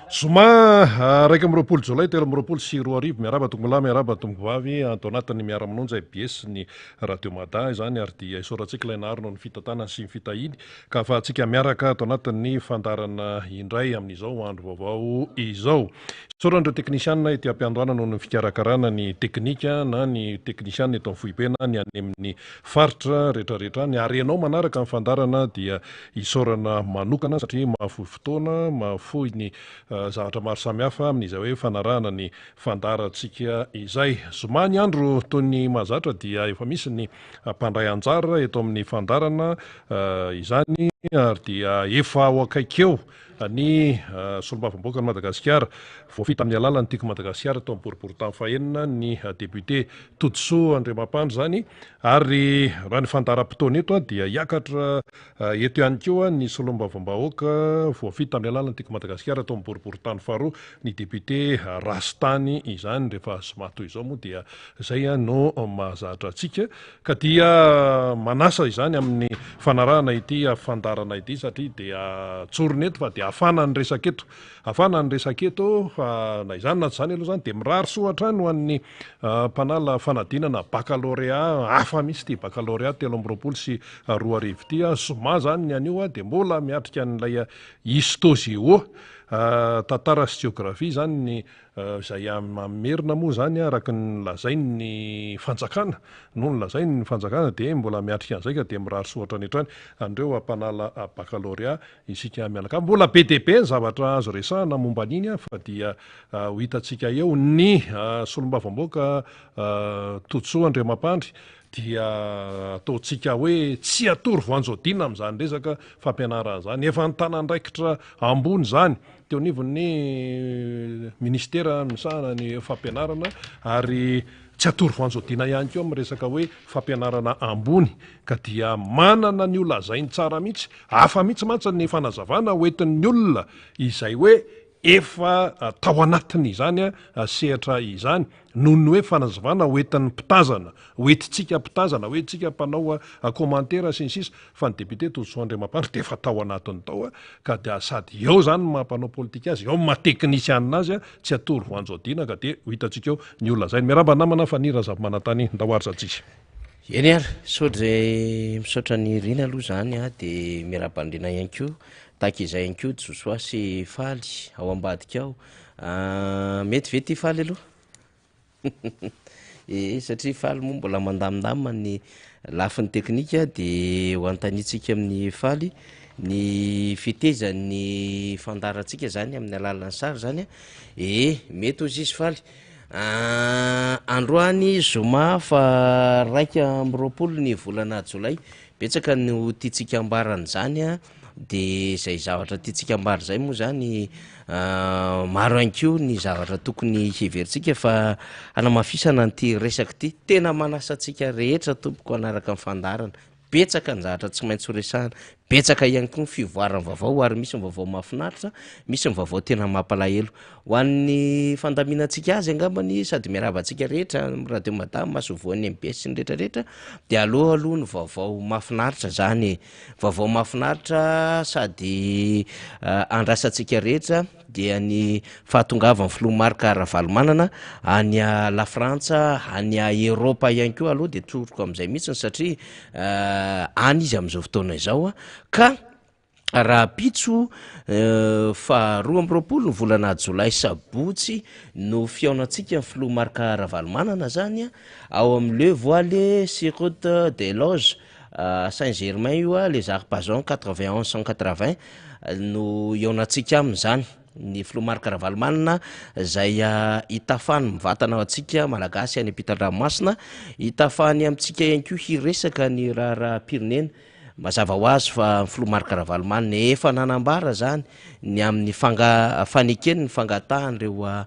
Zoma 21 jolay 2023, miarahaba tompokolahy, miarahaba tompokovavy, ato anatin'ny miara-manonja IBS ny Radio Mada izany ary dia isaorantsika ilay nahary noho ny fitantanany sy ny fitahiany ka ahafahantsika miaraka ato anatin'ny fandaharana indray amin'izao andro vaovao izao. Isaorana ireo teknisianina ety am-piandohana noho ny fikarakarana ny teknika na ny teknisianina eto amin'ny foibe na ny any amin'ny faritra rehetrarehetra any ary ianao manaraka ny fandaharana dia Isaorana manokana satria mahafoy fotoana, mahafoy ny zavatra maro samihafa amin'izay hoe fanarahana ny fandaharantsika izay. Zoma ny andro toy ny mahazatra dia efa misy ny mpandray anjara eto amin'ny fandaharana izany ary dia efa ao akaiky eo ny solombavambahoakan'i Madagasikara voafidy tamin'ny alalan'ny Tiako Madagasikara tao amin'ny boriborintany fahenina ny député Todisoa Andriamampandry izany ary raha ny fandaharam-potoana eto dia hiakatra Eto ihany koa ny solombavambahoaka voafidy tamin'ny alalan'ny Tiako Madagasikara tao amin'ny boriborintany faharoa, ny député Rastany izany. Rehefa zoma toy izao moa dia izay no mahazatra antsika ka dia manasa izany amin'ny fanarahana ity fandaharana ity satria dia tsorina eto fa dia hafana ny resaka eto. Hafana ny resaka eto fa na izany na tsy izany aloha izany dia mirary soa hatrany ho an'ny Mpanala fanadinana baccalauréat hafa mihitsy ity baccalauréat 2023 ity a, zoma izany ny anio dia mbola miatrika an'ilay histo géo, tantara sy jeografia izany ny izay mamerina moa izany araka ny lazain'ny fanjakana no nolazain'ny fanjakana dia mbola miatrika an'izay ka dia mirary soa hatrany hatrany an'ireo mpanala baccalauréat isika mianakavy. Mbola be dia be ny zavatra azo resahana momba an'iny fa dia Ho hitantsika eo ny solombavambahoaka Todisoa Andriamampandry dia ataontsika hoe tsy atoro voanjo-dina amin'izany resaka fampianarana izany. Efa nitana andraikitra ambony izany teo anivon'ny minisitera misahana ny fampianarana ary tsy atoro voanjo-dina ihany koa amin'ny resaka hoe fampianarana ambony ka dia manana ny ho lazainy tsara mihitsy. Hafa mihitsy mantsy ny fanazavana hoentin'ny olona izay hoe Efa tao anatin'izany sehatra izany noho ny hoe fanazavana hoentin'ny mpitazana, hoentintsika mpitazana, hoentintsika mpanao commentaire sy ny sisa fa ny député Todisoa Andriamampandry dia efa tao anatiny tao ka dia sady eo izany ny maha mpanao politika azy, eo ny maha teknisianina azy, tsy atoro voanjo adina ka dia ho hitantsika eo ny ho lazainy. Miarahaba namana Faniry Razafimanantany, ndao ary zatsisy. Eny ary, misaotra izay misaotra an'i Rina aloha izany dia miarahaba an'i Rina ihany koa. Tahaka izay ihany koa Josoa sy Faly ao ambadika ao. Mety ve ity Faly aloha? Ee, satria Faly moa mbola mandamindamina ny lafiny teknika dia ho anontaniantsika amin'i Faly ny fetezan'ny fandaharantsika izany amin'ny alalan'ny sary izany an. Ee, mety hozy izy Faly. Androany zoma faha 21 ny volana jolay, betsaka no tiantsika ambara an'izany an. De zay zavatra tiantsika ambara zay moa zany maro ihany koa ny zavatra tokony heverintsika fa hanamafisana an'ity resaka ity, tena manasa antsika rehetra tompoko hanaraka ny fandaharana, betsaka ny zavatra tsy maintsy ho resahana, betsaka ihany koa ny fivoaran'ny vaovao ary misy ny vaovao mahafinaritra, misy ny vaovao tena mampalahelo. Ho an'ny fandaminantsika azy angambany sady miarahaba antsika rehetra amin'ny radio madame, masoivohon'ny mbs sy ny rehetra rehetra de aleo aloha ny vaovao mahafinaritra zany e. Vaovao mahafinaritra sady andrasantsika rehetra dia ny fahatongavan'ny filoha Marc Ravalomanana any La Frantsa, any Eropa ihany koa aloha dia tsoriko amin'izay mihitsy satria any izy amin'izao fotoana izao ka rahampitso faha 22 ny volana jolay sabotsy no fihaonantsika ny filoha Marc Ravalomanana zany ao amin'ny Le Voile sur route des Loges Saint Germain io a, les Arpajons 91 180 no hihaonantsika aminy zany, ny filoha Marc Ravalomanana zay hitafany mivantana ho antsika Malagasy any ampitan-dranomasina, hitafany amintsika ihany koa hiresaka ny raharaham-pirenena, mazava ho azy fa ny filoha Marc Ravalomanana efa nanambara zany ny amin'ny fanga- fanekeny ny fangatahan'ireo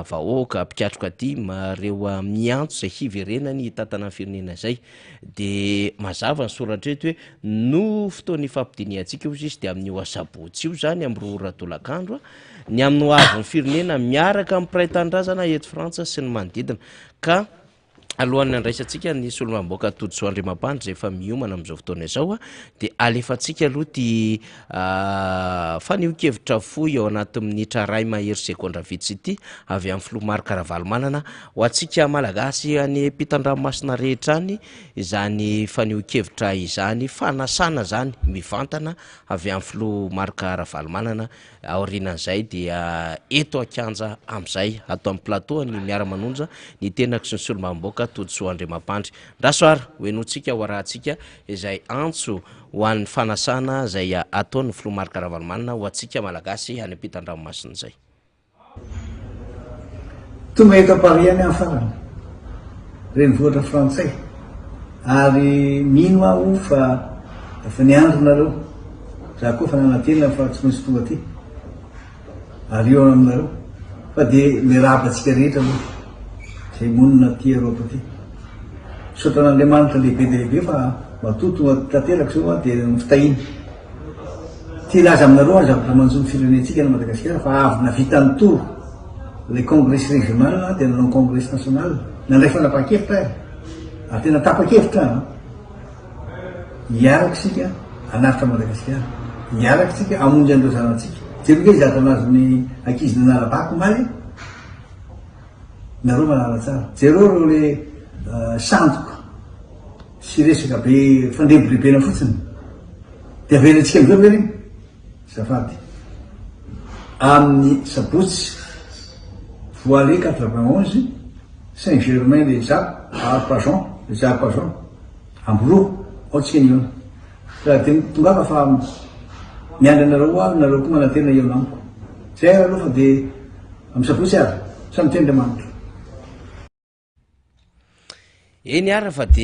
vahoaka mpikatroka tim, ireo miantso izay hiverenany hitantana ny firenena izay. De mazava ny soratra eto hoe no fotoana ifampidinihantsika hozy izy de amin'io asabotsy io zany amin'ny 2 ora tolakandro ny amin'ny ho avin'ny firenena miaraka amin'ny mpiray tanindrazana eto Frantsa sy ny manodidina ka. Alohan'ny handraisantsika ny solombavambahoaka Todisoa Andriamampandry izay efa miomana amin'izao fotoana izao dia alefantsika aloha ity fanehoan-kevitra fohy ao anaty minitra iray mahery segondra vitsy ity avy amin'ny filoha Marc Ravalomanana ho antsika Malagasy any ampitan-dranomasina rehetra any izany fanehoan-kevitra izany, fanasana izany mivantana avy amin'ny filoha Marc Ravalomanana. Aorianan'izay dia eto an-kianja amin'izay, ato amin'ny plateau ny miara-manonja ny tenako sy ny solombavambahoaka Todisoa Andriamampandry. Ndraso ary ho henointsika ho arahantsika izay antso ho an'ny fanasana izay ataon'ny filoha Marc Ravalomanana ho antsika Malagasy any ampitan-dranomasina izay. Tonga eto Paris ihany aho farany, renivohitra frantsay, ary mino aho fa efa niandry nareo, za koa efa nanantena fa tsy maintsy tonga aty ary hihaona aminareo, fa dia miarahaba antsika rehetra aloha izay monina aty Europe aty. Misaotra an'Andriamanitra lehibe dia lehibe fa matoa tonga tanteraka izao aho dia ny fitahiany. Te hilaza aminareo aho zavatra manjo ny firenentsika any Madagasikara fa avy navita ny tour ilay congrès régional aho dia nanao congrès national, nandray fanapahan-kevitra aho e, ary tena tapa-kevitra aho an, hiaraka isika hanaritra Madagasikara, hiaraka isika hamonjy an'ireo zanatsika. Jereo ange ny zavatra nahazo ny ankizy nanala-bako omaly e, nareo mahalala tsara, jereo ireo le sandoka sy resaka be fandrebirebena fotsiny. Dia avelantsika amizao ve regny? Azafady. Amin'ny sabotsy voile 91 Saint Germain les Arpajon les Arpajons Amborovy ao tsika nihaona. Raha dia tongava fa miandry anareo aho nareo koa manantena hihaona amiko. Zay ary aloha fa dia amin'ny sabotsy ary. Samy tia Andriamanitra. Eny ara fa de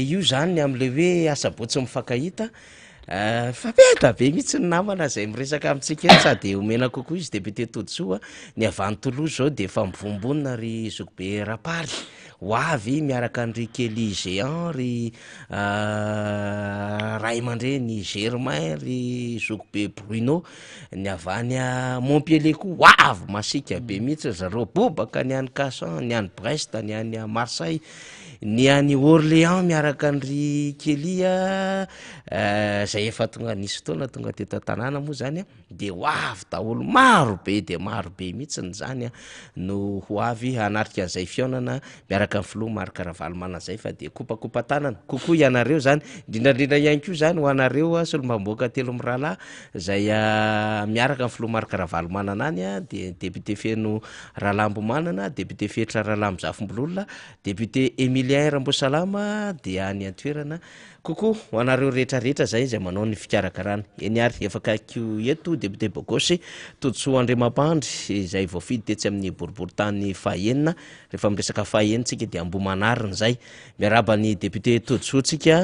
io zany ny am'le hoe asabotsy mifankahita fa be da be mihitsy ny namana zay miresaka amintsika eto sady omena kokoa izy député Todisoa, ny avy any Toulouse zao de efa mivombonona ry zokibe Rapary ho avy miaraka an-dry Kelly Géant, ry ray aman-dreny Germain, ry zokibe Bruno. Ny avy any Montpellier koa ho avy masiaka be mihitsy ry zareo, bobaka ny any Cachan, ny any Brest, ny any Marseille, ny any Orléans miaraka an-dry Kelly a, zay efa tonga nisy fotoana tonga teto an-tanàna moa zany a, de ho avy daholo, maro be dia maro be mihitsiny zany a no ho avy hanatrika an'izay fihaonana miaraka amin'ny filoha Marc Ravalomanana zay fa dia kopakopa-tanana kokoa ianareo zany, indrindra indrindra ihany koa zany ho anareo solombavambahoaka telo mirahalahy zay miaraka amin'ny filoha Marc Ravalomanana any dia député Feno Ralambomanana, député Fetra Ralambozafimbololona, député Emilien Rambosalama dia any an-toerana kokoa ho anareo rehetra rehetra zay izay manao ny fikarakarana. Eny ary efa akaikiko eto député Bogosy Todisoa Andriamampandry izay voafidy tetsy amin'ny boriborintany fahenina, rehefa miresaka fahenina tsika dia Ambohimanarina izay. Miarahaba ny député Todisoa tsika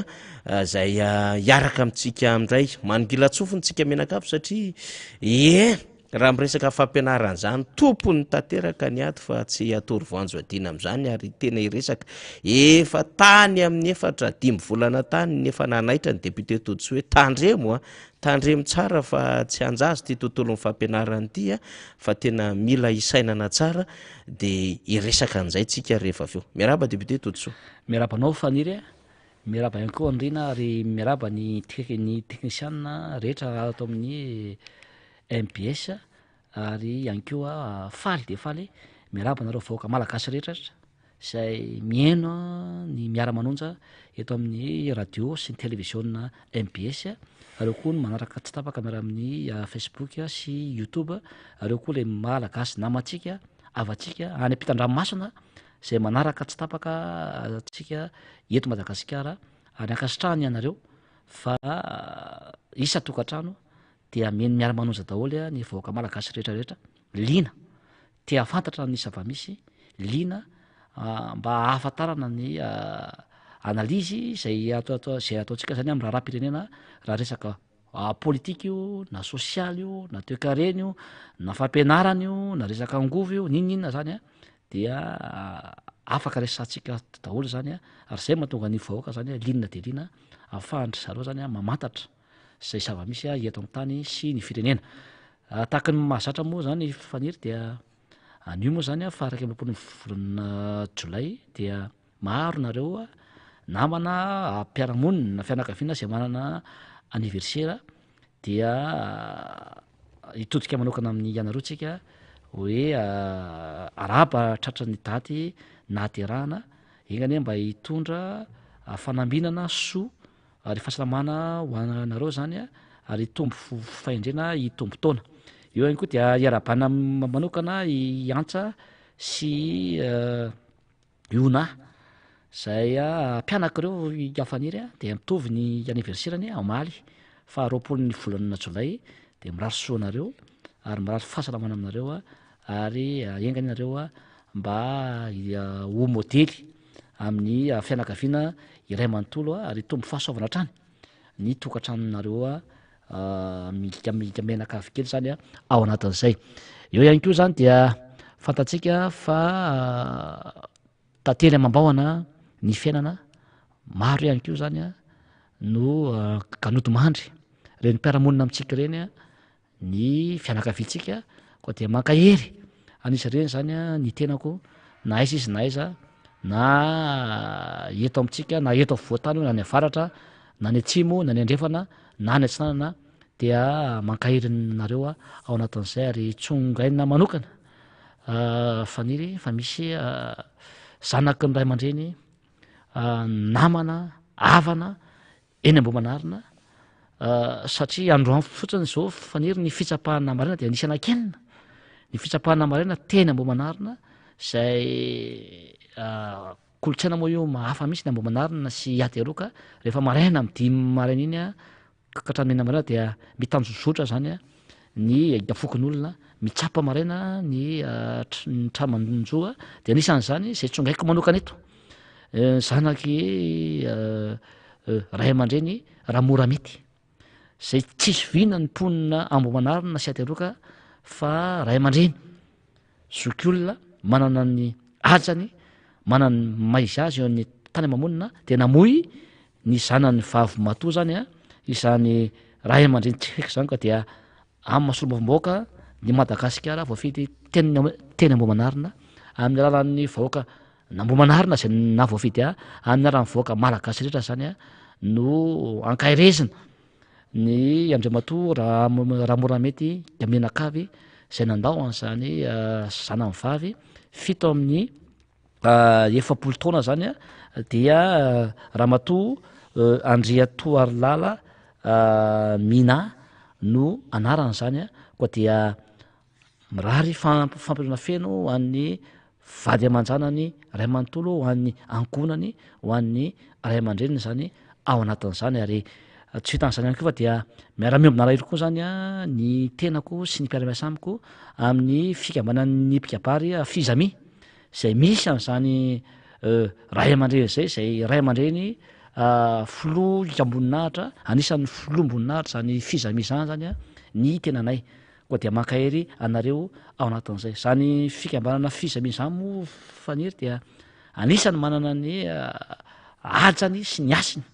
izay hiaraka amintsika indray. Manongilan-tsofina tsika mianakavy satria ie raha miresaka fampianarana izany tompony tanteraka ny ato fa tsy atoro voanjo adina amin'izany ary tena hiresaka. Efa tany amin'ny efatra dimy volana tany ny efa nanaitra ny député Todisoa hoe tandremo a, tandremo tsara fa tsy anjazo ity tontolon'ny fampianarana ity a, fa tena mila hisainana tsara dia hiresaka an'izay tsika rehefa avy eo. Miarahaba député Todisoa. Miarahaba anao Faniry a, miarahaba ihany koa Andriana ary miarahaba ny ny teknisiana rehetra ato amin'ny mbs ary ihany koa faly dia faly miarahaba anareo vahoaka malagasy rehetra izay mihaino ny miara-manonja eto amin'ny radio sy ny televiziona mbs, ary eo koa ny manaraka tsy tapaka miaraka amin'ny facebook sy youtube, ary eo koa ilay malagasy namantsika, havantsika any ampitan-dranomasina izay manaraka tsy tapaka antsika eto Madagasikara ary ankasitrahana ianareo fa isan-tokantrano dia mino miara-manonja daholo ny vahoaka malagasy rehetra rehetra liana te hahafantatra ny zava-misy, liana mba hahafantarana ny analyse izay atao atao izay ataontsika zany amin'ny raharaham-pirenena raha resaka politika io na sosialy io na toekarena io na fampianarana io na resaka angovo io n'inon'inona zany a dia afaka resahantsika daholo zany a ary zay mahatonga ny vahoaka zany a liana dia liana ahafahan-dry zareo zany a mamantatra izay zava-misy eto amin'ny tany sy ny firenena. Tahaka ny mahazatra moa zany Faniry dia anio moa zany faha 21 ny volana jolay dia. Maro nareo namana, mpiara-monina, fianakaviana izay manana anniversaire dia hitodika manokana amin'ny ianareo tsika hoe arahaba tratran'ny daty nahaterahana, enga anie mba hitondra fanambinana, soa ary fahasalamana ho anareo zany ary hitombo fahendrena, hitombo taona. Eo ihany koa dia iarahabana manokana i Antsa sy Yona izay mpianaka ireo i Faniry dia mitovy ny anniversaire-ny omaly faha 20 ny volana jolay dia mirary soa anareo ary mirary fahasalamana aminareo ary enga anie nareo mba ho modely amin'ny fianakaviana iray manontolo ary hitombo fahasoavana hatrany ny tokantranonareo Milika mianakavy kely zany ao anatin'izay. Eo ihany koa zany dia fantatsika fa tantely amam-bahona ny fiainana, maro ihany koa zany no kanodimandry, ireny mpiara-monina amintsika ireny ny fianakaviantsika, koa dia mankahery an'izy ireny zany ny tenako na aiza izy na aiza na eto amintsika na eto afovoan-tany io na any avaratra na any atsimo na any andrefana na any atsinanana dia mankahery nareo ao anatin'izay ary tsongaina manokana faniry fa misy zanaky ny ray aman-dreny namana havana Eny Ambohimanarina, satria androany fotsiny izao faniry ny fitsapahana maraina dia nisy anankenina ny fitsapahana maraina teny Ambohimanarina izay kolontsaina moa io mahafa mihitsy ny Ambohimanarina sy Iateroka rehefa maraina amin'ny dimy maraina iny ka hatramin'ny enina maraina dia mitanjozotra zany ny fokonolona mitsapa maraina ny ny tramanjo dia anisan'izany izay tsongaiko manokana eto Zanaky ray aman-dreny Ramoramety, izay tsy zoviana ny mponina Ambohimanarina sy Ateroka fa ray aman-dreny, zokiolona manana ny hajany, manana ny maha izy azy eo amin'ny tany ama-monina dia namoy ny zanany vavy matoa zany izany ray aman-dreny tsy akaiky izany ka dia Amin'ny maha solombavambahoaka ny Madagasikara voafidy teny teny Ambohimanarina, amin'ny alalan'ny vahoaka n'Ambohimanarina izay nahavoafidy ahy, amin'ny alalan'ny vahoaka malagasy rehetra izany no ankaherezina ny Andriamatoa Ramoramety Mianakavy izay nandao an'izany zanany vavy fito amin'ny 40 taona zany dia Ramatoa Andriatoarilala Mina no anarany zany koa dia mirary fampiononana feno ho an'ny vady aman-janany ray manontolo, ho an'ny ankohonany, ho an'ny ray aman-dreniny zany ao anatin'izany ary tsy vitan'izany ihany koa fa dia miara-miombona alahelo koa zany ny tenako sy ny mpiara-miasa amiko amin'ny fikambanan'ny mpikabary Fizami. Izay misy an'izany ray aman-dreny izay, izay ray aman-dreny filoha hikamboninahitra, anisan'ny filoham-boninahitra izany fizami izany zany ny tenanay. Koa dia mankahery anareo ao anatin'izay. Izany fikambanana fizami izany moa Faniry dia anisan'ny manana ny hajany sy ny hasiny.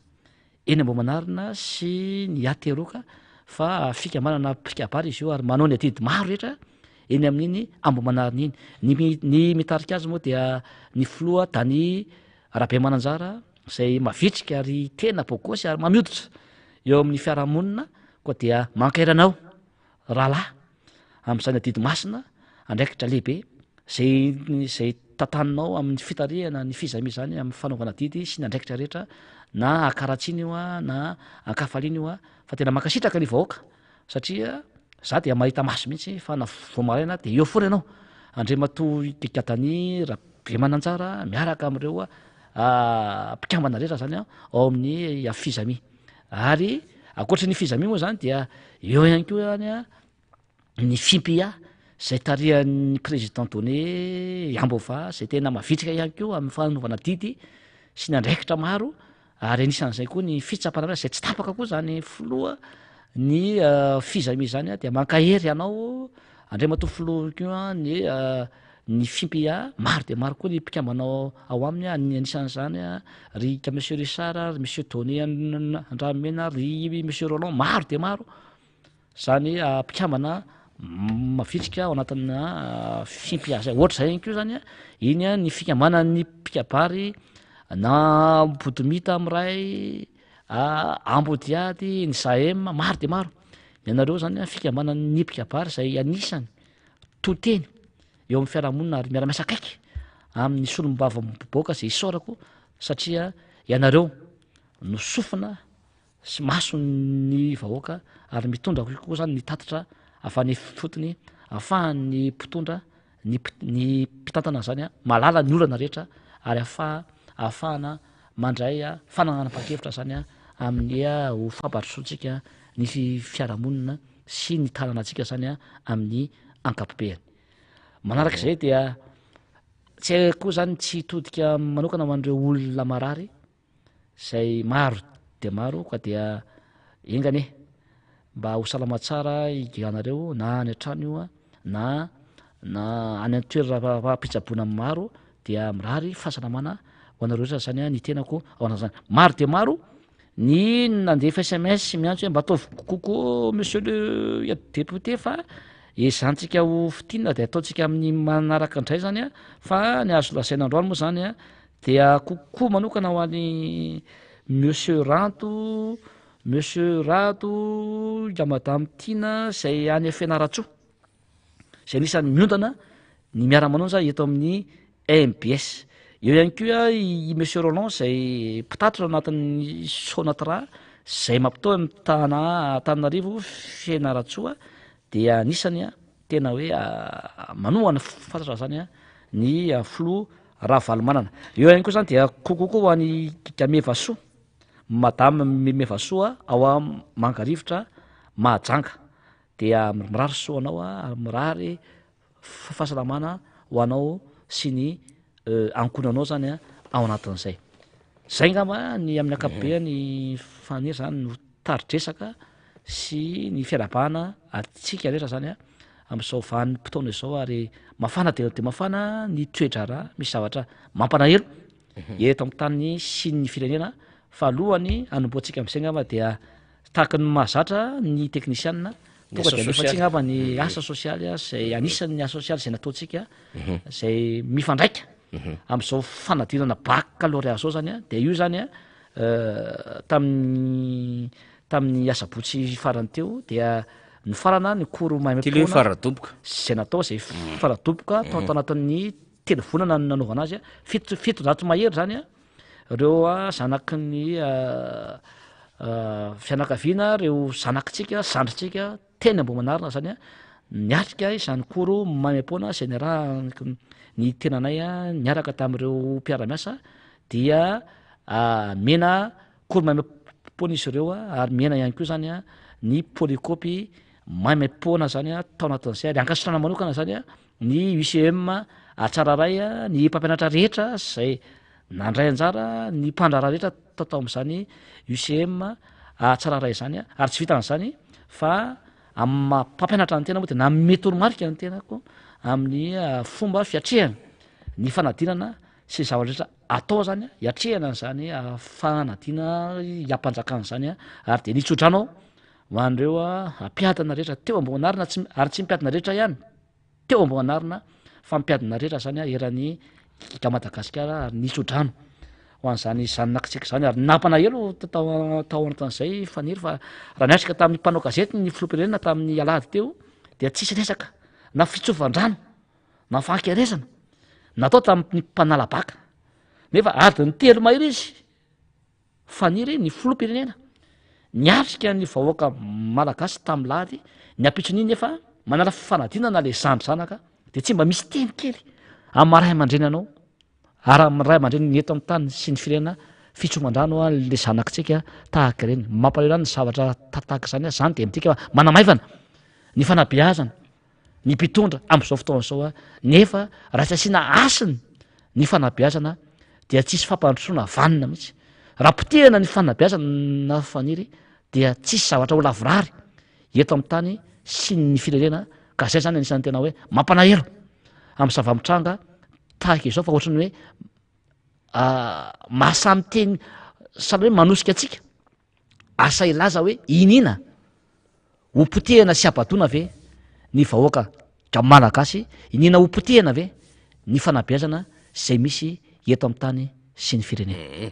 Eny Ambohimanarina sy ny Ateroka fa fikambanana mpikabary izy io ary manao ny adidy maro rehetra eny amin'iny Ambohimanarina iny. Ny ny mitarika azy moa dia ny filoha Dany Rabemananjara izay mavitrika ary tena bogosy ary mamihoditra eo amin'ny fiarahamonina koa dia mankahery anao rahalahy amin'izany adidy masina, andraikitra lehibe izay izay tantaninao amin'ny fitarihana ny fizami izany amin'ny fanaovana adidy sy ny andraikitra rehetra na ankaratsiana io na ankafaliana io fa tena mankasitraka ny vahoaka satria za dia mahita maso mihitsy fa na vao maraina dia eo foana ianao Andriamatoa Ikikatany Rabemananjara miaraka amin'ireo mpikambana rehetra zany ao amin'ny fizami Ary ankoatry ny fizami moa zany dia eo ihany koa zany a ny FIMPIA zay tarihan'ny président Donné Ambova zay tena mavitrika ihany koa amin'ny fanaovana didy sy ny andraikitra maro ary anisan'izay koa ny fitsapana zay tsy tapaka koa zany filoha ny fizami zany a dia mankahery anao Andriamatoa filoha koa ny Ny Fimpia, maro dia maro koa ny mpikambana ao aminy, anisan'izany ry Monsieur Richard, ry Monsieur Donné Andramena, ry Monsieur Roland, maro dia maro zany mpikambana mavitrika ao anatina Fimpia zay. Ohatr'izay ihany koa zany iny ny fikambanan'ny mpikabary. Na Bodomita miray, Ambodiady, ny Zaem, maro dia maro. Ianareo zany fikambanan'ny mpikabary izay anisany to teny eo amin'ny fiarahamonina ary miara-miasa akaiky amin'ny solombavambahoaka izay isaorako satria ianareo no sofina sy mason'ny vahoaka ary mitondra koa zany ny tatitra avy any ifotony ahafahan'ny mpitondra ny ny mpitantana zany mahalala ny olana rehetra ary ahafaha ahafahana mandray fananganam-pankevitra zany amin'ny ho fampandrosoantsika ny fiarahamonina sy ny tanànantsika zany amin'ny ankapobeny. Manarak'izay dia tsy hay koa zany tsy hitodika manokana ho an'ireo olona marary izay maro dia maro ka dia enga anie mba ho salama tsara ianareo na any an-trano io na na any an-toeram-pitsaboana maro dia mirary fahasalamana ho anareo rehetra zany ny tenako ao anatin'izany. Maro dia maro ny nandefa sms miantso hoe mba ataovy coucou monsieur le député fa ezahantsika ho fintinina de ataontsika amin'ny manaraka indray zany a, fa ny azo lazaina androany moa zany a dia coucou manokana ho an'i monsieur Ranto, monsieur Rado, i madame Tiana izay any Fianarantsoa, izay anisan'ny miondana ny miara-manonja eto amin'ny MBS. Eo ihany koa i monsieur Roland izay mpitatitra ao anatin'ny Sonatra izay mampitohy amin'ny tana Antananarivo Fianarantsoa dia anisany tena hoe manohana fatratra zany ny filoha Ravalomanana. Eo ihany koa zany dia coucou koa ho an'i Gamevasoa, madame Mevasoa ao Mangarivotra Mahajanga. Dia mirary soa anao ary mirary fahasalamana ho anao sy ny ankohonanao zany ao anatin'izay. Zay ngamba ny amin'ny ankapobeany Faniry zany no tari-dresaka sy ny fiarahabana antsika rehetra zany amin'izao vanim-potoana izao ary mafana dia dia mafana ny toe-draharaha, misy zavatra mampalahelo eto amin'ny tany sy ny firenena fa alohan'ny hanombohantsika amin'izay ngamba dia tahaka ny mahazatra ny teknisianina tonga dia alefantsika ngamba ny asa sosialy izay anisan'ny asa sosialy izay nataontsika izay mifandraika amin'izao fanadinana baccalauréat zao zany a, dia io zany a tamin'ny tamin'ny asabotsy farany teo dia nifarana ny cours Ty le hoe maimaimpoana faradoboka. izay natao izay faradoboka tao anatin'ny telo volana no nanaovana azy a, fito 700 mahery zany a reo zanaky ny fianakaviana, reo zanakitsika, zandrintsika teny Ambohimanarina zany a, niatrika izany cours maimaimpoana izay niarahako ny tenanay niaraka tamin'ireo mpiara-miasa dia mena cours maimaimpoana izy ireo ary mena ihany koa zany a ny polycopy maimaimpoana zany a tao anatin'izay ary ankasitrahana manokana zany a ny UCM Tsararay, ny mpampianatra rehetra izay nandray anjara, ny mpandraharaha rehetra tao tao amin'izany UCM Tsararay izany, ary tsy vitan'izany fa amin'ny maha mpampianatra ny tena moa dia nanome toromarika ny tenako amin'ny fomba fiatrehana ny fanadinana sy ny zavatra rehetra atao zany hiatrehana an'izany fanadinana hiampanjakana izany ary dia nitsodrano aho ho an'ireo mpiadina rehetra teo Ambohimanarina tsy ary tsy mpiadina rehetra ihany teo Ambohimanarina fa mpiadina rehetra zany eran'ny i Madagasikara ary nitsodrano ho an'izany zanakitsika izany ary nampanahelo tao tao anatin'izay Faniry fa raha niatrika tamin'ny mpanao gazety ny filoham-pirenena tamin'ny alahady teo dia tsisy resaka na fitsovan-drano na fankerezana natao tamin'ny mpanala baka nefa adiny telo mahery izy Faniry ny filoham-pirenena niatrika ny vahoaka malagasy tamin'ny lahady ny ampitson'iny nefa manala fanadinana le zandry zanaka de tsy mba misy teny kely amin'ny maha ray aman-dreny anao ary amin'ny ray aman-dreny ny eto amin'ny tany sy ny firenena fitsoman-drano le zanakitsika tahaka ireny. Mampalahelo ahy ny zavatra tahaka izany, zany de midika fa manamaivana ny fanabeazana ny mpitondra amin'izao fotoana izao nefa raha tsy asiana hasiny ny fanabeazana dia tsisy fampandrosoana vanona mihitsy. Raha potehina ny fanabeazana Faniry dia tsisy zavatra ho lavorary eto amin'ny tany sy ny firenena ka zay zany anisan'ny tena hoe mampalahelo amin'ny zava-mitranga tahaka izao fa ohatran'ny hoe mahasahy miteny sahala hoe manosika antsika asa hilaza hoe iniana Ho potehina sy habadoana ve ny vahoaka Malagasy? Iniana ho potehina ve ny fanabeazana izay misy eto amin'ny tany? sy ny firenena.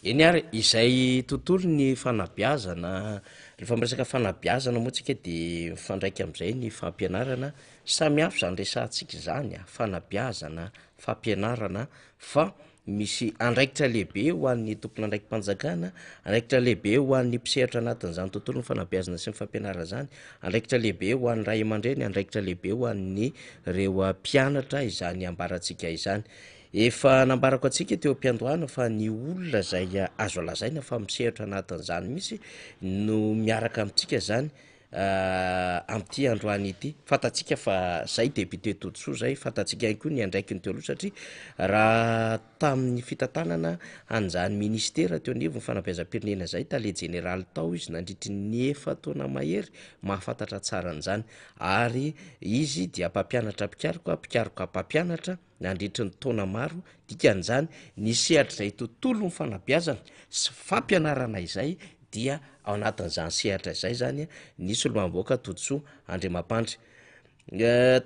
Eny ary, izay tontolo ny fanabeazana, rehefa miresaka fanabeazana moa tsika de mifandraika am'zay ny fampianarana, samy hafa zany resahantsika zany a, fanabeazana, fampianarana fa misy andraikitra lehibe ho an'ny tompon'andraiki-panjakana, andraikitra lehibe ho an'ny mpisehatra anatin'izany tontolon'ny fanabeazana sy ny fampianarana zany, andraikitra lehibe ho an'ny ray aman-dreny, andraikitra lehibe ho an'ny reo mpianatra izany ambarantsika izany. Efa nambarako antsika teo am-piandohana fa ny olona izay azo lazaina fa misehatra anatin'izany mihitsy no miaraka amintsika izany amin'ity androany ity. Fantatsika fa zay député Todisoa zay, fantatsika ihany koa ny andraikiny teo aloha satria raha tamin'ny fitantanana an'izany ministera teo anivon'ny fanabeazam-pirenena zay, tale jeneraly tao izy nandritry ny efa-taona mahery, mahafantatra tsara an'izany ary izy dia mpampianatra mpikaroka, mpikaroka mpampianatra. nandritry ny taona maro, dikan'izany ny sehatr'izay tontolon'ny fanabeazana sy fampianarana izay dia ao anatin'izany sehatra izay zany ny solombavambahoaka Todisoa Andriamampandry.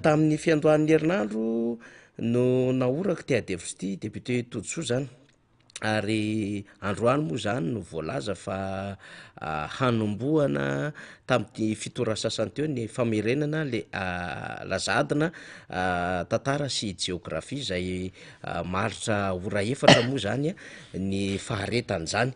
Tamin'ny fiandohan'ny herinandro no nahoraka ity adihevitra ity député Todisoa zany. Ary androany moa izany no voalaza fa hanombohana tamin'ity fito ora sasany teo ny famerenana le lazadina tantara sy jeografia izay maharitra ora efatra moa izany ny faharetan'izany.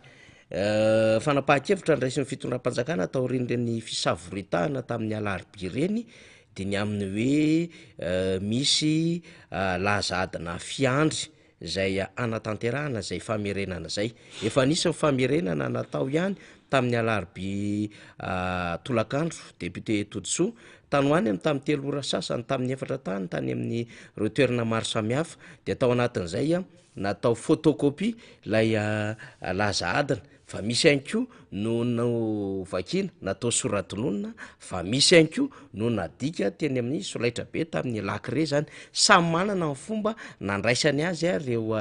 Fanapahan-kevitra niraisin'ny fitondram-panjakana taorian'ireny fisavoritahana tamin'ny alarobia ireny de ny amin'ny hoe misy laza adina fiandry izay hanatanterahana izay famerenana izay. Efa nisy ny famerenana natao ihany tamin'ny alarobia tolakandro, député Todisoa, tany ho any amin'ny tamin'ny telo ora sasany tamin'ny efatra tany, tany amin'ny ireo toerana maro samihafa, dia tao anatin'izay natao photocopie ilay laza adina. Fa misy ihany koa no novakiana, natao sora-tononina, fa misy ihany koa no nadika teny amin'ny solaitrabe tamin'ny lakre zany. Samy manana ny fomba nandraisany azy ireo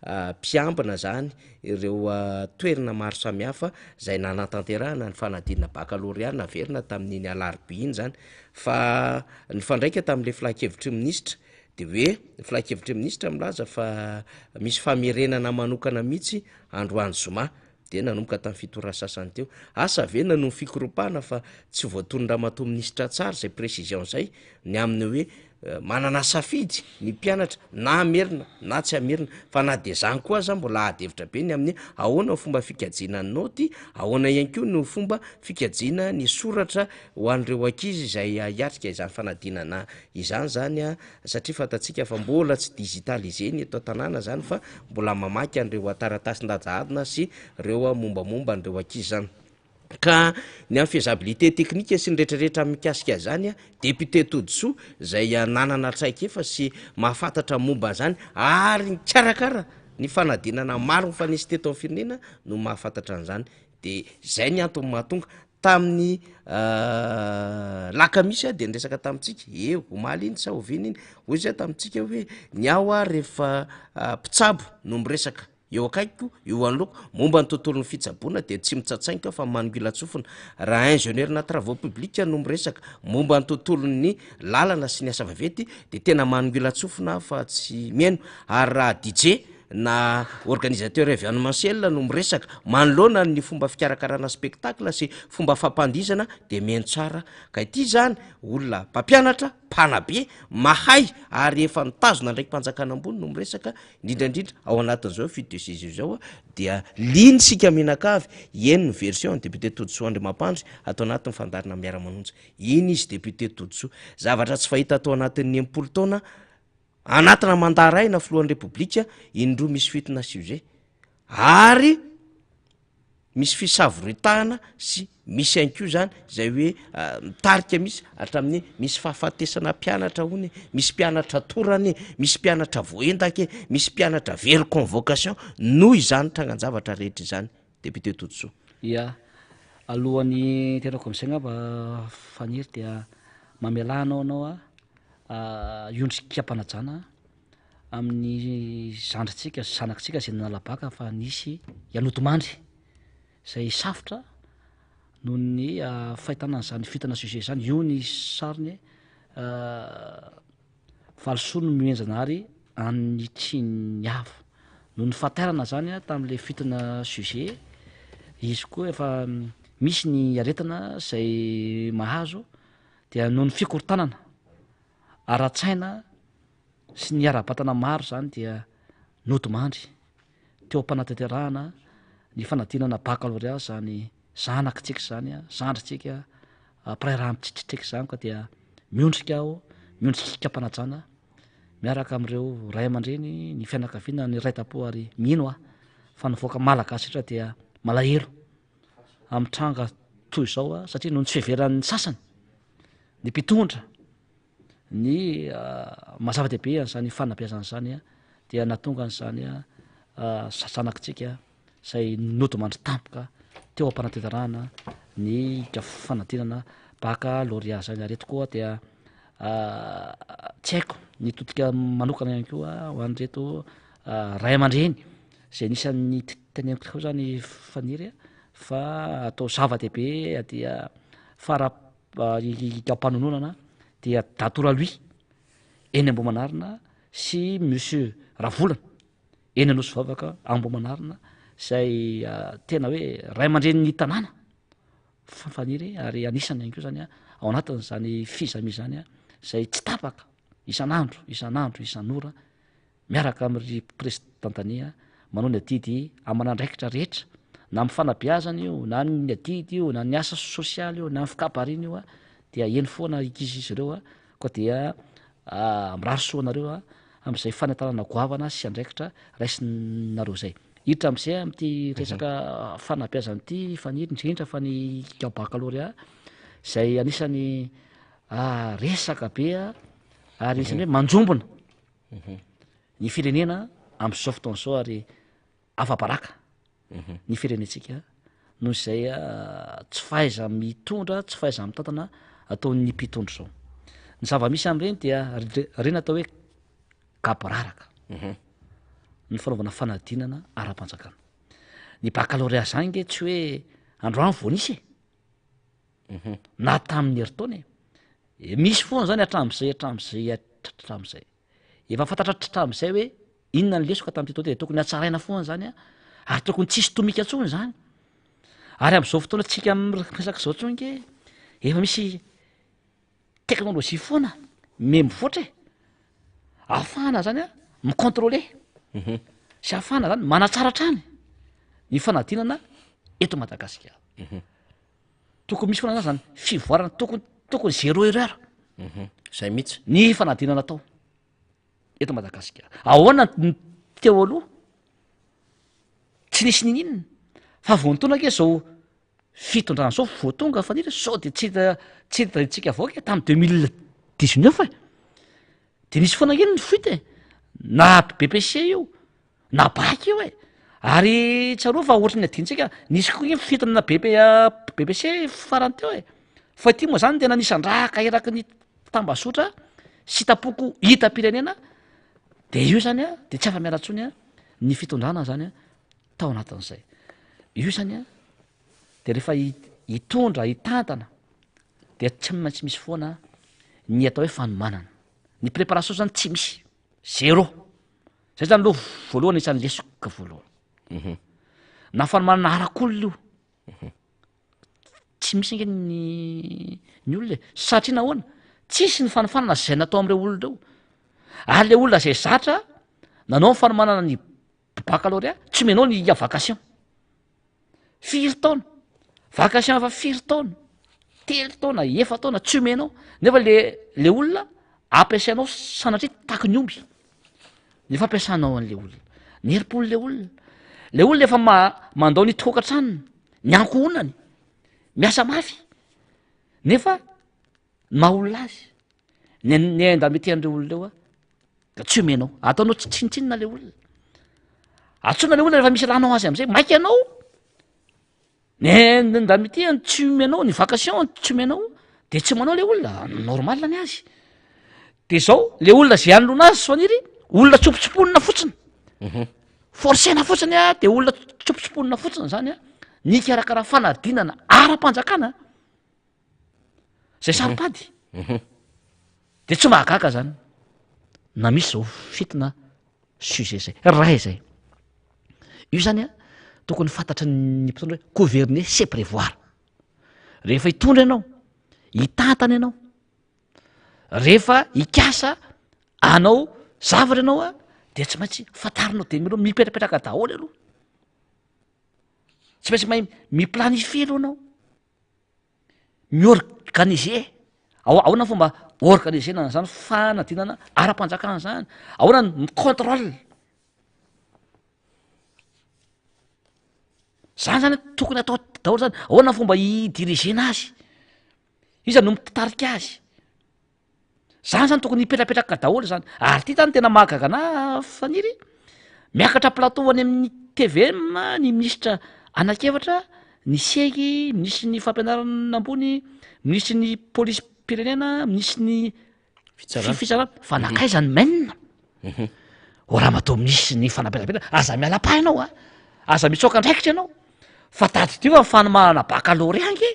mpiambina zany, ireo toerana maro samihafa zay nanatanterahana ny fanadinana bakalorea naverina tamin'iny alarobia iny zany. Fa nifandraika tamin'le filan-kevitry ny minisitra de hoe ny filan-kevitry ny minisitra milaza fa misy famerenana manokana mihitsy androany zoma de nanomboka tamin'ny fito ora sasany teo. Asa ve na noho ny fikoropahana fa tsy voatonon-dramatoa minisitra tsara izay précision izay ny amin'ny hoe manana safidy ny mpianatra na hamerina na tsy hamerina fa na de zany koa aza mbola ady hevitra be ny amin'ny ahoana ny fomba fikajiana ny naoty, ahoana ihany koa no fomba fikajiana ny soratra ho an'ireo ankizy izay hiatrika izany fanadinana izany zany a, satria fantatsika fa mbola tsy digitalisé ny eto an-tanàna zany fa mbola mamaky an'ireo taratasin-dajahadina sy ireo mombamomba an'ireo ankizy zany. Ka ny amin'ny faisabilité technique sy ny rehetrarehetra mikasika izany a, député Todisoa izay nanana traikefa sy mahafantatra momba an'izany ary nikarakara ny fanadinana maro nifanesy teto amin'ny firenena no mahafantatra an'izany. De zay ny antony mahatonga tamin'ny lakamisy aho de niresaka tamintsika, eo omaly iny sa oviana iny, hoy zay tamintsika hoe ny aho ah rehefa mpitsabo no miresaka eo akaikiko, eo anoloako momba ny tontolon'ny fitsaboana de tsy mitsatsainka aho fa manongilan-tsofina, raha ingénieur na travaux publics no miresaka momba ny tontolon'ny lalana sy ny asa vaventy de tena manongilan-tsofina aho fa tsy mihaino, ary raha DJ na organisateur événementiel no miresaka manoloana ny fomba fikarakarana spectacle sy fomba fampandihizana de mihaino tsara ka ity zany olona mpampianatra, mpanabe, mahay ary efa nitazona andraiki-panjakana ambony no miresaka indrindra indrindra ao anatin'izao fuite de saisie izao dia liana isika mianakavy hihaino ny version an'i député Todisoa Andriamampandry ato anatin'ny fandaharana miara-manonja iny izy député Todisoa zavatra tsy fahita tao anatin'ny 60 taona Anatina mandat iray na filohan'ny repoblika indroa misy fuite na sujet ary misy fisavoritahana sy misy ihany koa zany zay hoe mitarika misy hatramin'ny misy fahafatesana mpianatra hono e, misy mpianatra torana e, misy mpianatra voaendaka e, misy mpianatra very convocation noho izany trangan-javatra rehetra izany. Député Todisoa. Ya, alohan'ny hiterako amin'izay angamba Faniry dia mamelà anao anao aho hiondrika am-panajana amin'ny zandrintsika sy zanakitsika izay nanala baka fa nisy hianodimandry izay safotra noho ny fahitana an'izany fitana sujet izany, io ny sariny valisoa no mihenjana ary an'ny tsy ny hafa. Noho ny fahatairana zany tamin'le fitona sujet, izy koa efa misy ny aretina zay mahazo dia noho ny fikorontanana ara-tsaina sy ny ara-batana maro zany dia nodimandry teo am-panatanterahana ny fanadinana baccalauréat zany zanakitsika zany, zandrintsika, mpiray rà amintsika zany ka dia miondrika aho, miondrika am-panajana miaraka amin'ireo ray aman-dreny, ny fianakaviana, ny ray tampo ary mino aho fa ny vahoaka malagasy rehetra dia malahelo amin'ny tranga toy izao satria noho ny tsy fiheveran'ny sasany ny mpitondra ny maha zava-dehibe an'izany fanabeazana izany dia nahatonga an'izany zanakitsika izay nodimandry tampoka teo am-panatanterahana ny fanadinana bakalorea izany. Ary eto koa dia tsy haiko ny hitodika manokana ihany koa ho an'ireto ray aman-dreny izay anisan'ny teneniko teo zany Faniry fa atao zava-dehibe aty fara am-panononana dia Dato Ralohy eny Ambohimanarina sy Monsieur Ravolana eny Anosivavaka Ambohimanarina izay tena hoe ray aman-drenin'ny tanàna Faniry ary anisany ihany koa zany ao anatin'izany fizami izany izay tsy tapaka isan'andro isan'andro isan'ora miaraka amin'ry Président Tania manao ny adidy aman'andraikitra rehetra na amin'ny fanabeazana io na ny adidy io na ny asa sosialy io na ny fikabariana io dia eny foana izy ireo a koa dia mirary soa anareo a amin'izay fanentanana goavana sy andraikitra raisinareo izay. Hiditra amin'izay amin'ity resaka fanabeazana ity Faniry, indrindra fa ny baccalauréat izay anisan'ny resaka be ary anisan'ny hoe manjombona ny firenena amin'izao fotoana izao ary afa-baraka ny firenentsika noho izay tsy fahaiza-mitondra, tsy fahaiza-mitantana ataon'ny mpitondra izao. Ny zava-misy amin'ireny dia ireny atao hoe gaboraraka ny fanaovana fanadinana ara-panjakana. Ny baccalauréat zany nge tsy hoe androany vao nisy e, na tamin'ny herintaona e. Misy foana zany hatramin'izay hatramin'izay hatramin'izay. Efa fantatra hatramin'izay hoe inona ny lesoka tamin'ity taona ity dia tokony hatsaraina foana izany an, ary tokony tsy hisy tomika intsony izany. Ary amin'izao fotoana tsika miresaka izao intsony nge efa misy teknolojia foana miha mivoatra e. Ahafahana zany an mi-contrôler sy ahafahana zany manatsara hatrany ny fanadinana eto Madagasikara. Tokony misy foana zany fivoarana, tokony tokony zéro erreur. Zay mihitsy. Ny fanadinana atao eto Madagasikara. Ahoana ny teo aloha? Tsy nisy nininona. Fa vao nitaona ange zao fitondrana zao vao tonga Faniry sao de tsy hita tsy hita tadidintsika avoaka e, tamin'ny 2019 e. De nisy foana ange ny fuite e. Na BPC io, Na bac io e! Ary tsarovy fa ohatry ny adinontsika, nisy koa iny fitonana BP BPC farany teo e! Fa ity moa zany tena nisandrahaka eraky ny tambazotra sy tapoko hitam-pirenena, de io zany an, de tsy afa-miala intsony an, ny fitondrana zany an, tao anatin'izay. Io zany an, de rehefa hitondra, hitantana, de tsy maintsy misy foana ny atao hoe fanomanana. Ny préparation zany tsy misy, zéro. Zay zany aloha voalohany isan'ny lesoka voalohany. Mhm. Na fanomanana arak'olona io. Mhm. Tsy misy ange ny ny olona e. Satria nahoana? Tsisy ny fanofanana zay natao am'ireo olona ireo. Ary le olona zay zatra nanao ny fanomanana ny baccalauréat, tsy omenao ny vacation. Firy taona? Vacation efa firy taona? Telo taona, efa-taona tsy omenao, nefa le le olona ampiasainao sanatria tahaky ny omby ny fampiasanao an'le olona, ny herim-pon'le olona, le olona efa ma- mandao ny tokantranony, ny ankohonany, miasa mafy, nefa ny maha olona azy, ny ny indemnité an'ireo olona ireo a, de tsy omenao, ataonao tsy tsinontsinona le olona, antsoina le olona rehefa misy ilànao azy am'zay, maika ianao, ny indemnité tsy omenao, ny vacation tsy omenao, de tsy manao le olona, normal ny azy, de zao le olona zay anoloana azy Soaniry, olona tsopotsoponina fotsiny, forcena fotsiny a, de olona tsopotsoponina fotsiny zany a, ny hikarakara fanadinana ara-panjakana. Zay saro-pady. De tsy mahagaga zany na misy zao fitina sujet zay. Ray zay. Io zany a, tokony fantatry ny mpitondra hoe gouverner c'est prévoir. Rehefa hitondra ianao, hitantana ianao, rehefa hikasa hanao zavatra ianao a, de tsy maintsy fantarinao de mialoha, mipetrapetraka daholo aloha. Tsy maintsy mahay mi-planifier aloha anao. Mi-organiser, ao- ahoana ny fomba organiser-na an'zany fanadinana ara-panjakana zany, ahoana ny mi-contrôle. Zany zany tokony atao daholo zany, ahoana ny fomba hi-diriger-na azy, iza no mitarika azy. Zany zany tokony hipetrapetraka daholo zany, ary ty zany tena mahagaga anah Faniry, miakatra plateau any amin'ny tvm ny minisitra anankiefatra, ny segy, minisitry ny fampianarana ambony, minisitry ny polisim-pirenena, minisitry ny Fitsarana. fitsarana, fa nankaiza ny men? O ramatoa minisitry ny fanabeazam-pirenena, aza miala pa ianao a, aza mitsoaka andraikitra ianao, fa tadidio fa ny fanomanana baccalauréat ange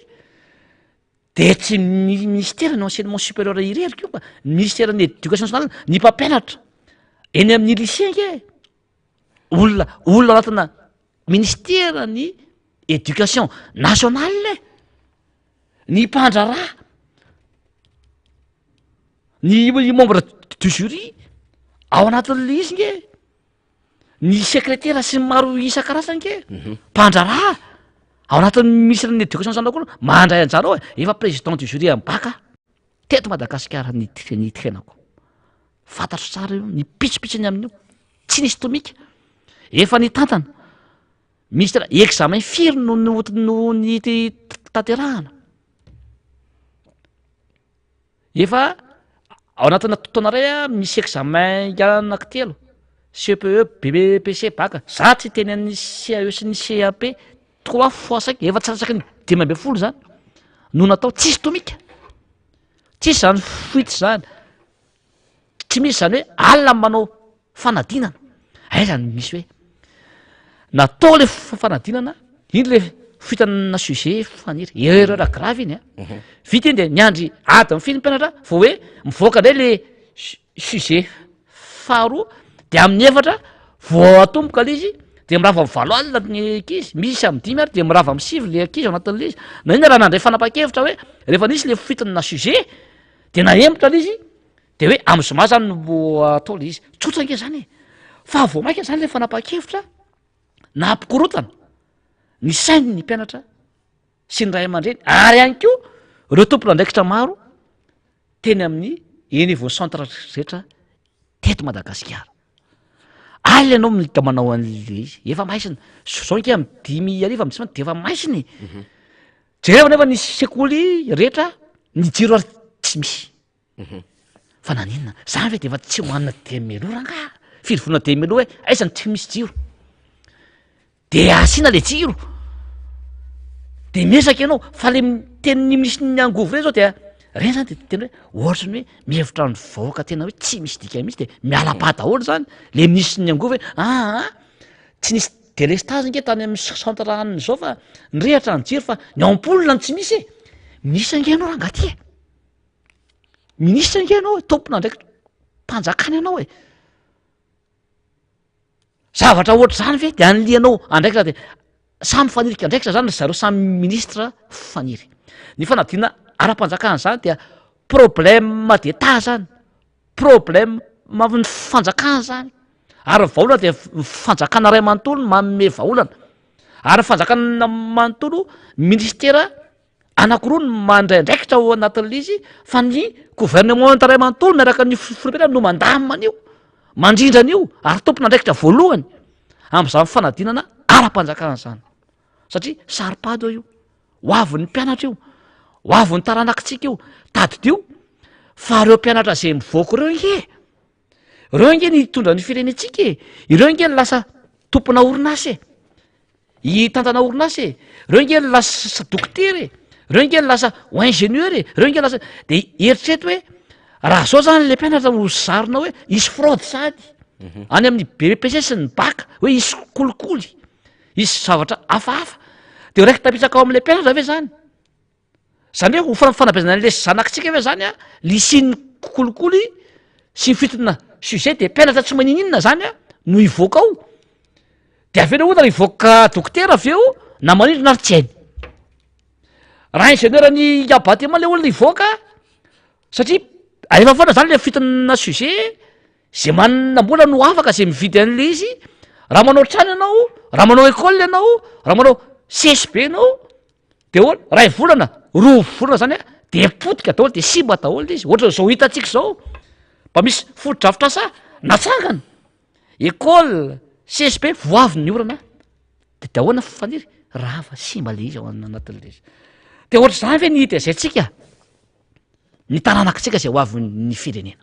De tsy ny ministera ny enseignement supérieur irery ko fa ny ministère ny éducation nationale, ny mpampianatra eny amin'ny lycée ange olona olona anatina ministera ny éducation nationale e, ny mpandraharaha, ny membre du jury ao anatin'le izy nge. Ny sekretera sy ny maro isan-karazany nge, mpandraharaha ao anatin'ny minisitran'ny éducation nationale koa mandray anjara ao e, efa président du jury amin'ny bac aho teto Madagasikara ny ny tenako, fantatro tsara io ny pitsopitsony amin'io, tsy nisy tomika, efa nitantana ministera, examen firy no no no nitanterahana. Efa ao anatina taona iray aho misy examen anaky telo, CPE, BEPC, bac, za tsy hiteny an'ny CAE sy ny CAP trois fois cinq, efa tsy latsaky ny 15 zany no natao, tsisy tomika, tsisy zany fuite zany, tsy misy zany hoe alina manao fanadinana, aiza no misy hoe natao le fanadinana, iny le fuite-na sujet faniry, erreur grave iny a, vita iny de niandry adiny firy ny mpianatra vao hoe mivoaka indray le sujet faharoa de amin'ny efatra vao atomboka le izy de mirava amin'ny valo alina ny ankizy, misy amin'ny dimy ary de mirava amin'ny sivy le ankizy ao anatin'le izy, na inona raha nandray fanapahan-kevitra hoe rehefa nisy le fuite-na sujet de nahemotra le izy De hoe amin'ny zoma zany no atao le izy, tsotra ange zany e, fa vao maika zany le fanapahan-kevitra nampikorontana ny sain'ny mpianatra sy ny ray aman-dreny ary ihany koa ireo tompon'andraikitra maro teny amin'ny eny ivon'ny centre rehetra teto Madagasikara. Alina ianao mita manao an'le izy, efa maizina, zao ange amin'ny dimy hariva amin'ny de efa maizina e. Jereo nefa ny sekoly rehetra ny jiro ary tsy misy. Fa naninona? Zany ve de efa tsy hohanina demelo rangaha? Firy volana demelo hoe aiza no tsy misy jiro? De asiana le jiro. De miezaka ianao fa le tenin'ny minisitry ny angovo reny zao dia reny zany de tena hoe ohatry ny hoe mihevitra ny vahoaka tena hoe tsy misy dikany mihitsy de miala pa daholo zany le minisitry ny angovo hoe aa tsy nisy délestage nge tany amin'ny centre an'ny zao fa nirehatra ny jiro fa ny ampoule no tsy misy e. Minisitra nge ianao rangaha ty e. Minisitra ange ianao e, tompon'andraikitra mpanjakana ianao e. Zavatra ohatr'izany ve de anilianao andraikitra de samy mifanilika andraikitra zany ry zareo samy ministra faniry. Ny fanadinana ara-panjakana zany dia problème d'état zany, problème ny fanjakana zany, ary ny vahaolana dia ny fanjakana iray manontolo no manome vahaolana, ary ny fanjakana manontolo ministera Anakiroa no mandray andraikitra ao anatin'ilay izy fa ny gouvernement iray manontolo miaraka amin'ny filoham-pirenena no mandamina an'io, mandrindra an'io ary tompon'andraikitra voalohany amin'izany fanadinana ara-panjakana izany satria saro-pady eo io, ho avin'ny mpianatra io, ho avin'ny taranakitsika io, tadidio fa ireo mpianatra izay mivoaka ireo ange, ireo ange ny hitondra ny firenentsika e, ireo ange no lasa tompona orinasa e. Hitantana orinasa e! Reo nge lasa dokotera e! Reo nge lasa ho ingénieur e! Reo nge lasa de eritrereto hoe raha zao zany le mpianatra ho zarina hoe hisy fraude sady any amin'ny BEPC sy ny bac hoe hisy kolikoly, hisy zavatra hafahafa de ho raiki-tapitsaka ao am'le mpianatra ve zany? Zany hoe ho fanabeazana an'le zanakitsika ve zany a le hisian'ny kolikoly sy ny fitona sujet de mpianatra tsy maninona zany a no hivoaka ao? De avy eo le olona hivoaka dokotera avy eo na manindrona ary tsy hainy. Raha ingénieur ny bâtiment le olona hivoaka satria alefa foana zany le fitina sujet zay manam-bola no afaka zay mividy an'le izy, raha manao trano ianao, raha manao école ianao, raha manao CSB ianao de ahoana? Ray volana, roa volana zany a de potika daholo de simba daholo le izy, ohatran'izao hitantsika zao, mba misy fotodrafitrasa natsangana. École, CSB, vao avy ny orana de de ahoana Faniry? Rava, simba le izy ao anatin'le izy. De ohatr'izany ve ny hitezaintsika ny taranakitsika zay ho avin'ny firenena?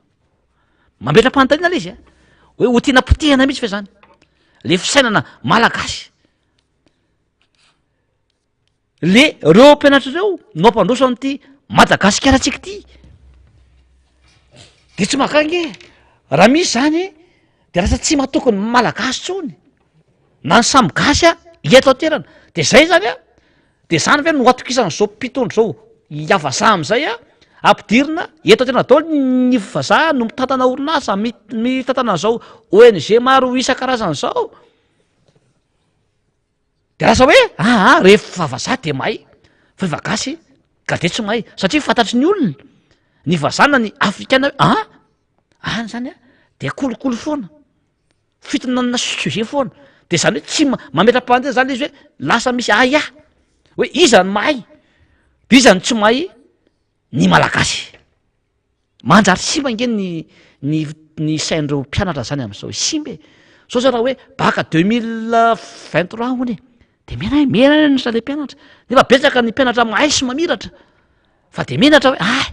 Mametra-panontaniana le izy a, hoe ho tiana potehina mihitsy ve zany le fisainana malagasy? Le reo mpianatra reo no hampandroso an'ity Madagasikarantsika ity. De tsy mahagaga ange raha misy zany de lasa tsy matoky ny malagasy tsony na ny samy gasy a eto an-toerana de zay zany a de zany ve no atokisan'izao mpitondra zao hiavazaha am'zay a ampidirina eto an-toerana daholo ny vazaha no mitantana orinasa mi- mitantana an'zao ONG maro isan-karazany zao. De lasa hoe aa rehefa vazaha de mahay fa rehefa gasy ka de tsy mahay satria fantatry ny olona ny vazaha na ny afrikana hoe aa any zany a de kolikoly foana, fitonanana sujet foana, de zany hoe tsy ma- mametra-pahantra zany le izy hoe lasa misy ahiahy hoe iza no mahay de iza no tsy mahay ny malagasy. Manjary simba ange ny ny ny sain'ireo mpianatra zany am'zao e, simba e, zao zao raha hoe bac 2023 hono e, de mena menatra le mpianatra, nefa betsaka ny mpianatra mahay sy mamiratra fa de menatra hoe ah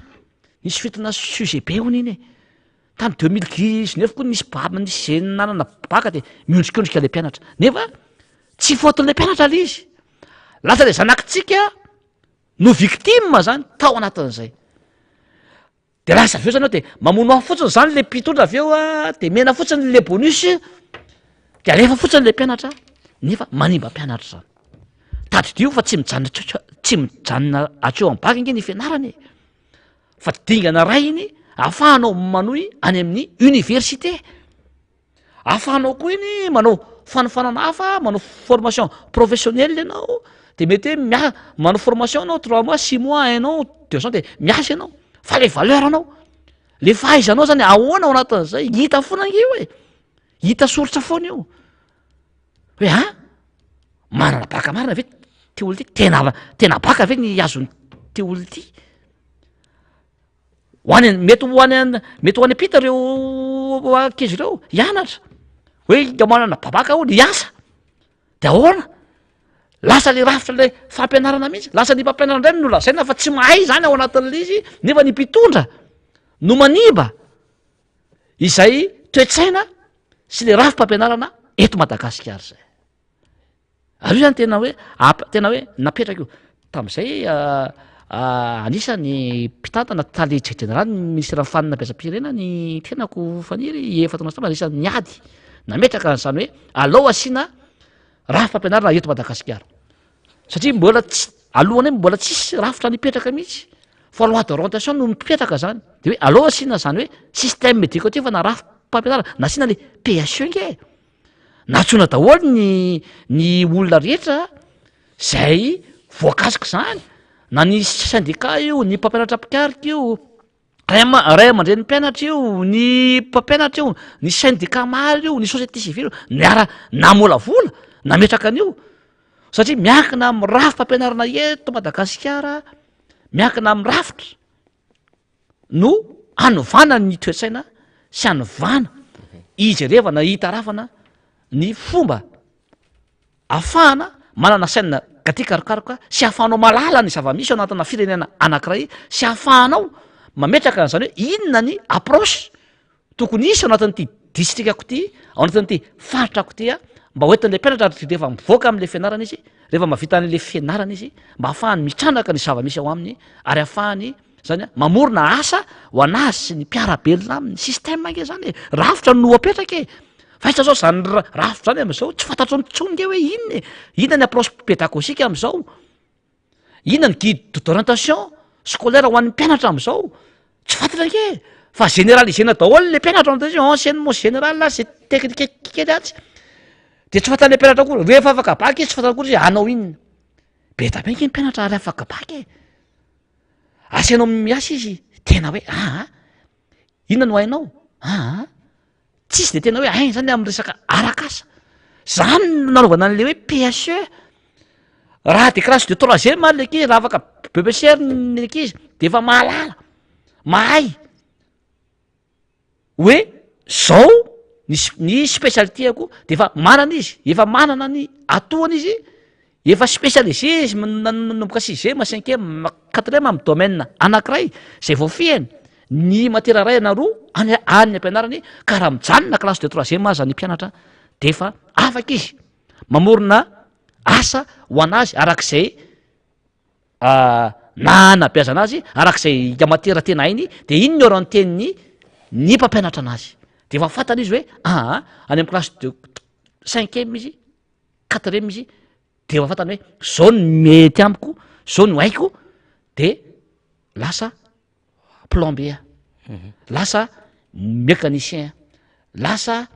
nisy fitina sujet be hono iny e, tamy 2019 koa nisy ba- nisy zay nanana bac de miondrikondrika le mpianatra, nefa tsy faute-n'le mpianatra le izy, lasa le zanakitsika no victime zany tao anatin'izay, de lasa avy eo zany ao de mamono afo fotsiny zany le mpitondra avy eo a, de mena fotsiny le bonus de alefa fotsiny le mpianatra nefa manimba mpianatra zany, tadidio fa tsy mijanona tsotra tsy mijanona hatreo am bac ange ny fianarana e, fa dingana ray iny ahafahanao manohy any amin'ny université. Ahafahanao koa iny manao fanofanana hafa, manao formation professionnelle ianao, de mety hoe mia- manao formation anao trois mois, six mois, un an, deux ans de miasa ianao, fa le valeur anao, le fahaizanao zany ahoana ao anatin'izay, hita foana ange io e, hita soritra foana io, hoe an, manana bacc marina ve ty olona ty, tena tena bacc ve ny azon'ity olona ity? Ho any an- mety ho any an- mety ho any am-pita reo ankizy reo hianatra, hoe nga manana babaka hono hiasa, de ahoana? Lasa le rafitra le fampianarana mihitsy, lasa ny mpampianatra ndray no lazaina fa tsy mahay zany ao anatin'le izy nefa ny mpitondra no manimba izay toe-tsaina sy le rafi-pampianarana eto Madagasikara zay. Ary io zany tena hoe ap- tena hoe napetraka io, tam'zay anisan'ny mpitantana tale jeneraly ny ministeran'ny fanambeazam-pirenena ny tenako Faniry efa taona samy anisan'ny niady nametraka an'zany hoe alao asiana rafi-pampianarana eto Madagasikara satria mbola tsy alohan'io mbola tsisy rafitra nipetraka mihitsy fa loi d'orientation no mipetraka zany de hoe alao asiana zany hoe système éducatif na rafi-pampianarana nasiana le PSE nge e. Nantsoina daholo ny ny olona rehetra zay voakasik'izany, na ny syndicat io, ny mpampianatra mpikaroka io, ray ama- ray aman-drenin'ny mpianatra io, ny mpampianatra io, ny syndicat maro io, ny société civile io, niara namolavola nametraka an'io satria miankina amin'ny rafi-pampianarana eto Madagasikara, miankina amin'ny rafitra. no hanovana ny toe-tsaina sy hanovana hijerevana hitarafana ny fomba ahafahana manana saina gaty karokaroka sy ahafahanao mahalala ny zava-misy ao anatina firenena anankiray sy ahafahanao mametraka an'izany hoe inona ny approche Tokony hisy ao anatin'ity distrikako ity, ao anatin'ity faritrako ity aho, mba ho entin'ilay mpianatra ary rehefa mivoaka amin'ilay fianarana izy, rehefa mahavita an'ilay fianarana izy, mba hahafahany mitrandraka ny zava-misy ao aminy ary hahafahany zany mamorona asa ho an'azy sy ny mpiara-belona aminy. Système ange zany e, rafitra no apetraka e. Fa aiza zao zany rafitra zany amin'izao, tsy fantatro intsony nge hoe inona e, inona ny approche pédagogique amin'izao. Inona ny guide d'orientation scolaire ho an'ny mpianatra am'zao? Tsy fantatra ange e! Fa généralisena daholo le mpianatra ao anatin'izy io, enseignement général sy technique kely atsy. De tsy fantan'le mpianatra akory, rehefa afaka bac izy tsy fantany akory izy hoe hanao inona. Be dia be ange ny mpianatra ary afaka bac e. Asainao miasa izy, tena hoe aa, inona no hainao? Aa, tsisy de tena hoe hainy zany amin'ny resaka arak'asa. Zany no nanaovana an'le hoe PSE. Raha de classe de troisième ary le ankizy, raha afaka BEPC ary ny ankizy de efa mahalala, mahay. Hoe zao ny sp- ny spécialité-ko de efa manana izy, efa manana ny atoany izy, efa spécialisé izy nanomboka sixième, cinquième, quatrième amy domaine anakiray zay voafehiny ny matière ray na roa any any am-pianarany ka raha mijanona classe de troisième aza ny mpianatra de efa afaka izy mamorona asa ho an'azy arak'izay na anabeazana azy arak'izay matière tena hainy de iny ny orienten'ny ny mpampianatra anazy de efa fantany izy hoe aa any amy classe de cinquième izy, quatrième izy de efa fantany hoe zao no mety amiko, zao no haiko de lasa plombier aho, lasa mécanicien aho, lasa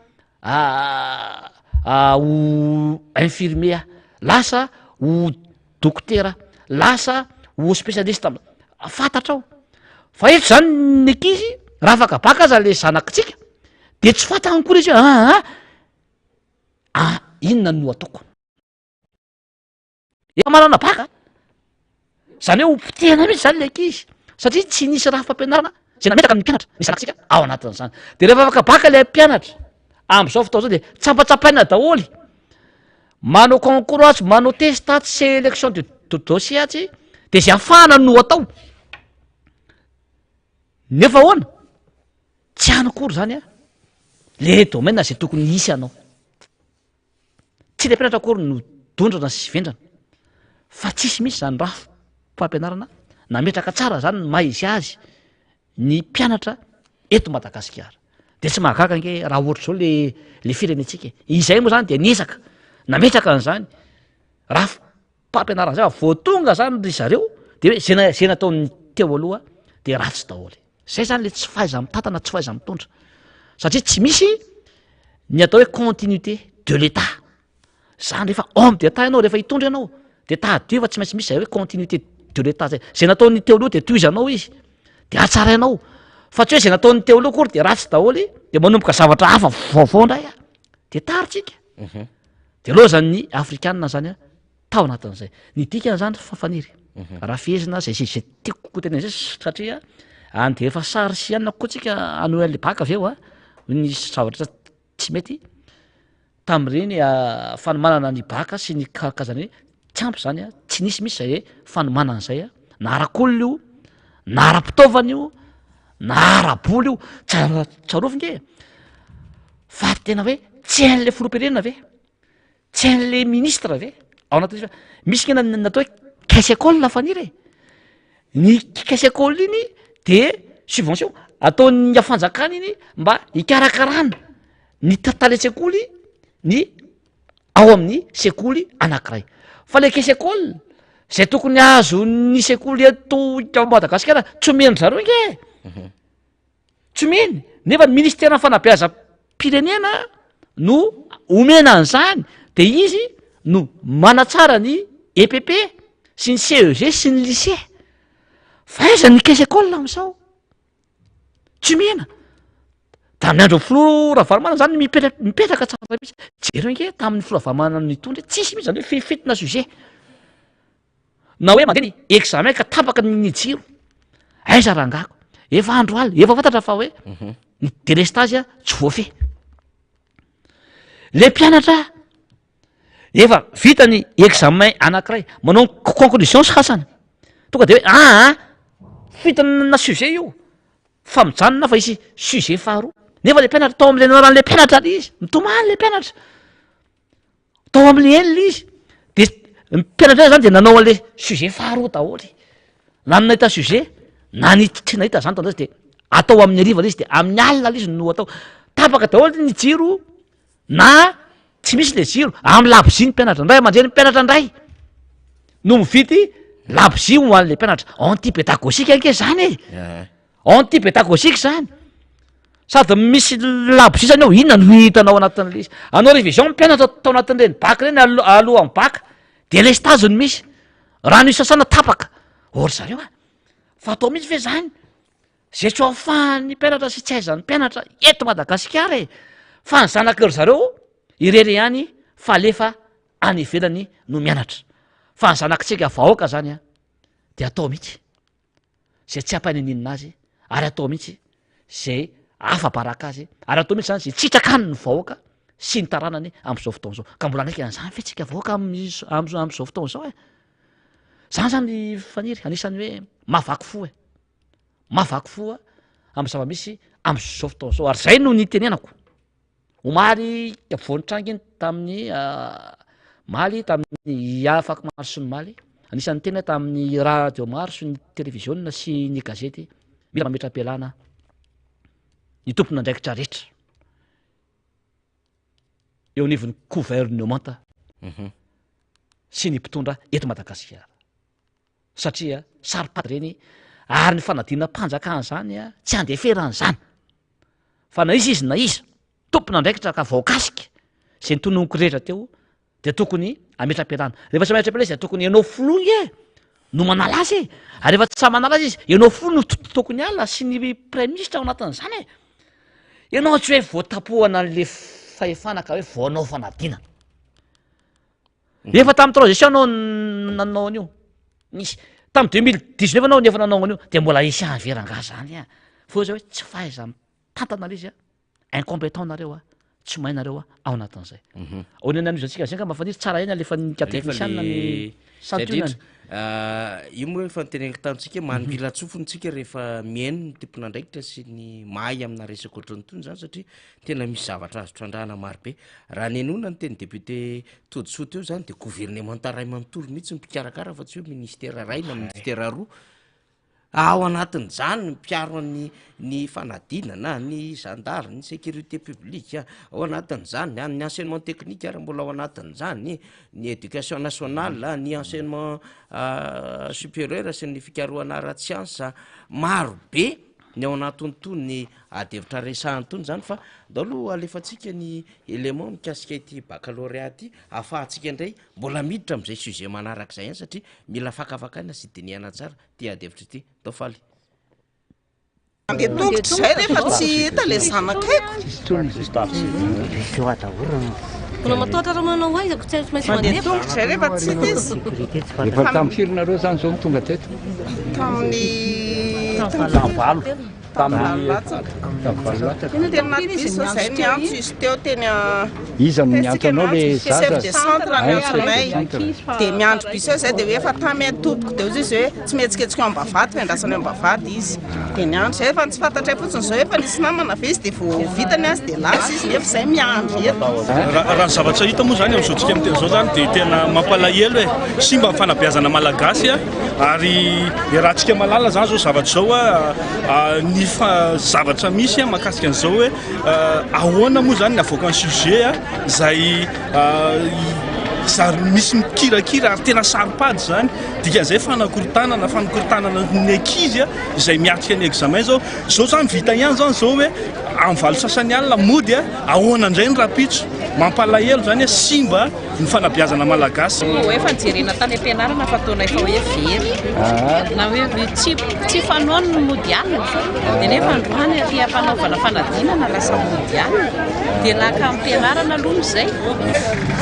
ho infirmier aho, lasa ho dokotera aho, lasa ho spécialiste am- fantatrao fa eto zany ny ankizy raha afaka bacc aza le zanakitsika de tsy fantany akory izy hoe aa ah inona no ataoko. Efa manana bacc a! Zany hoe ho potehina mihitsy zany le ankizy satria tsy nisy rafi-pampianarana zay nametraka ny mpianatra, ny zanakitsika ao anatin'izany. De rehefa afaka bacc le mpianatra am'zao fotoana zao de tsapatsapaina daholo, manao concours atsy, manao test atsy, sélection de dossier atsy, de zay afahana no atao. Nefa ahoana? Tsy any akory zany a, le domaine zay tokony hisy anao. Tsy ilay mpianatra akory no dondrana sy vendrana fa tsisy mihitsy zany rafi-pampianarana nametraka tsara zany ny maha izy azy ny mpianatra eto Madagasikara. De tsy mahagaga ange raha ohatr'izao le le firenentsika e. Izay moa zany de niezaka nametraka an'izany rafi-pampianarana zay fa vao tonga zany ry zareo de hoe zay na- zay nataon'ny teo aloha de ratsy daholo. Zay zany le tsy fahaiza-mitantana, tsy fahaiza-mitondra satria tsy misy ny atao hoe continuité de l'Etat. Zany rehefa homme d'Etat ianao, rehefa hitondra ianao de tadidio fa tsy maintsy misy zay hoe continuité de l'Etat zay. Zay nataon'ny teo aloha de tohizanao izy, de hatsarainao fa tsy hoe zay nataon'ny teo aloha akory de ratsy daholo de manomboka zavatra hafa vaovao ndray a, de tary tsika. De lôzan'ny afrikanina zany a. tao anatin'izay. Ny dikan'izany fa Faniry, raha fehezina zay zay zay tiako kokoa tenenina zay satria any de efa sary sy anona kokoa tsika hanohy an'le bacc avy eo a, nisy zavatra tsy mety tamin'ireny fanomanana ny bacc sy ny karazany hoe tsy ampy zany a, tsy nisy mihitsy zay hoe fanomanana zay a, na arak'olona io, na ara-pitaovana io, na ara-bola io, tsa- tsarovy nge fa tena hoe tsy hain'le filoham-pirenena ve? Tsy hain'le ministre ve ao anatin'izy fa misy nge natao hoe caisse école Faniry e, ny caisse école iny de subvention ataon'ny fanjakana iny mba hikarakarana ny talen-tsekoly ny ao amin'ny sekoly anankiray, fa le caisse école zay tokony azon'ny sekoly eto Madagasikara tsy omen-dry zareo nge e. Tsy omeny, nefa ny ministeran'ny fanabeazam-pirenena no omena an'izany, de izy no manatsara ny EPP sy ny CEG sy ny lycée. Fa aiza ny caisse école am'zao? Tsy omena. Tamin'ny andron'ny filoha Ravalomanana zany mipetra- mipetraka tsara mihitsy, jereo ange tamin'ny filoha Ravalomanana nitondra, tsisy mihitsy zany hoe fifintona sujet. Na hoe mandeha ny examen ka tapaka ny jiro, aiza rangako, efa andro alina, efa fantatra fa hoe ny délestage a tsy voafehy. Le mpianatra efa vita ny examen anankiray, manao ny conclusion sasany, tonga de hoe aa fitina sujet io fa mijanona fa hisy sujet faharoa, nefa le mpianatra tao am'le anaran'le mpianatra le izy, mitomany le mpianatra. Tao amin'ny L izy de ny mpianatra zany de nanao an'le sujet faharoa daholo, na ny nahita sujet na ny tsy nahita zany tao de atao amin'ny hariva le izy de amin'ny alina le izy no atao, tapaka daholo ny jiro na tsy misy le jiro, amin'ny labozia ny mpianatra, ny ray aman-dreny mpianatra ndray no mividy labozia ho an'le mpianatra, anti-pédagogique ange zany e, anti-pédagogique zany. Sady misy labozia zany ao, inona no hitanao anatin'le izy? Hanao révision ny mpianatra tao anatin'ireny bac ireny alo- alohan'ny bac, délestage no misy, rano isasana tapaka, ô ry zareo a, fa atao mihitsy ve zany? Zay tsy ho ahafahan'ny mpianatra sy tsy ahaizan'ny mpianatra eto Madagasikara e! Fa ny zanaky ry zareo irery ihany fa alefa any ivelany no mianatra, fa ny zanakitsika vahoaka zany a de atao mihitsy zay tsy hampanin'inona azy ary atao mihitsy zay afa-baraka azy ary atao mihitsy zany zay tsy hitraka any ny vahoaka sy ny taranany am'izao fotoana izao, ka mbola hanaiky an'izany ve tsika vahoaka am'izao am'izao fotoana izao e? Zany zany Faniry anisan'ny hoe mahavaky fo e, mahavaky fo amin'ny zava-misy am'izao fotoana izao ary zay no nitenenako omaly vao nitranga iny tamin'ny maly tamin'ny afakomaly sy ny omaly, anisan'ny niteny aho tamin'ny radio maro sy ny televiziona sy ny gazety, mila mametra-pialana ny tompon'andraikitra rehetra eo anivon'ny governemanta sy ny mpitondra eto Madagasikara. Satria saro-pady ireny ary ny fanadinam-panjakana izany tsy andeferana izany fa na iza izy na iza tompon'andraikitra ka voakasika izay notononiko rehetra teo dia tokony hametra-pialana. Rehefa tsy mametra-pialana izy dia tokony ianao filoha nge no manala azy e! Ary rehefa tsy sahy manala azy izy, ianao filoha no tokony hiala sy ny praiminisitra ao anatin'izany e! Ianao tsy hoe voatapohana an'le fahefana ka hoe vao hanao fanadinana. Efa tamin'ny transition anao nanao an'io. Nisy tamin'ny 2019 anao nefa nanao an'io de mbola hisy avy rangaha zany a. Fa zao hoe tsy fahaiza-mitantana le izy a. Incompétent nareo a. Tsy mahay nareo a ao anatin'izay. Mhm. Ao ny an'izantsika zay angamba fa tsara ihany alefan'ny technicien ny santionany. Ah, io moa efa noteneniko tamintsika hoe manongilan-tsofina tsika rehefa mihaino ny tompon'andraikitra sy ny mahay amina resaka ohatran'itony zany satria Tena misy zavatra azo trandrahana maro be. Raha nenoina ny teny député Todisoa teo zany de governemanta ray manontolo mihitsy ny mpikarakara fa tsy hoe ministera ray na ministera roa. Ao anatin'izany ny mpiaro ny ny fanadinana, ny zandary, ny sécurité publique, ao anatin'izany ny an'ny enseignement technique ary mbola ao anatin'izany ny éducation nationale, ny enseignement supérieur sy ny fikarohana ara-tsiansa. Maro be ny ao anatin'itony ady hevitra resahana itony zany fa ndao aloha alefantsika ny élément mikasika ity baccalauréat ity ahafahantsika indray mbola miditra amin'izay sujet manaraka izay ihany satria mila fakafakaina sy dinihana tsara ity ady hevitra ity, ndao faly. Mandeha tongotra izay rehefa tsy hita ilay zanakaiko. Mbola matahotra raha manao aiza ko tsy maintsy Mandeha mandeha. tongotra izay rehefa tsy hita izy. Efa tamin'ny firy nareo zany zao no tonga teto? Tamin'ny Tamin'ny valo. Tamin'ny latsaka. Tamin'ny valo latsaka. Teny anaty bus zao zahay niantso izy teo teny a Iza no niantso anao le Chef zaza? de centre Ah, niantso chef de anay. centre. Dia miandry bus eo zahay dia hoe efa tamy atoboko dia hoy izy hoe tsy mihetsiketsika eo Ambavahady fa endrasana eo Ambavahady izy. Dia niandry zahay fa ny tsy fantatray fotsiny izao efa nisy namana ve izy dia vao vita ny azy dia lasa izy nefa zahay miandry eto. Raha ny zavatra hita moa izany amin'izao tsika miteny izao izany dia tena mampalahelo e! Simba ny fanabeazana malagasy a! Ary iarahantsika mahalala izany izao zavatra izao a! Ny zavatra misy mahakasika an'izao hoe ahoana moa izany ny avoakan'ny sujet a! Izay zary misy mikirakira ary tena saro-pady izany. Dikan'izay fanakorontanana, fanakorontanana ny ankizy izay miatrika ny examen izao. Izao izany vita ihany izany izao hoe amin'ny valo sasany alina mody a, ahoana indray ny rahampitso? Mampalahelo izany hoe simba ny fanabeazana malagasy. Hoe efa nijerena tany am-pianarana fa ataonay fa hoe very na hoe tsy tsy fanaony ny mody alina dia nefa androany aty am-panaovana fanadinana lasa mody alina dia naka am-pianarana aloha izay.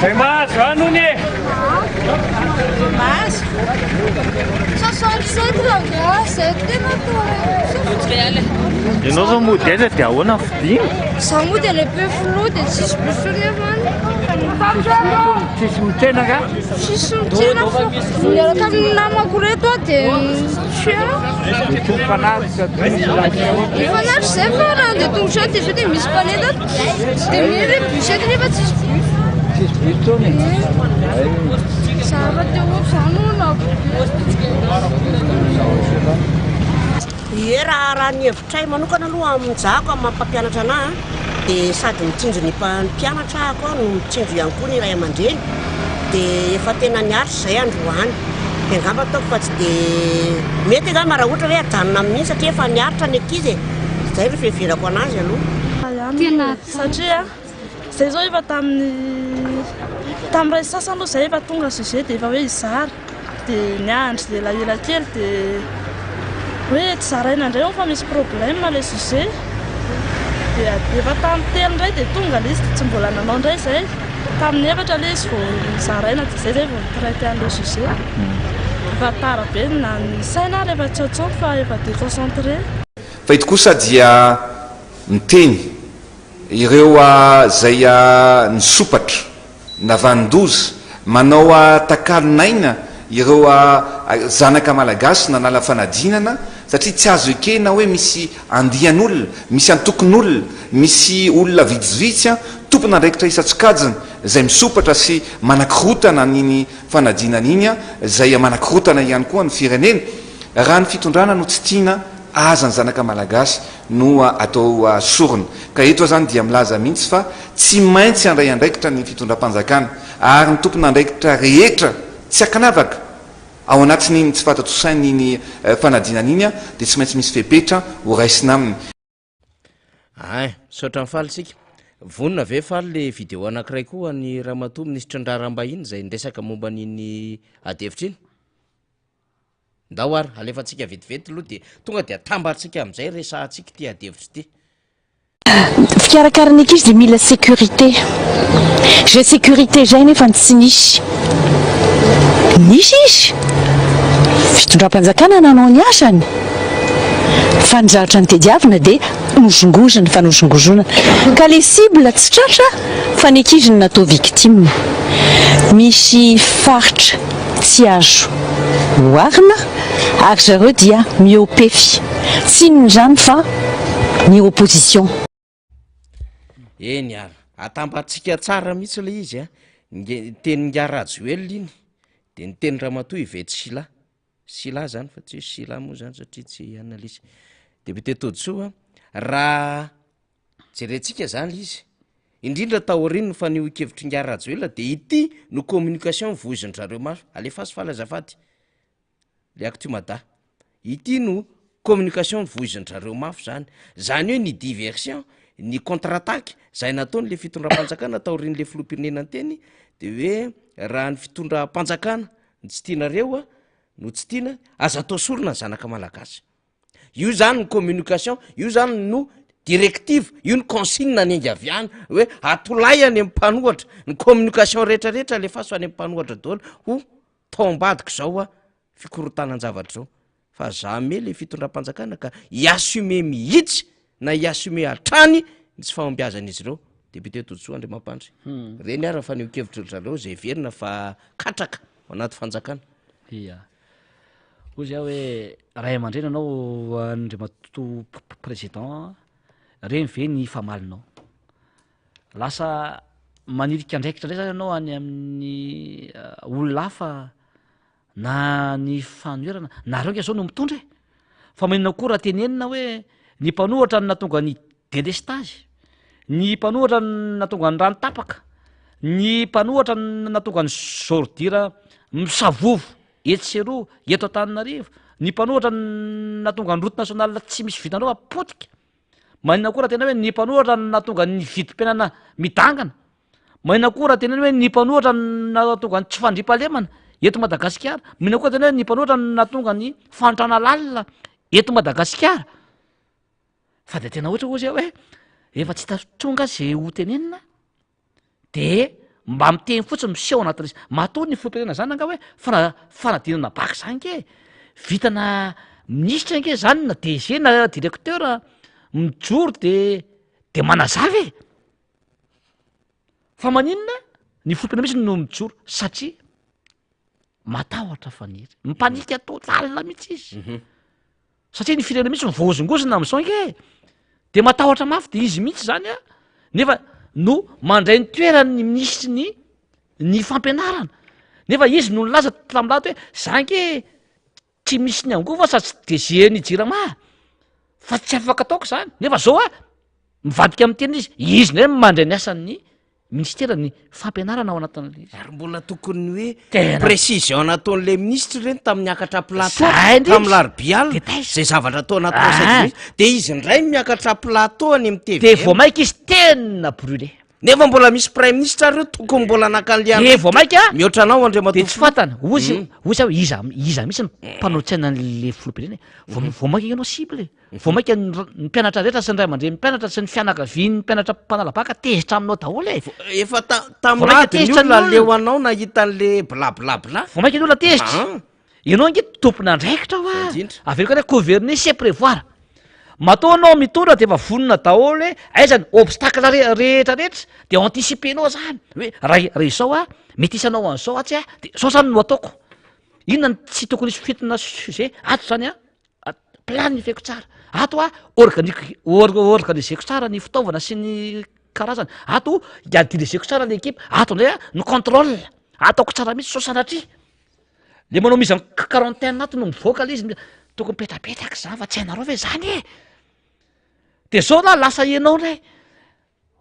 Zay mahazo any hono e! Mahazo. 67 rangahy, zay tena atao. Ianao zao mody aiza dia ahoana ny fidiny? Za mody any Ampefiloha dia tsisy bus nefa any. Tsisy mitsena nga? Tsisy mitsena fa miaraka amin'ny namako reto aho dia tsy eo. Dia tsy mifanaritra, tsy misy lainga. Mifanaritra izay fa raha andeha tongotra eo dia sao dia misy mpanendaka. Dia mino hoe bus eto nefa tsisy bus. Tsisy bus intsony e? Zava teo ohatr'izany no Ie raha raha ny hevitray manokana aloha amin'ny zahako amin'ny maha mpampianatra anah dia sady mitsinjo ny mpianatra aho koa no mitsinjo ihany koa ny ray aman-dreny dia efa tena niaritra izay androany dia angamba ataoko fa tsy dia mety angamba raha ohatra hoe ajanona amin'iny satria efa niaritra ny ankizy e, izay no fiheverako anazy aloha. ihany satria zay zao efa tamin'ny tamin'ny ray sasany aloha zay efa tonga sujet dia efa hoe hizara dia niandry elaela kely dia hoe tsy zaraina indray hono fa misy problème ilay sujet dia efa tamin'ny telo indray dia tonga ilay izy dia tsy mbola nanao indray izay tamin'ny efatra ilay izy vao nozaraina dia izay izay vao ni-traiter an'ilay sujet efa tara be na ny saina ary efa tsy ao intsony fa efa déconcentré. Fa eto kosa dia miteny ireo izay nisompatra, navanon-doza, manao takalon'aina ireo zanaka malagasy nanala fanadinana satria tsy azo ekena hoe misy andian'olona, misy antokon'olona, misy olona vitsivitsy tompon'andraikitra isan-tsokajiny izay misompatra sy manakorotana an'iny fanadinana iny izay manakorotana ihany koa ny firenena. Raha ny fitondrana no tsy tiana aza ny zanaka malagasy no atao sorona. Ka eto aho izany dia milaza mihitsy fa tsy maintsy handray andraikitra ny fitondram-panjakana ary ny tompon'andraikitra rehetra tsy ankanavaka ao anatin'iny tsy fahatontosain'iny fanadinana iny dia tsy maintsy misy fepetra ho raisina aminy. Ay, misaotra an'i Faly isika. Vonona ve Faly le vidéo anankiray koa an'i ramatoa minisitry ny raharaham-bahiny izay niresaka momba an'iny adihevitra iny? Ndao ary, alefantsika vetivety aloha dia tonga dia atambatsika amin'izay resahantsika ity adihevitra ity. Fikarakarana ankizy dia mila sécurité. Izay sécurité izay nefa tsy nisy. Nisy izy. Fitondram-panjakana nanao ny asany. Fa ny zavatra notediavina dia nozongozona, fanozongozonana. Ka le cible tsy tratra fa ny ankizy no natao victime. Misy faritra tsy azo oharina ary zareo dia mihoa-pefy. Tsy inona izany fa ny opposition. Eny ary, atambatsika tsara mihitsy ilay izy a, ny tenin'ingahy Rajoelina iny, de ny tenin'i ramatoa Yvette Sylla, Sylla zany fa tsy hoe Sylla moa zany satria tsy analyse. Député Todisoa, raha jerentsika zany ilay izy, indrindra taorian'ny fanehoan-kevitr'ingahy Rajoelina de ity no communication voizin-dry zareo mafy, alefaso faly azafady. le Actu Mada. Ity no communication voizin-dry zareo mafy zany, zany hoe ny diversion, ny contre attaque zay nataon'le fitondram-panjakana taorian'le filoham-pirenena niteny de hoe raha ny fitondram-panjakana no tsy tianareo a, no tsy tiana, aza atao sorona ny zanaka malagasy. Io zany ny communication, io zany no directive, io ny consigne niainga avy any hoe atolay any amin'ny mpanohatra, ny communication rehetrarehetra alefaso any amin'ny mpanohatra daholo ho tao ambadika izao a fikorontanan-javatra izao fa jamais le fitondram-panjakana ka hi-assumer mihitsy na hi-assumer hatrany ny tsy fahombiazan'izy ireo. Député Todisoa Andriamampandry. Ireny ary ny fanehoan-kevitry ry zareo izay heverina fa katraka ao anaty fanjakana. Ia. Hoy izy aho hoe ray aman-dreny ianao Andriamatoa Président, ireny ve ny famalinao? Lasa manilika andraikitra indray zany ianao any amin'ny olona hafa na ny fanoherana, nareo nge zao no mitondra e! Fa maninona koa raha tenenina hoe ny mpanohatra no nahatonga ny delestazy, ny mpanohatra no nahatonga ny rano tapaka, ny mpanohatra no nahatonga ny ordure misavovo etsy sy eroa eto Antananarivo, ny mpanohatra no nahatonga ny route nationale tsy misy vitanao fa potika. Maninona koa raha tena hoe ny mpanohatra no nahatonga ny vidim-piainana midangana? Maninona koa raha teneno hoe ny mpanohatra no nahatonga ny tsy fandriampahalemana eto Madagasikara? Maninona koa raha tena hoe ny mpanohatra no nahatonga ny fahantrana lalina eto Madagasikara? Fa de tena ohatra hozy aho hoe efa tsy hita tonga ze ho tenenina de mba miteny fotsiny miseho anatin'izy matoa ny filoham-pirenena zany anga hoe fana- fanadinana bac zany nge vitana minisitra nge zany na DG na directeur mijoro de de manazava e fa maninona ny filoham-pirenena mihitsy no mijoro satria matahotra faniry mipanika total mihitsy izy mhm. Satria ny firenena mihitsy no voahozongozona amin'izao ange e! De matahotra mafy de izy mihitsy zany a, nefa no mandray ny toeran'ny minisitry ny ny fampianarana, nefa izy no nilaza tamin'ny lato hoe za ange tsy misy ny angovo aho sady tsy DG ny jirama fa tsy afaka ataoko zany, nefa zao a mivadika amin'ny tena izy, izy ndray no mandray ny asan'ny. Ministera ny fampianarana ao anatin'ilay izy. Ary mbola tokony hoe Tena. précision nataon'ilay ministra ireny tamin'ny niakatra plateau Zay indrindra. tamin'ny larobia alina De taiza? zay zavatra atao anaty Ah. conseil des ministres de izy indray no miakatra plateau any amin'ny De TVM vao maika izy tena brûlé. nefa mbola misy prime ministre ary eo tokony mbola naka an'ilay De vao maika mihoatra anao andriamatoa de tsy fantany ozy Mm. ozy aho iza iza mihitsy ny mpanolo-tsaina an'le filoham-pirenena e. Vao vao maika ianao cible e. Vao mainka ny ny mpianatra rehetra sy ny ray aman-dreny mpianatra sy ny fianakavian'ny mpianatra mpanala baka tezitra aminao daholo e. Efa ta- tamin'ny Vao mainka ady ny tezitra ny olona olona. leo anao nahita an'le blablabla. Vao mainka ny olona tezitra. Ah. Ianao ange tompon'andraikitra hoa. Zay indrindra. Averiko indray, gouverner c'est prévoir. Matoa anao mitondra de efa vonona daholo hoe aiza ny obstacle re- rehetra rehetra de anticiper-nao zany hoe raha raha izao aho mety hisy hanao an'izao atsy aho de zao zany no ataoko. Inona no tsy tokony hisy fitina sujet ato zany an. Planifieko tsara, ato a organique or- organiseko tsara ny fitaovana sy ny karazany, ato iadirizeko tsara ny ekipa, ato ndray a ny contrôle ataoko tsara mihitsy sao sanatria le manao mise en quarantaine ato no mivoaka le izy, tokony mipetrapetraka zany fa tsy hainareo ve zany e? De zao lah lasa enao ndray,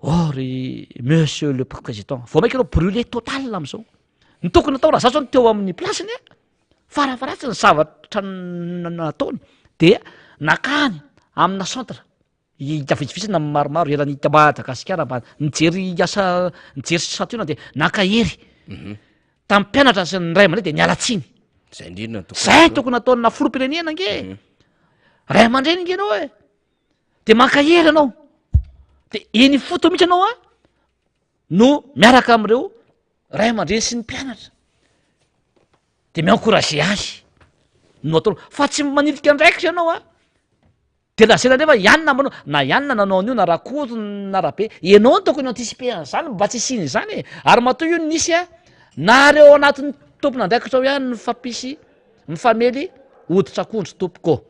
oh ry monsieur le président, vao maika anao brûlé total am'zao, ny tokony atao raha za zao no teo amin'ny place-ny a. Farafaharatsiny ny zavatra nataony dia nakany amina centre hita vitsivitsy na maromaro eran'i Madagasikara mba nijery asa nijery santionany dia nankahery Mhm. tamin'ny mpianatra sy ny ray aman-dreny dia niala tsiny. Zay indrindra no tokony Zay atao. tokony ataon'ny filoham-pirenena ange. Mhm. Ray aman-dreny ange ianao e. De mankahery ianao. De eny ifotony mihitsy ianao a no miaraka amin'ireo ray aman-dreny sy ny mpianatra. De mi-encourager azy no ataonao fa tsy manilika andraikitra ianao a, de lazaina nefa i anona manao, na i anona nanao an'io na Rakoto na Rabe, ianao no tokony anticiper an'izany mba tsy hisian'izany e, ary matoa io nisy a, nareo ao anatin'ny tompon'andraikitra ao ihany no mifampisy, mifamely hoditr'akondro tompoko ô.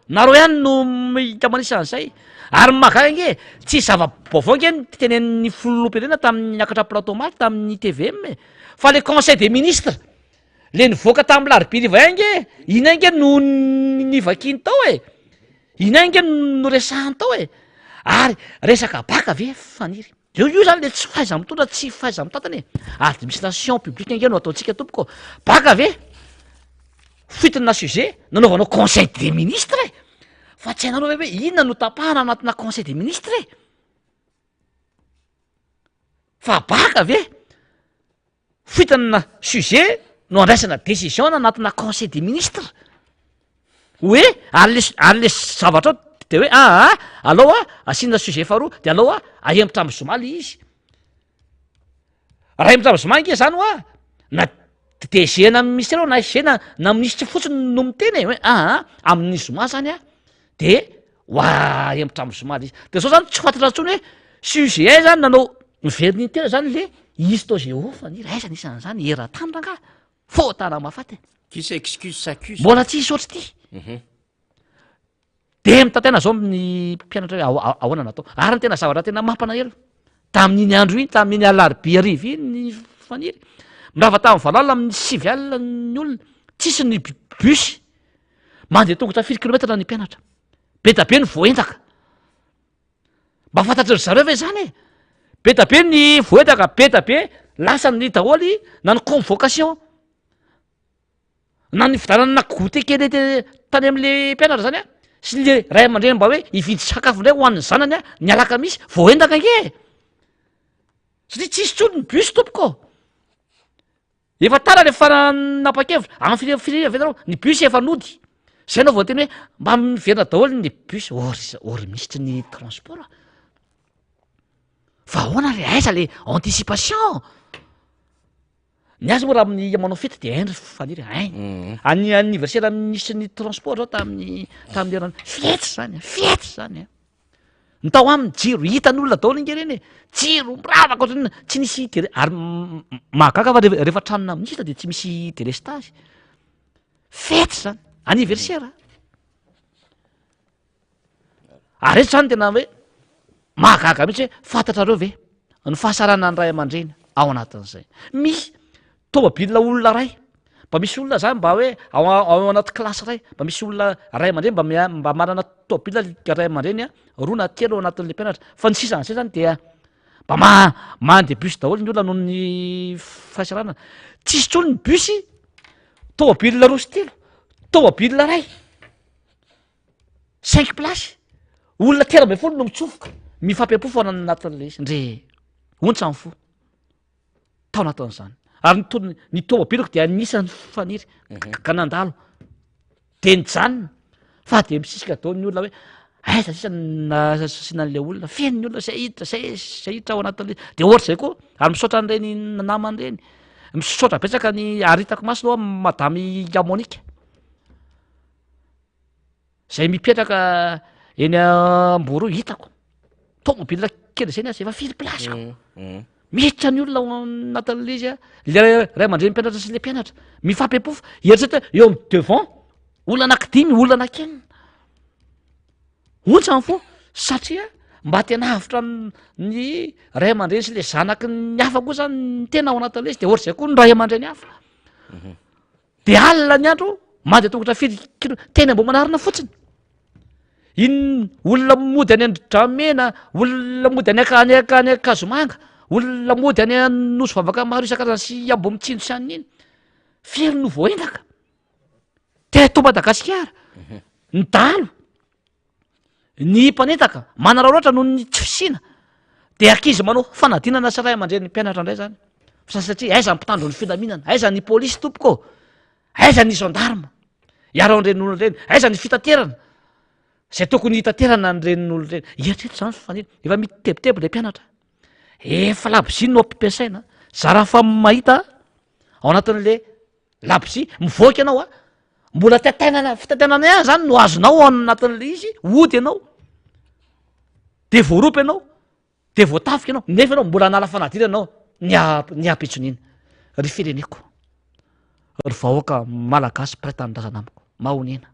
Nareo ihany no hita manisa an'izay. Ary ny mahagaga ange, tsy zava-baovao ange ny tenenin'ny filoham-pirenena tamin'ny niakatra plateau omaly tamin'ny tvm e. Fa le conseil des ministres, le nivoaka tamin'ny larobia hariva ihany ange, iny ange no nivakiany tao e. Iny ange no noresahany tao e. Ary resaka baka ve Faniry? Eo io zany le tsy fahaiza-mitondra, tsy fahaiza-mitantana e. Administration publique ange no ataontsika tompoko ô. Baka ve? Fuite-na sujet nanaovanao conseil des ministres e. Fa tsy hainareo ve hoe inona no tapahana anatina conseil des ministres e? Fa baka ve? Fuite-na sujet no andraisana décision anatina conseil des ministres. Hoe ary le ary le zavatra ao de hoe aa alao a asiana sujet faharoa de alao a ahemotra amin'ny zoma le izy. Raha ahemotra amin'ny zoma ange zany hoa na DG na ministera na SG na na minisitra fotsiny no miteny e hoe aa amin'ny zoma zany a de ho ahemotra amin'ny zoma le izy. De zao zany tsy fantatra intsony hoe sujet aiza zany nanao miverina intelo zany le histo géo fa ny aiza ny isan'izany eran-tany rangaha. Fotana mahafaty e. Qui s'excuse s'accuse. Mbola tsy hisy ohatr'ity. Mhm. De mitantaina zao amin'ny mpianatra hoe ao- ahoana natao. Ary ny tena zavatra tena mampalahelo, tamin'iny andro iny, tamin'iny alarobia hariva iny ny faniry, mirava tamin'ny valo alina amin'ny sivy alina ny olona, tsisy ny bu- bus, mandeha tongotra firy kilomètre ny mpianatra, be da be ny voaendaka. Mba fantatry ry zareo ve zany e? Be da be ny voedaka, be da be lasany daholo na ny convocation na ny fividianana goûter kely tany am'le mpianatra zany a, sy le ray aman-dreny mba hoe hividy sakafo indray ho an'ny zanany a ny alakamisy, voaendaka ange e! Satria tsisy intsony ny bus tompoko ô! Efa tara le fanapakevitra, amin'ny firy firy avy nareo, ny bus efa nody, zay anao vao niteny hoe mba miverina daholo ny bus, oh ry za- oh ry minisitry ny transport a, fa ahoana re aiza le anticipation? Ny azy moa raha amin'ny manao fety de hainy ry Faniry a, hainy, any anniversaire minisitry ny transport zao tamin'ny tamin'ny herinandro, fety zany a, fety zany a. Ny tao aminy jiro hitan'olona daholo ange ireny e, jiro miravaka ohatran'ny tsy nisy dele- ary mahagaga fa rehefa rehefa tranona minisitra de tsy misy délestage, fety zany, anniversaire. Ary eto zany tena hoe mahagaga mihitsy hoe fantatrareo ve ny fahasaranan'ny ray aman-dreny ao anatin'izay. Misy Tômôbila olona ray, mba misy olona zany mba hoe ao ao anaty kilasy ray, mba misy olona ray aman-dreny mba mia- mba manana tômôbila ray aman-dreny a, roa na telo ao anatin'le mpianatra, fa ny sisan'izay zany dia. Mba ma- mandeha bus daholo ny olona noho ny fahasahiranana. Tsisy intsony ny bus, tômôbila roa sy telo, tômôbila iray, cinq places, olona 13 no mitsofoka, mifampiampofo ao anatin'ilay izy. Ndre, ontsa ny fo. Tao anatin'izany. Ary ny to- ny tômôbilako dia anisan'ny faniry ka nandalo. De nijanona fa de misisika daholo ny olona hoe aiza sisa nasiana an'ilay olona, feno ny olona zay hiditra, zay zay hiditra ao anatin'le, de ohatr'izay koa, ary misaotra an'ireny namana ireny, misaotra betsaka ny ary hitako maso aloha madame Monica, zay mipetraka eny Ambohiroa hitako, tômôbila kely zay ny azy efa firy place ko, miditra ny olona ao anatin'le izy a, le ray aman-dreny mpianatra sy le mpianatra mifampiampofa, eritrereto hoe eo amin'ny devant olona anankidimy, olona anankenina, ontsa ny fo satria mba tena avotra ny ray aman-dreny sy le zanaky ny hafa koa zany ny tena ao anatin'le izy, de ohatr'izay koa ny ray aman-dreny hafa. De alina ny andro mandeha tongotra firy kilo teny Ambohimanarina fotsiny. Iny olona mody any Andramena, olona mody any any any Ankazomanga, olona mody any Anosy Vavaka maro isan-karazany sy Ambohimitsinjo sy an'iny. Firy no voaendaka teto Madagasikara? Ny dahalo. Ny mpanendaka manararaotra noho ny tsy fisiana de ankizy manao fanadinana sy ray aman-dreny mpianatra indray zany fa satria aiza ny mpitandro ny filaminana, aiza ny polisy tompoko ô, aiza ny gendarme hiaro an'ireny olona ireny, aiza ny fitaterana zay tokony hitaterana an'ireny olona ireny. Eritrereto zany Faniry, efa mitebiteby le mpianatra, efa labozia no ampiasaina, zara fa mahita ao anatin'le Labozia, mivoaka ianao a, mbola tatainana, fitatainana ihany zany no azonao ao anatin'le izy, hody ianao, de voaroba ianao, de voatafika ianao, nefa ianao mbola hanala fanadinana ianao ny ny ampitson'iny. Ry fireneko, ry vahoaka malagasy mpiray tanindrazana amiko, mahonena,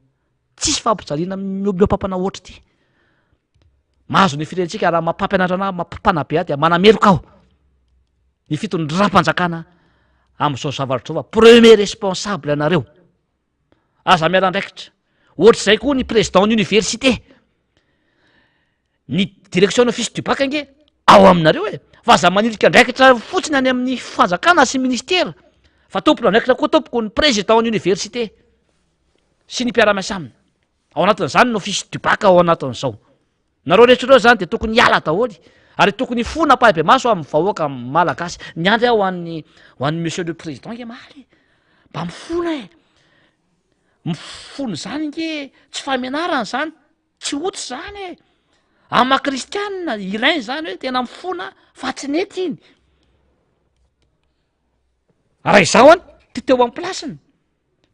tsisy fampijaliana mihoapampana ohatr'ity. Mahazo ny firenentsika raha mampampianatra anah, mampanabe ahy dia manameloka aho. Ny fitondram-panjakana amin'izao zavatra izao fa premier responsable anareo. Aza miala andraikitra. Ohatr'izay koa ny président ny université. Ny direction ny office du bac ange ao aminareo e. Fa aza manilika andraikitra fotsiny any amin'ny fanjakana sy ministera. Fa tompon'andraikitra koa tompoko ny président ny université sy ny mpiara-miasa aminy. Ao anatin'izany ny office du bac ao anatin'izao. Nareo rehetra ireo zany de tokony hiala daholo ary tokony hifona ampahibemaso amin'ny vahoaka malagasy. Miandry aho ho an'ny ho an'ny monsieur le président nge maly e. Mba mifona e. Mifona zany nge tsy fahamenarana zany, tsy otsy zany e. Amin'ny maha kristianina ilaina zany hoe tena mifona fa tsy nety iny. Raha izaho an, ty teo am place-ny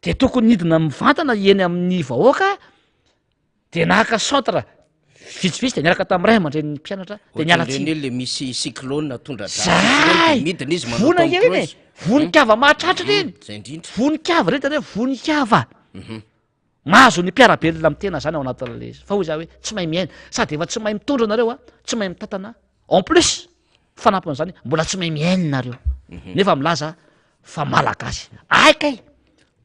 de tokony nidina mivantana eny amin'ny vahoaka de naka centre vitsivitsy de niaraka tamin'ny ray aman-drenin'ny mpianatra de niala tsiny. Ohatran'ireny le misy cyclone tondra-drano Zay! de midina izy manao Vola Tom ange ireny e! Cruise. Vonikava mahatratra ireny! Zay indrindra. Vonikava ireny tena hoe vonikava. Mahazo ny mpiara-belona amin'ny tena zany ao anatin'ilay izy. Fa hoy za hoe tsy mahay miaina, sady efa tsy mahay mitondra nareo a, tsy mahay mitantana, en plus fanampin'izany mbola tsy mahay miaina nareo. Nefa milaza fa malagasy. Ay kay!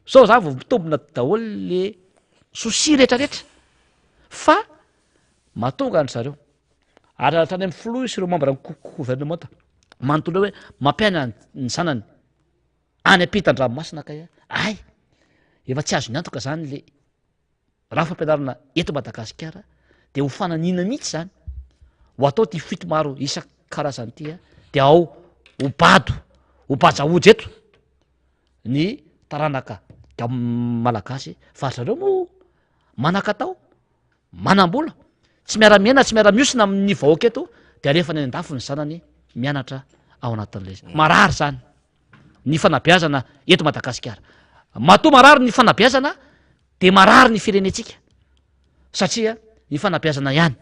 Zao za vao mitombina daholo le souci retraretra fa mahatonga an-dry zareo ary hatrany amin'ny filoha sy ireo membre ny gouvernemanta manontolo hoe mampiaina ny zanany any ampitan-dranomasina kay ay efa tsy azony antoka zany le raha fampianarana eto Madagasikara de ho fananiana mihitsy zany ho atao ty fuite maro isan-karazany ty a de ao ho bado ho bajahoja eto ny taranaka malagasy fa ry zareo moa manan-katao, manam-bola, tsy miara-miaina, tsy miara-mihosina amin'ny vahoaka eto de alefany any an-dafy ny zanany mianatra ao anatin'ilay izy. Marary zany ny fanabeazana eto Madagasikara. Matoa marary ny fanabeazana de marary ny firenentsika satria ny fanabeazana ihany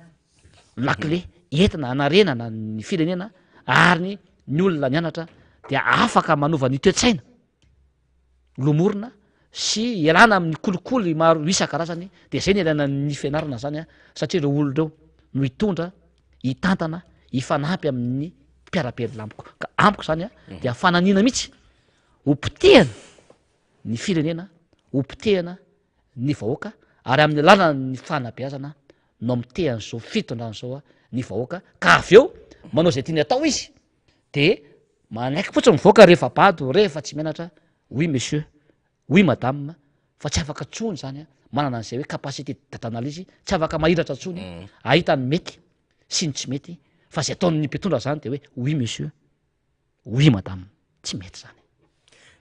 lakile entina hanarenana ny firenena ary ny olona nianatra dia afaka manova ny toe-tsaina lomorina sy ialana amin'ny kolikoly maro isan-karazany dia zay ny ilaina ny fianarana zany a satria ireo olona ireo no hitondra hitantana hifanampy amin'ny mpiara-belona amiko ka amiko zany a dia fananiana mihitsy ho potehana ny firenena ho potehana ny vahoaka ary amin'ny alalan'ny fanabeazana no amotehan'izao fitondrana izao ny vahoaka ka avy eo Manao izay tiany atao izy de manaiky fotsiny mivoaka rehefa bado, rehefa tsy menatra, oui monsieur, oui madame, fa tsy afaka tsony zany an, manana an'izay hoe capacité d'analyse, tsy afaka mahiratra tsony ahita ny mety sy ny tsy mety, fa izay ataon'ny mpitondra zany de hoe oui monsieur, oui madame, tsy mety zany.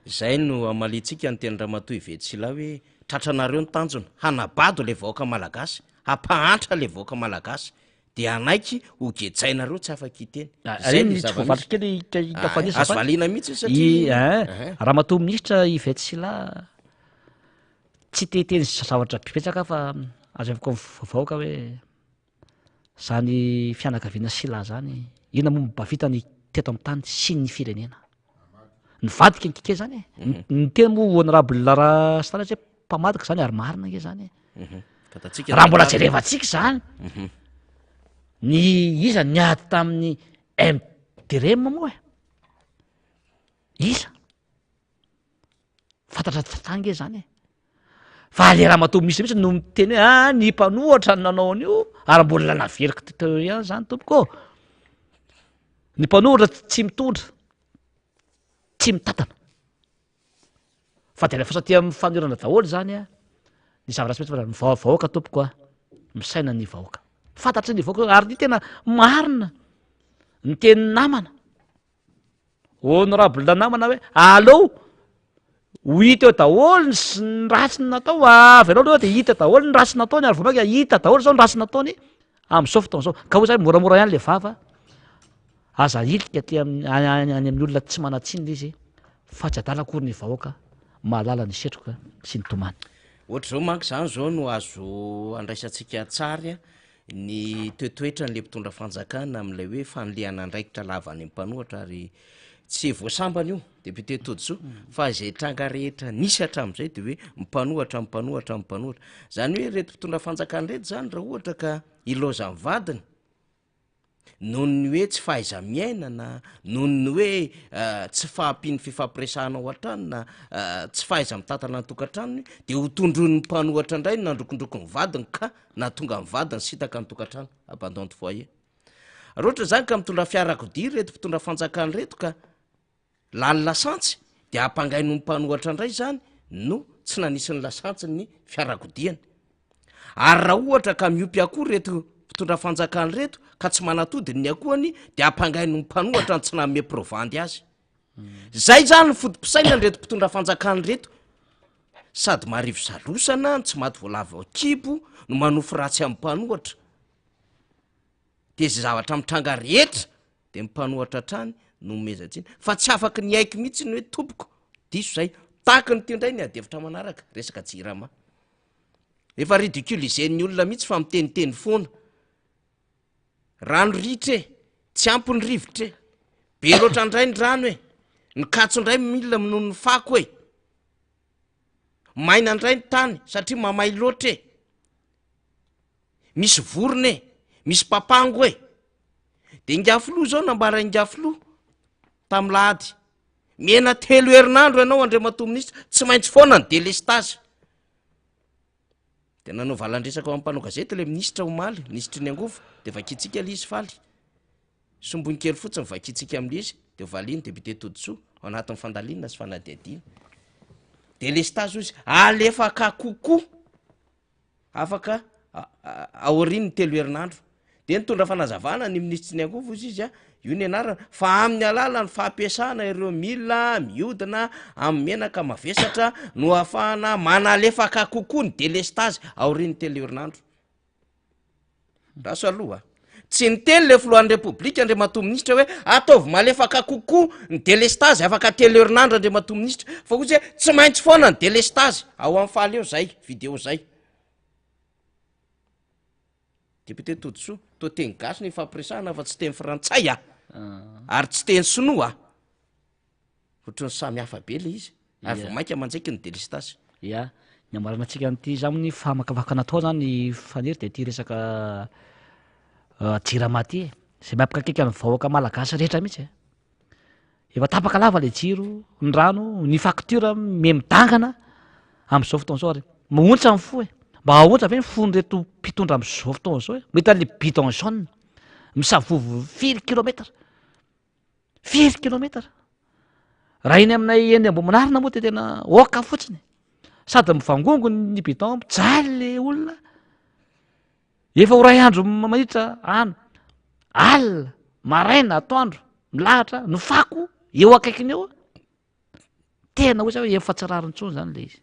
Izay no hamaliantsika ny tenin-dRamatoa Yvette Sylla hoe tratranareo ny tanjona, hanabado ilay vahoaka malagasy, hampahantra ilay vahoaka malagasy, dia hanaiky ho gejainareo tsy afaka hiteny. Izay Ireny ny tsy tsy voavaly kely Ah, ikafanisa azo valiana mihitsy io satria eh, Ramatoa minisitra Yvette Sylla tsy te hiteny zavatra betsaka fa azo avy koa vahoaka hoe zany fianakaviana Sylla zany inona moa mba vitany teto amin'ny tany sy ny firenena. Nivadika ny kike zany e. Mhm. Ny teny moa honorable Rasitany hoe mpamadika zany ary marina nge zany e. Mhm. Fantatsika Raha mbola tantara. jerevantsika zany Mhm. ny iza niady tamin'ny MDRM moa e? Iza? Fantatra tsara nge zany e. Fa le ramatoa minisitra mihitsy no miteny hoe ah ny mpanohatra no nanao an'io ary mbola naveriko teo ihany zany tompoko ô. Ny mpanohatra tsy mitondra, tsy mitantana. Fa de alefaso aty amin'ny fanoherana daholo zany a, ny zavatra tsy mety ny vahoaka tompoko a, misaina ny vahoaka. Fantatry ny vahoaka ary ny tena marina ny teny namana. Honorable namana hoe aleo ho hita eo daholo ny s- ny ratsy natao, avy anao aloha de hita daholo ny ratsy nataony ary vao mainka hita daholo zao ny ratsy nataony am'zao fotoana zao. Ka hoy za hoe moramora ihany le vava, aza ahilika aty amin'ny any any any amin'ny olona tsy manan-tsiny le izy fa tsy adala akory ny vahoaka mahalala ny setroka sy ny tomany. Ohatr'izao manko zany zao no azo andraisantsika an-tsary ny toetoetran'le mpitondra fanjakana amin'ilay hoe fanilihana andraikitra lava any amin'ny mpanohatra ary tsy vao sambany io député Todisoa fa izay tranga rehetra nisy hatramin'izay de hoe mpanohatra mpanohatra mpanohatra zany hoe ireto mpitondra fanjakana ireto zany raha ohatra ka ilaozan'ny vadiny noho ny hoe tsy fahaiza-miaina na noho ny hoe tsy fahampian'ny fifampiresahana ao an-trano na tsy fahaiza-mitantana ny tokantranony de ho tondroin'ny mpanohatra indray ny nandrokondroko ny vadiny ka nahatonga ny vadiny sitaka ny tokantrano, abandon de foyer. Raha ohatra izany ka mitondra fiarakodia ireto mpitondra fanjakana ireto ka lany lasantsy de ampangain'ny mpanohatra indray izany no tsy nanisy ny lasantsy ny fiarakodiany. Ary raha ohatra ka miompy akoho ireto mpitondra fanjakana ireto ka tsy manatody ny akohany de ampangain'ny mpanohatra ny tsy nanome provandy azy. Zay zany ny foto-pisainan'ireto mpitondra fanjakana ireto. Sady marivo salosana no tsy maty voalavo an-kibo no manofy ratsy amin'ny mpanohatra. De zay zavatra mitranga rehetra de ny mpanohatra hatrany no omezan-tsiny fa tsy afaky ny hiaiky mihitsy ny hoe tompoko diso zay. Tahaky ny teo indray ny adihevitra manaraka, resaka jirama. Efa ridiculiser-n'ny olona mihitsy fa miteniteny foana. Rano ritra e, tsy ampy ny rivotra e, be loatra indray ny rano e, ny katso indray milina minono ny fako e, maina indray ny tany satria mamay loatra e, misy vorona e, misy papango e. De ingahy filoha zao nambara ingahy filoha tamin'ny lahady, mihena telo herinandro ianao andriamatoa minisitra, tsy maintsy foana ny delestazy. De nanao valan-dresaka ho an'ny mpanao gazety ilay minisitra omaly, minisitry ny angovo, de vakintsika ilay izy faly. Sombiny kely fotsiny vakintsika amin'ilay izy, de valian'ny député Todisoa ao anatin'ny fandalinana sy fanadihadiana. Délestage hoy izy, alefaka kokoa afaka aorian'ny telo herinandro. Dia nitondra fanazavana ny minisitry ny angovo hozy izy a, io ny anarana, fa amin'ny alalan'ny fampiasana ireo milina mihodina amin'ny menaka mavesatra no ahafahana manalefaka kokoa ny delestazy aorian'ny telo herinandro. Raso aloha a. Tsy niteny le filohan'ny repoblika andriamatoa minisitra hoe ataovy malefaka kokoa ny delestazy afaka telo herinandro andriamatoa minisitra fa hozy hoe tsy maintsy foana ny delestazy ao amin'ny faly eo zay video zay. Député Todisoa, toa teny gasy no ifampiresahana fa tsy teny frantsay a! Ary tsy teny sinoa a! Ohatran'ny samy hafa be le izy, ary vao mainka manjaiky ny délestage. Ya, ny ambaranantsika an'ity za moa ny famakafaka natao zany Faniry de ty resaka jirama ty e, zay mampikaikaika ny vahoaka malagasy rehetra mihitsy e. Efa tapaka lava le jiro, ny rano, ny facture miha midangana am'zao fotoana zao ary mahontsa ny fo e! Mba ahontsa ve ny fon'ireto mpitondra am'zao fotoana zao e? Mahita an'le bidon jaune. Misavovo firy kilomètre? Firy kilomètre? Raha eny aminay eny Ambohimanarina moa de tena oka fotsiny. Sady mivangongo ny bidon, mijaly le olona. Efa ho ray andro manitra any, alina, maraina, atoandro, milahatra, ny fako eo akaikiny eo. Tena hoe zay hoe efa tsy rariny intsony zany le izy.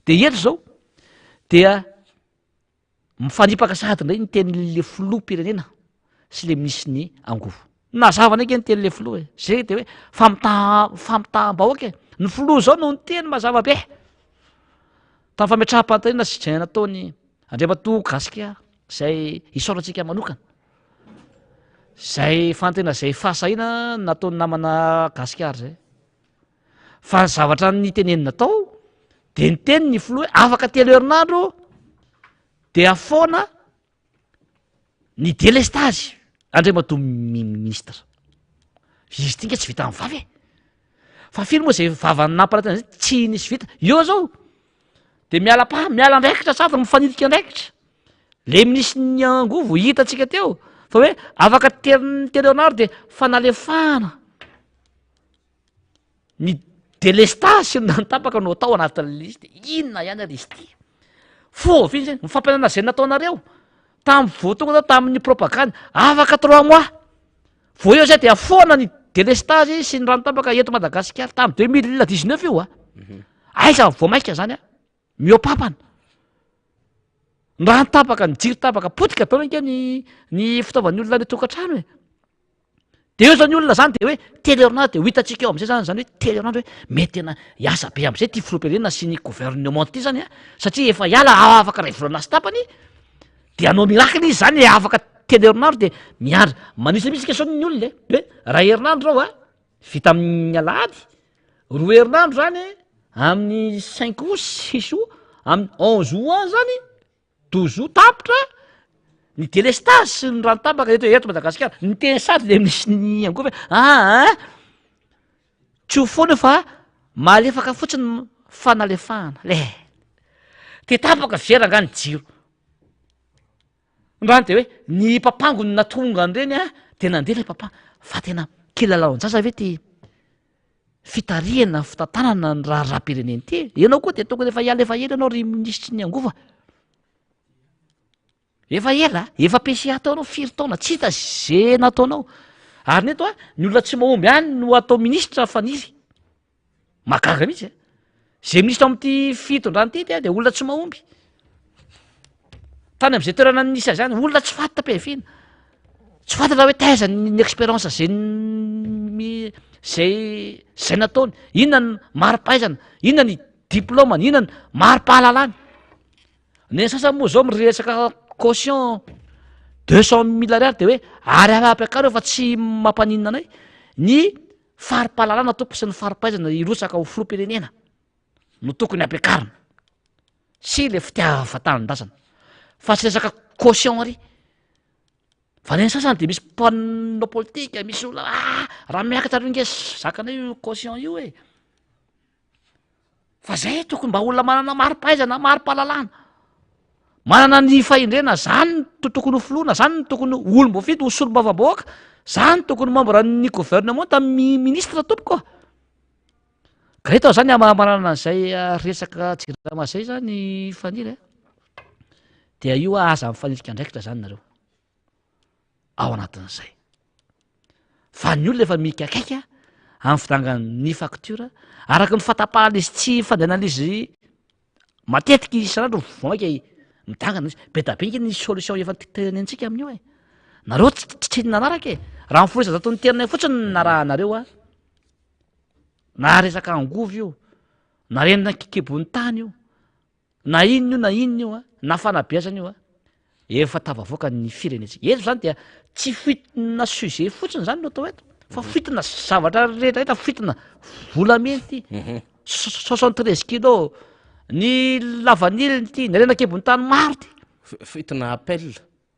De eto zao dia Mifanipaka sahady indray ny tenin'le filoham-pirenena sy le minisitry ny angovo. Nazava ange ny tenin'le filoha e, zay de hoe famitaha- famitaham-bahoaka e. Ny filoha zao no niteny mazava be tamin'ny fametraham-panontaniana sy izay nataony Andriamatoa Gasikara izay isaorantsika manokana. Zay fanontaniana zay fahasahiana nataon'ny namana Gasikara zay. Fa ny zavatra nitenenina tao de niteny ny filoha hoe afaka telo herinandro de afoana ny delestazy andriamatoa ministre. Izy ity nge tsy vitan'ny vava e. Fa firy moa zay vava nampanantena zay tsy nisy vita. Eo zao de miala pa, miala andraikitra sady mifanilika andraikitra. Le minisitry ny angovo hitantsika teo fa hoe afaka telo telo herinandro de fanalefahana. Ny delestazy sy ny rano tapaka no atao anatin'ilay izy de inona ihany ary izy ity? Faux ve zany? Ny fampianarana zay nataonareo tamin'ny vao tonga tao tamin'ny propagande afaka trois mois vao eo zay dia foana ny delestazy sy ny rano tapaka eto Madagasikara tamin'ny 2019 io a. Mhm. Aiza vao maika zany a? Mihoa-papana. Ny rano tapaka, ny jiro tapaka, potika daholo ange ny ny fitaovan'ny olona any an-tokantrano e. De eo zany olona zany de hoe telo herinandro de ho hitantsika eo am'zay zany zany hoe telo herinandro hoe mety tena hiasa be am'zay ty filoham-pirenena sy ny gouvernement ty zany a, satria efa hiala afaka ray volana sy tapany de hanao miracle izy zany e afaka telo herinandro de miandry manisa mihitsy isika sao ny olona e, hoe ray herinandro zao a vita amin'ny alahady, roa herinandro zany amin'ny cinq août six août amin'ny onze août any zany 12 août tapitra ny delestazy sy ny rano tapaka eto eto Madagasikara, ny teny sady le misy ny angovo hoe aa tsy ho foana io fa malefaka fotsiny fanalefahana le de tapaka ve rangaha ny jiro, ny rano de hoe ny papango no nahatonga an'ireny a de nandeha le papango fa tena kilalaon-jaza ve ty fitarihana fitantanana ny raharaham-pirenena ity e? Ianao koa dia tokony efa hiala efa ela ianao ry minisitry ny angovo a! Efa ela, efa PCA tao anao firy taona, tsy hita ze nataonao. Ary ny eto a, ny olona tsy mahomby any no atao minisitra faniry. Mahagaga mihitsy e. Ze minisitra ao amin'ity fitondrana ity dia olona tsy mahomby. Tany am'zay toerana nisy azy any, olona tsy fanta-piaviana. Tsy fantatra hoe taiza ny expérience zay mi- zay zay nataony, inona ny mari-pahaizana, inona ny diplôme-ny, inona ny mari-pahalalany. Ny sasany moa zao miresaka caution deux cent mille ariary de hoe ary ampiakaro io fa tsy mampaninona anay ny fari-pahalalana tompoko sy ny fari-pahaizana hirotsaka ho filoham-pirenena no tokony ampiakarina sy le fitiavan-tanindrazana fa tsy resaka caution ary fa ny sasany de misy mpanao politika misy olona ah raha miakatra aloha nge zakanay io caution io e Fa zay tokony mba olona manana mari-pahaizana, mari-pahalalana, manana ny fahendrena, zany no tokony ho filoha na zany no tokony ho olom-boafidy ho solombavambahoaka, zany tokony membre ny gouvernement mi- ministre tompoko a! Ka eto aho zany hamaranana an'izay resaka jirama zay zany Faniry a, dia io aza mifanilika andraikitra zany nareo. ao anatin'izay. Fa ny olona efa mikaikaika amin'ny fidangan'ny facture, araka ny fahatapahan'izy tsy fandehanan'izy matetika isan'andro vao mainka midangana izy. Be dia be ange ny solution efa tenenintsika amin'io e. Nareo tsy nanaraka e. Raha ny folo isan-jaton'ny teninay fotsiny no narahanareo a, na resaka angovo io, na renina kibon'ny tany io, Na inona io na inona io a, na fanabeazana io a, efa tafavoaka ny firenentsika. Eto zany dia tsy fuite-na sujet fotsiny zany no atao eto, fa mhm. fuite-na zavatra rehetra rehetra, fuite-na volamena ity, mhm. 73 kilo, ny lavaniliny ity, ny harena an-kibon'ny tany maro ity. Fuite-na appel.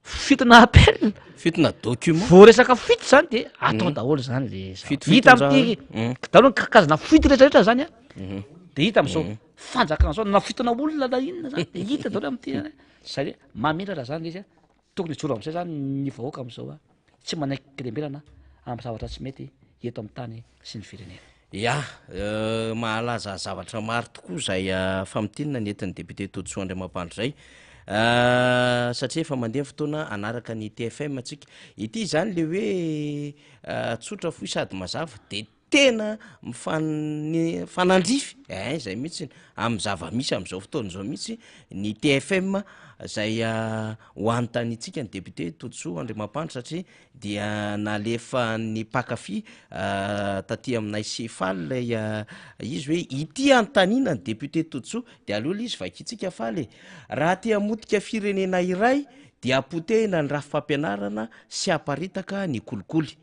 Fuite-na appel. Fuite-na document. Vao resaka fuite zany de atao mm. daholo zany le zavatra. Hita am'ty mm. daholo ny karazana fuite rehetra rehetra zany a. Mm-hmm. De hita am'zao mm. fanjakana zao na fuite-na olona na inona zany de hita daholo am'ty zany. Zay hoe mamelatra zany le izy a. Tokony hijoro am'zay zany ny vahoaka am'zao a. Tsy manaiky lembenana amin'ny zavatra tsy mety eto amin'ny tany sy ny firenena. Ya, mahalaza zavatra maro tokoa izay famintinana nentin'ny député Todisoa Andriamampandry izay, satria efa mandeha ny fotoana hanaraka ny TFM tsika. Ity izany le hoe tsotra fohy sady mazava de tena mifan- mifanandrify, ein zay mihitsy, amin'ny zava-misy amin'izao fotoana izao mihitsy ny TFM zay ho anontaniantsika ny député Todisoa Andriamampandry satria dia nalefan'ny mpankafy taty aminay Sefaly ilay izy hoe ity anontaniana ny député Todisoa de aleo ilay izy vakintsika Faly e, raha te hamotika firenena iray dia potehina ny rafi-pampianarana sy aparitaka ny kolikoly.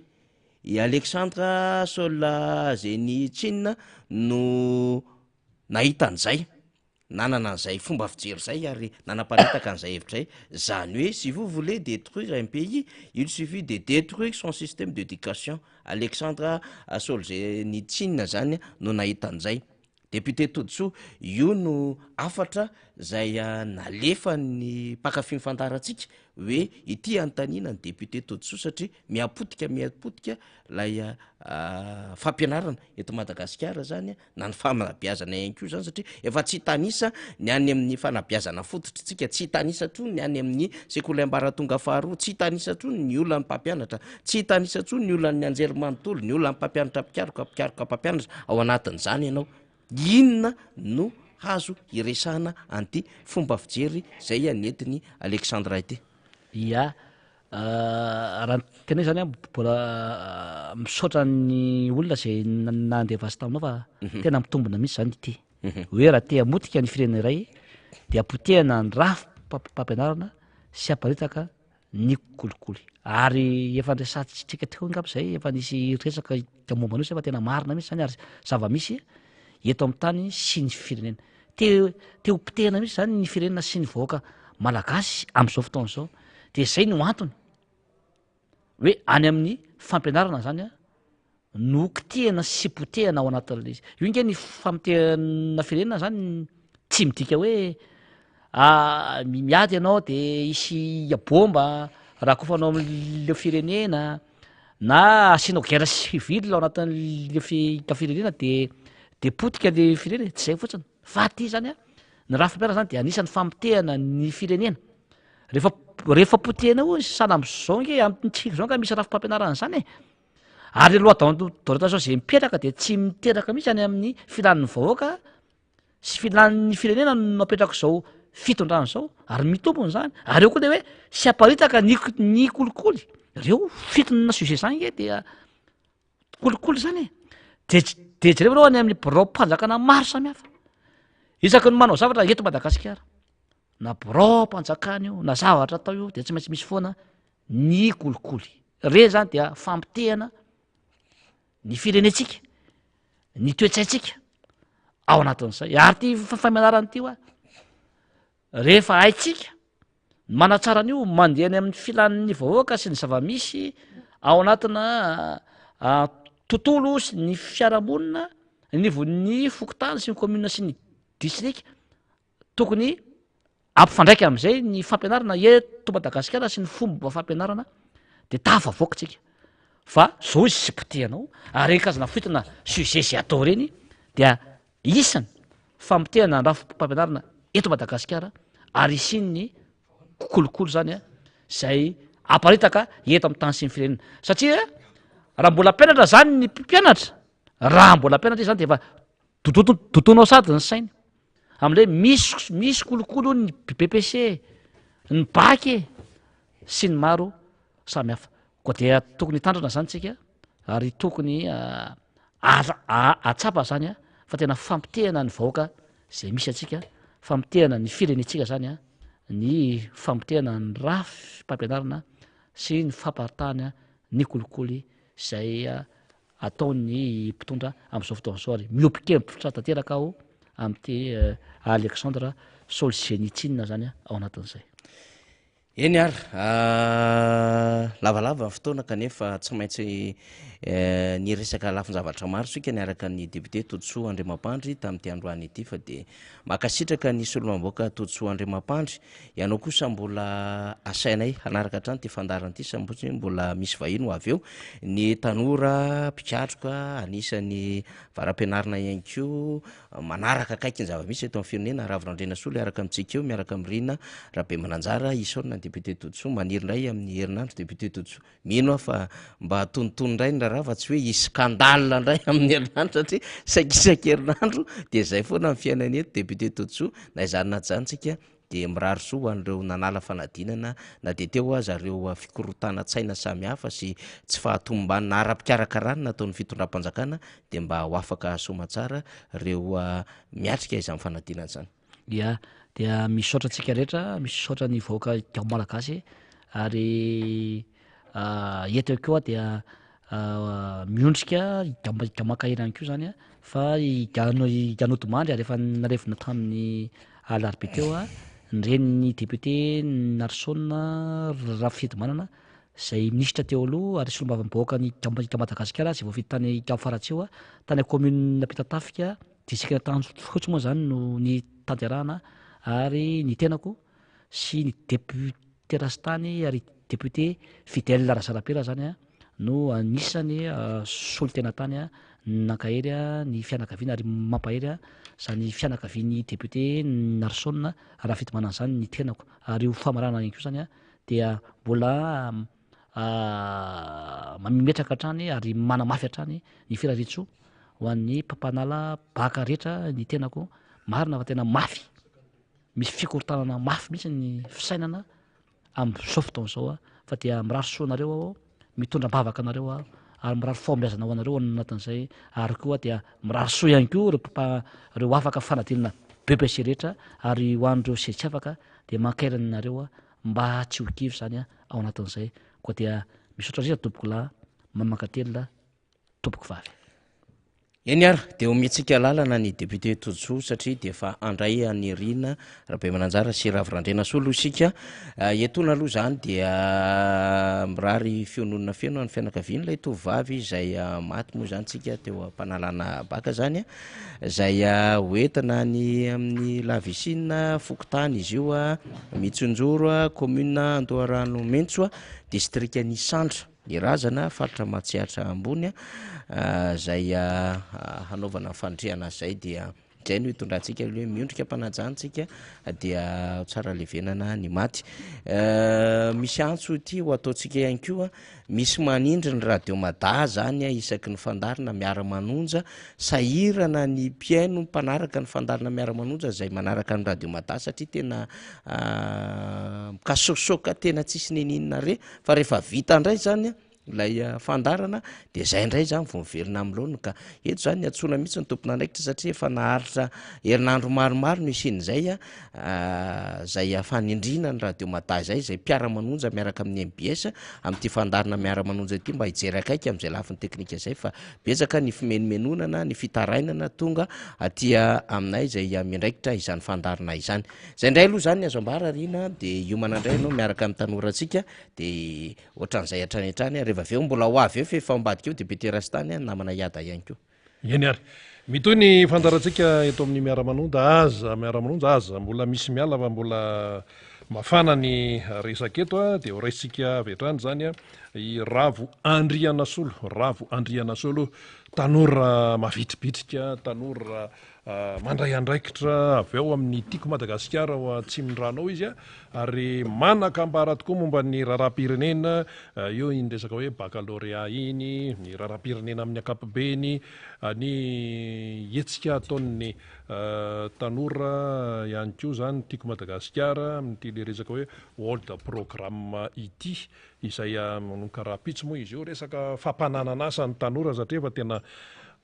I Alexandre Solzhenitsyn no nahita an'izay. nanana an'izay fomba fijery izay ary nanaparitaka an'izay hevitra izay, zany hoe si vous voulez détruire un pays, il suffit de détruire son système d'éducation, Alexandre Solzhenitsyn zany no nahita an'izay, Député Todisoa, io no hafatra zay nalefan'ny mpankafy ny fandaharantsika hoe ity anontaniana ny député Todisoa satria miha-potika miha-potika lay fampianarana eto Madagasikara zany na ny fanabeazana ihany koa zany satria efa tsy hitanisa ny any amin'ny fanabeazana fototra tsika, tsy hitanisa intsony ny any amin'ny sekoly ambaratonga faharoa, tsy hitanisa intsony ny olan'ny mpampianatra, tsy hitanisa intsony ny olan'ny anjerimanontolo, ny olan'ny mpampianatra mpikaroka, mpikaroka mpampianatra, ao anatin'izany ianao. Inona no hazo hiresahana an'ity fomba fijery zay nentin'i Alexandre ity? Ia, Raha ny tena izy zany an, mbola misaotra ny olona izay nandefa azy taminao fa tena mitombina mihitsy zany ity. Hoe raha te hamotika ny firenena iray dia potehina ny rafi-pampianarana sy aparitaka ny kolikoly. Ary efa niresahantsika teo angamba izay, efa nisy resaka momba an'io zay fa tena marina mihitsy zany ary zava-misy eto amin'ny tany sy ny firenena. Te te ho potehina mihitsy zany ny firenena sy ny vahoaka malagasy amin'izao fotoana izao. De zay no antony hoe any amin'ny fampianarana zany a no kitihana sy potehana ao anatin'ilay izy. Io nge ny famotehana firenena zany tsy midika hoe miady ianao de hisy bomba rakofanao am'le firenena na asianao guerre civile ao anatin'le fi- firenena de de potika le firenena e, tsy zay fotsiny fa aty zany a ny rafi-pampianarana zany de anisan'ny famotehana ny firenena. Rehefa rehefa potehina io izy sahala am'zao nge amintsika zao nga misy rafi-pampianarana zany e, ary le loi d'orientation zay mipetraka de tsy miteraka mihitsy any amin'ny filan'ny vahoaka sy filan'ny firenena no apetrak'izao fitondrana zao ary mitombona zany, ary eo koa le hoe sy aparitaka ny ny kolikoly, reo fitona sujet zany nge dia kolikoly zany e, de de jereo reo any amin'ny biraom-panjakana maro samihafa, isaky ny manao zavatra eto Madagasikara, na biraom-panjakana io na zavatra atao io de tsy maintsy misy foana ny kolikoly, reny zany dia fampitehana ny firenentsika, ny toe-tsaintsika ao anatin'izay. Ary ity famianarana ity hoa, rehefa haintsika ny manatsara an'io, mandeha any amin'ny filan'ny vahoaka sy ny zava-misy ao anatina tontolo sy ny fiarahamonina, anivon'ny fokontany sy ny commune sy ny distrika, Tokony hampifandraika amin'izay ny fampianarana eto Madagasikara sy ny fomba fampianarana de tafavoaka tsika fa zao izy tsy potehanao ary karazana foitina sujet zay atao reny dia isany famotehana ny rafi-pampianarana eto Madagasikara ary isian'ny kolikoly zany a zay aparitaka eto amin'ny tany sy ny firenena satria raha mbola mpianatra zany ny mpianatra raha mbola mpianatra izy zany de efa dodoto dodotonao sady ny sainy Amle misy misy kolikoly hono ny BPC e, ny bac e, sy ny maro samy hafa. Koa dia tokony hitandrina zany tsika ary tokony atsapa zany a fa tena fampotehana ny vahoaka zay misy antsika, fampotehana ny firenentsika zany a, ny fampotehana ny rafi-pampianarana sy ny famparitahana ny kolikoly zay ataon'ny mpitondra amin'izao fotoana izao ary miombon-kevitra tanteraka aho amin'ity Alexandre Solzhenitsyn zany ao anatin'izay. Eny ary, lavalava ny fotoana kanefa tsy maintsy niresaka lafin-javatra maro isika niaraka ny député Todisoa Andriamampandry tamin'ity androany ity fa dia mankasitraka ny solombavambahoaka Todisoa Andriamampandry. Ianao kosa mbola asainay hanaraka hatrany ity fandaharana ity satria mbola misy vahiny ho avy eo, ny tanora mpikatroka anisan'ny avara-pianarana ihany koa Manaraka akaiky ny zava-misy eto amin'ny firenena, Ravo Randrianasolo hiaraka amintsika eo miaraka amin'i Rina Rabemananjara, hisaorana ny député Todisoa, maniry indray amin'ny herinandro député Todisoa. Mino aho fa mba tonitony indray ny raharaha fa tsy hoe hisy scandale indray amin'ny herinandro satria saika isan-kerinandro dia izay foana ny fiainana eto député Todisoa, na izany na tsy izany tsika dia mirary soa ho an'ireo nanala fanadinana na dia teo aza ireo fikorontanan-tsaina samihafa sy tsy fahatomombanana ara-pikarakarana nataon'ny fitondram-panjakana dia mba ho afaka soamatsara ireo miatrika izany fanadinana izany. Ya, dia misaotra antsika rehetra, misaotra ny vahoaka Malagasy ary eto ihany koa dia miondrika higamankahery ihany koa zany fa higanodimandry ary efa nalevina tamin'ny alarobia teo ny renin'ny député Narson Rafidimanana izay minisitra teo aloha ary solombavambahoaka ny Madagasikara izay voafidy tany Faratsiho tany commune Ampitatafika distrikan'Antanjomfotsy moa zany no nitanterahana ary ny tenako sy ny député Rastany ary député Fidèle Razarapera zany no anisany solontena tany nankahery ny fianakaviana ary mampahery zany fianakavian'ny député Narson Rafidimanana zany ny tenako ary ho famaranana ihany koa zany dia mbola mametraka hatrany ary manamafy hatrany ny firariantsoa ho an'ny mpampanala baka rehetra ny tenako marina fa tena mafy Misy fikorontanana mafy mihitsy ny fisainana amin'izao fotoana izao a, fa dia mirary soa anareo aho, mitondra am-bavaka anareo aho, ary mirary fahombiazana ho anareo ao anatin'izay, ary koa dia mirary soa ihany koa ireo mpampa- ireo afaka fanadinana BEPC rehetra, ary ho an'ireo izay tsy afaka dia mankahery anareo aho mba tsy ho kivy izany ao anatin'izay, koa dia misaotra indrindra tompokolahy, mamankaterina. tompoko vavy. Eny ary, dia omentsika lalana ny député Todisoa satria dia efa handray an'i Rina Rabemananjara sy Ravo Randrianasolo isika. Etoana aloha izany dia mirary fiononana feno an'ny fianakavian'ilay tovovavy izay maty moa izany tsika teo am-panalana baka izany, izay hoentina any amin'ny Lavisina, fokontany izy io, Mitsinjoro, commune Andoharanomentso, distrikan'Isandra. Ny razana, faritra Matsiatra Ambony, izay hanaovana ny fandrihana azy izay dia izay no hitondrantsika aloha hoe miondrika am-panajana tsika dia ho tsara levenana ny maty. Misy antso ity ho ataontsika ihany koa, misy manindry ny radio Mada zany isaky ny fandaharana miara-manonja, sahirana ny mpihaino mpanaraka ny fandaharana miara-manonja izay manaraka ny radio Mada satria tena mikasosoka tena tsisy n'inon'inona re. Fa rehefa vita indray zany ilay fandaharana de zay indray zany vao miverina amin'ny laoniny ka eto zany ny antsoina mihitsy ny tompon'andraikitra satria efa naharitra herinandro maromaro no hisian'izay zay fanindriana ny radio Mada izay, izay mpiara-manonja miaraka amin'ny mbs amin'ity fandaharana miara-manonja ity mba hijery akaiky amin'izay lafiny teknika izay fa betsaka ny fimenomenonana, ny fitarainana tonga aty aminay izay miandraikitra izany fandaharana izany. Zay ndray aloha zany ny azo ambara Rina de hiomana ndray ianao miaraka amin'ny tanorantsika de ohatran'izay hatrany hatrany rehefa avy eo mbola ho avy eo f'efa ao ambadika eo député Rastany an, namana Iada ihany koa. Eny ary. Mitohy ny fandaharantsika eto amin'ny Miara-manonja aza Miara-manonja aza mbola misy miala fa mbola mafana ny resaka eto a, dia ho raisintsika avy hatrany izany a i Ravo Andrianasolo, Ravo Andrianasolo, tanora mavitribitrika, tanora Mandray andraikitra avy ao amin'ny Tiako Madagasikara ao Atsimondrano ao izy ary manan-kambara tokoa momba ny raharaham-pirenena, eo iny resaka hoe baccalauréat iny, ny raharaham-pirenena amin'ny ankapobeny, ny hetsika ataon'ny tanora ihany koa izany Tiako Madagasikara amin'ity ilay resaka hoe World Programme ity. Izay manomboka rahampitso moa izy io, resaka fampananana asa ny tanora satria efa tena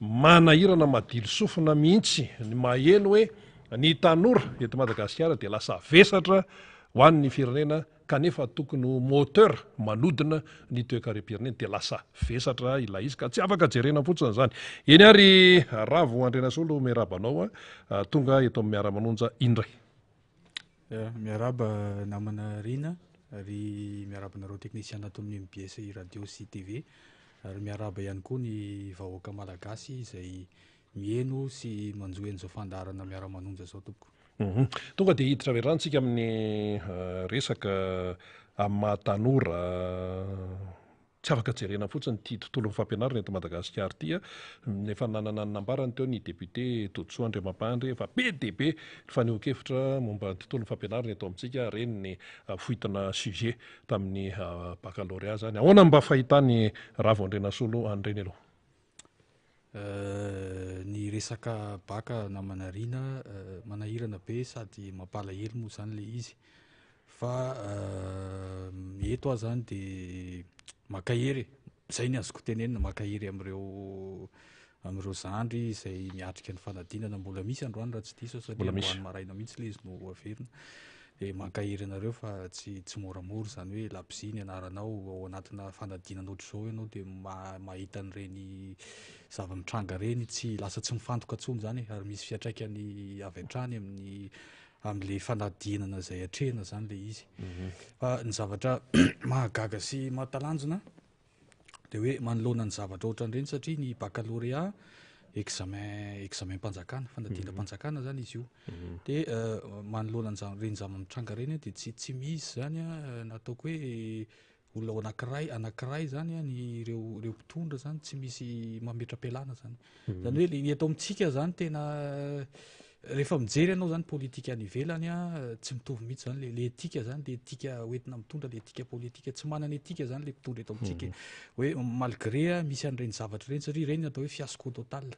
manahirana madilo sofina mihitsy ny maheno hoe ny tanora eto Madagasikara dia lasa vesatra ho an'ny firenena kanefa tokony ho moteur manodina ny toekarem-pirenena dia lasa vesatra ilay izy ka tsy afaka jerena fotsiny izany. Eny ary Ravo Andrianasolo miarahaba anao tonga eto amin'ny Miara-manonja indray. Miarahaba namana Rina. Ary miarahaba anareo teknisiana ato amin'ny mbs Radio sy TV. Ary miarahaba ihany koa ny vahoaka malagasy izay miheno sy manjohy an'izao fandaharana miara-manonja izao tompoko. Tonga dia hiditra avy hatrany tsika amin'ny resaka amin'ny maha tanora. Tsy afaka jerena fotsiny ity tontolon'ny fampianarana eto Madagasikara ity. Efa nanana ny nambarany teo ny député Todisoa Andriamampandry, efa be dia be ny fanehoan-kevitra momba ny tontolon'ny fampianarana eto amintsika, ireny ny foitina sujet tamin'ny baccalauréat izany. Ahoana no mba fahitan'i Ravo Andrianasolo an'ireny aloha? Ny resaka bac namana Rina, manahirana be sady mampalahelo moa izany ilay izy fa eto aho izany dia mankahery e, izay ny azoko tenenina, mankahery amin'ireo amin'ireo zandry izay miatrika ny fanadinana, mbola misy androany raha tsy diso aho satria Mbola misy. androany maraina mihitsy ilay izy no averina. Dia mankahery anareo fa tsy tsy moramora izany hoe labozia ny anaranao ao anatina fanadinana ohatr'izao ianao dia mahita an'ireny zava-mitranga ireny, tsy lasa tsy mifantoka intsony izany e, ary misy fiantraikany avy hatrany amin'ny amin'ilay fanadinana izay atrehina izany ilay izy. Fa ny zavatra mahagaga sy mahatalanjona dia hoe manoloana ny zavatra ohatran'ireny satria ny baccalauréat examen examen-panjakana, fanadinam-panjakana zany izy io. Dia manoloana an'izany ireny zava-mitranga ireny dia tsy tsy misy zany an, na ataoko hoe olona anankiray anankiray zany an, ny ireo ireo mpitondra zany tsy misy mametra-pialana zany. Zany hoe le ny eto amintsika zany tena rehefa mijery ianao zany politika any ivelany an, tsy mitovy mihitsy zany le le etika zany, le etika hoentina mitondra, le etika politika, tsy manana etika zany le mpitondra eto amintsika e. Hoe malgré misy an'ireny zavatra ireny satria ireny atao hoe fiasco total.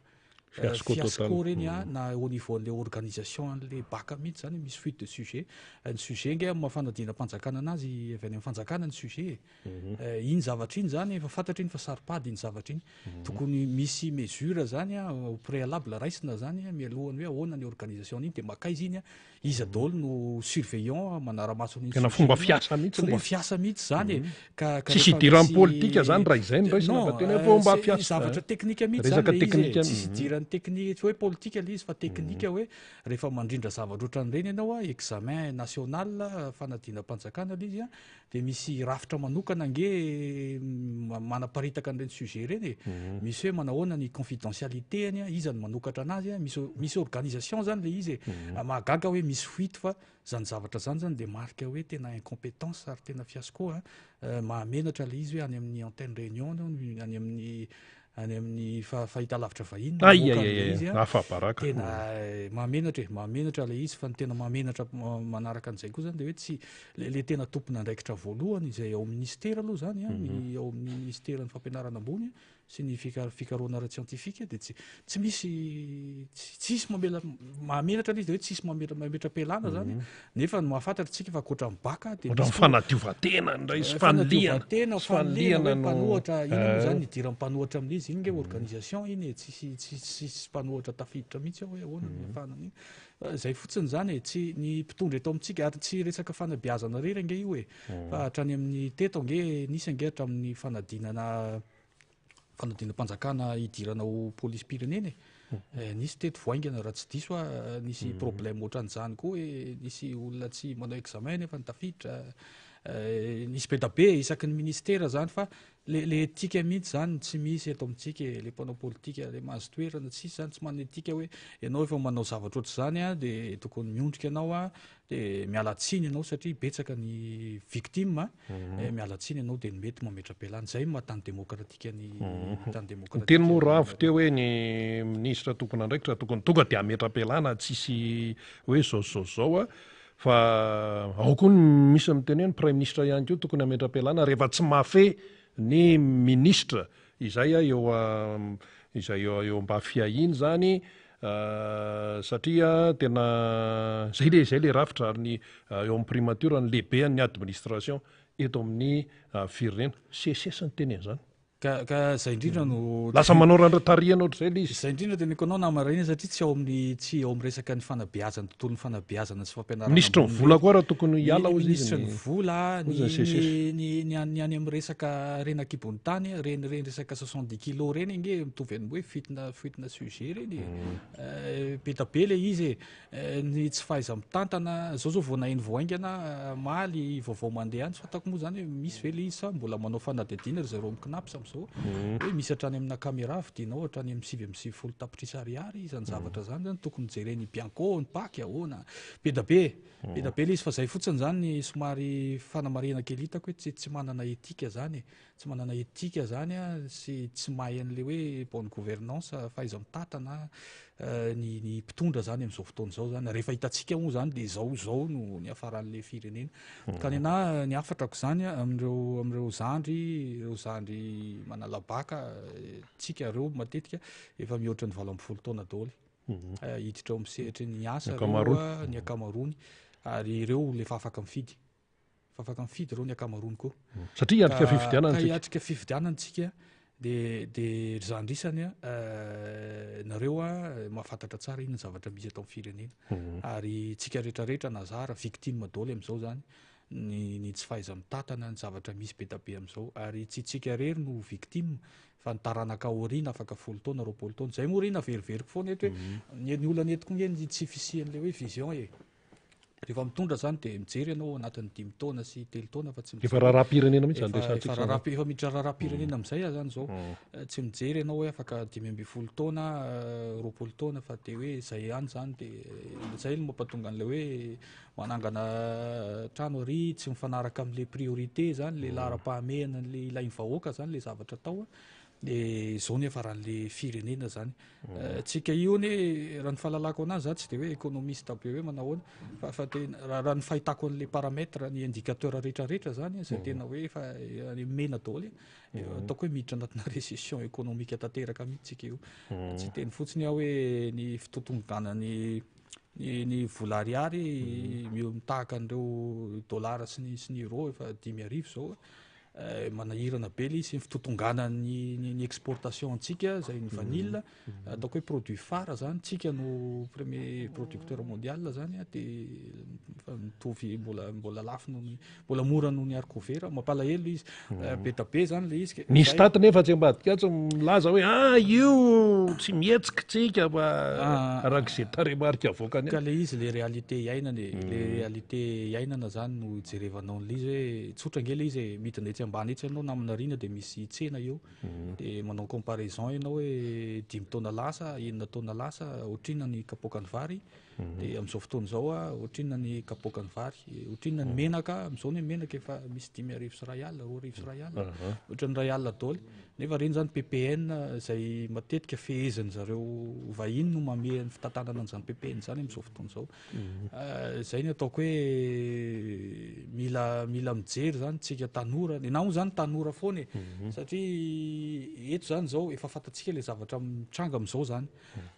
Fiasco total. Fiasco ireny an, na au niveau an'le organisation an'le bac mihitsy zany misy fuite de sujet. Ny sujet nge amin'ny maha fanadinam-panjakana anazy avy any amin'ny fanjakana ny sujet e. Iny zavatra iny zany efa fantatra iny fa saro-pady iny zavatra iny. Tokony misy mesure zany au préalable raisina zany mialohan'ny hoe ahoana ny organisation an'iny dia makaiza iny, iza daholo no surveillant manara-maso an'iny Tena sujet fomba iny. fiasa mihitsy Fomba ilay izy. fiasa mihitsy zany e. Ka ka Tsisy rehefa idiran'ny misy politika zany raha izay no raisina Non, fa tena hoe fomba c'est fiasa. zavatra teknika mihitsy zany Resaka ilay izy e. teknika. Tsisy idiran'ny teknika, tsy hoe politika ilay izy fa teknika hoe rehefa mandrindra zavatra ohatran'ireny ianao, examen national, fanadinam-panjakana ilay izy an, Dia misy rafitra manokana ange manaparitaka an'ireny sujet ireny e. Misy hoe manahoana ny confidentialité-ny, iza no manokatra anazy, misy misy organisation zany le izy e. Mahagaga hoe misy fuite fa zany zavatra zany zany dia marika hoe tena incompétence ary tena fiasco a. Mahamenatra le izy hoe any amin'ny antenne réunion any amin'ny any amin'ny fahitalavitra vahiny no Ay, mamoaka ay, an'ilay ay, izy a. afa-baraka. Tena mahamenatra e, mahamenatra ilay izy fa ny tena mahamenatra manaraka an'izay koa zany dia hoe tsy le, le tena tompon'andraikitra voalohany izay ao amin'ny ministera aloha zany a, ny ao amin'ny ministeran'ny fampianarana ambony sy ny fikarohana ara-tsiantifika dia tsy, tsy misy, tsy, tsisy mamela, mahamenatra ilay izy dia hoe tsisy mamela, mametra-pialana zany Nefa ny mahafantatra tsika fa ankoatra ny bac dia Ohatran'ny misy koa fanadiovan-tena indray sy fanilihana. Fanadiovan-tena, Sy fanilihana hoe fanilihana no mpanohatra, inona moa izany Eh. ny idiran'ny mpanohatra amin'izy, iny nge organisation iny e, tsisy tsisy tsisy mpanohatra tafiditra mihitsy ao hoe ahoana no iafahana an'iny. Izay fotsiny izany e, tsy ny mpitondra eto amintsika ary tsy resaka fanabeazana irery ange io e, fa hatrany amin'ny teto ange nisy ange hatramin'ny fanadinana fanadinam-panjakana hidirana ho polisim-pirenena e. Eh, nisy teto vao haingana raha tsy diso aho, nisy problème ohatran'izany koa hoe nisy olona tsy manao examen nefa tafiditra. Eh, nisy be da be isaky ny ministera zany fa le, le éthique mihitsy zany tsy misy eto amintsika e, le mpanao politika le mahazo toerana tsisy zany, tsy manana éthique hoe ianao efa manao zavatra ohatr'izany a, de tokony miondrika ianao a, De miala tsiny ianao satria betsaka ny victime a, miala tsiny ianao de ny mety mametra-pialana. Zay no maha tany demokratika ny tany demokratika. Niteny moa Ravo teo hoe ny minisitra tompon'andraikitra tokony tonga de hametra-pialana tsisy hoe zao sy zao sy zao a, fa ao koa ny misy miteny hoe ny praiminisitra ihany koa tokony hametra-pialana rehefa tsy mahafehy ny minisitra izay eo izay eo mba fiahiany zany satria tena zay le zay le rafitra ary ny eo amin'ny primature ny lehibean'ny administration eto amin'ny firenena. Seces ny teny an'izany. Ka ka zay indrindra no Lasa manao randra-tarihana ohatr'izay ilay izy. Zay indrindra teneniko anao namana iny satria tsy ao amin'ny tsy ao amin'ny resaka ny fanabeazana, tontolon'ny fanabeazana sy fampianarana Minisitry ny ambony vola ireny. koa raha tokony Ny hiala ny hozy izy minisitry ny ny vola, ny hozy ny SECES. ny ny any ny any amin'ny resaka harena an-kibon'ny tany, ireny ireny resaka 70 kilos ireny ange mitovy amin'ny hoe fuite-na fuite-na sujet ireny e. Be dia be ilay izy e. Ny tsy fahaiza-mitantana, zao zao vao naheno vao haingana omaly vaovao mandeha any, tsy fantako moa zany hoe misy ve le izy sa mbola manao fanadihadiana ry zareo amin'ny CNaPS amin'izao, hoe misy hatrany amina caméra vidianao hatrany amin'ny 99 tapitrisa ariary izany zavatra izany zany, tokony jeren'ny Bianco, ny Pac ahoana, be dia be e, be dia be le izy fa zay fotsiny zany ny somary fanamarihana kely hitako hoe tsy tsy manana éthique zany e. Tsy manana éthique zany sy tsy mahay an'le hoe bonne gouvernance, fahaiza-mitantana ny ny mpitondra zany amin'izao fotoana izao zany. Rehefa hitantsika moa zany de zao zao no niafaran'le firenena. Ka ny anahy ny hafatrako zany amin'ireo amin'ireo zandry, ireo zandry manala baka, tsika ireo matetika efa mihoatra ny 18 taona daholo. Hiditra ao amin'ny sehatry ny asa ireo ny ankamaroany ary ireo olona efa afaka mifidy. Efa afaka mifidy ireo ny ankamaroany koa. Satria hiatrika fifidianana Ka tsika. hiatrika fifidianana tsika dia dia ry zandry isany a, nareo a mahafantatra tsara inona ny zavatra misy eto amin'ny firenena. Ary tsika rehetra rehetra na za ara victime daholo amin'izao zany ny ny tsy fahaiza-mitantana ny zavatra misy be da be amin'izao. Ary tsy tsika irery no victime fa ny taranaka aoriana afaka folo taona, 20 taona. Zay moa ry naveriveriko foana eto hoe ny ny olana eto koa nge ny tsy fisian'ilay hoe vision e. Rehefa mitondra zany dia mijery ianao ao anatin'ny dimy taona sy telo taona fa tsy Efa raharaham-pirenena mihitsy zany Efa- resahantsika efa zany. raharaham- efa miditra raharaham-pirenena amin'izay aho zany zao. Tsy mijery ianao hoe afaka 15 taona, 20 taona fa dia hoe zay ihany zany dia zay no mampatonga an'ilay hoe manangana trano ary tsy mifanaraka amin'ilay priorité zany, ilay laharam-pahamehana an'ilay ilain'ny vahoaka zany ilay zavatra atao. Dia izao ny hiafaran'ilay firenena zany. Tsika io anie raha ny fahalalako anazy za tsy dia hoe économiste be hoe manao ahoana fa fa tena raha raha ny fahitako an'ilay paramètre ny indicateur rehetra rehetra zany izay tena hoe efa any mena daholo e. Ataoko hoe miditra anatina récession économique tanteraka mihitsy tsika io. Tsy hiteny fotsiny aho hoe ny fitotonganan'ny ny ny vola ariary mitahaka an'ireo dollar sy ny sy ny euro efa 5000 izao. Manahirana be ilay izy sy ny fitotonganan'ny ny exportation antsika izay ny vanille ataoko hoe produit phare zany tsika no premier producteur mondial zany a dia mitovy mbola mbola lafo noho ny mbola mora noho ny haricot vert mampalahelo izy be da be zany ilay izy Ny stat nefa atsy ambadika atsy milaza hoe ah io tsy mihetsika tsika fa araka izay tarehimarika avoakany Ka le izy le réalité iainana e, le réalité iainana zany no ijerevanao an'le izy hoe tsotra ange le izy e, midina etsy ambany etsy ianao namana Rina de misy tsena eo, de manao comparaison ianao hoe dimy taona lasa, enina taona lasa ohatrinona ny kapoakan'ny vary, de amin'izao fotoana izao a ohatrinona ny kapoakan'ny vary, ohatrinona ny menaka, amin'izao ny menaka efa misy 2150, 2120, ohatran'ny 1000 daholo, nefa ireny zany PPN izay matetika fehezin'ny zareo vahiny no mamehy ny fitantanana an'izany PPN izany amin'izao fotoana izao. Izay ny ataoko hoe mila mila mijery zany tsika tanora, ny anah moa zany tanora foana e, satria eto zany izao efa fantatsika ilay zavatra mitranga amin'izao zany.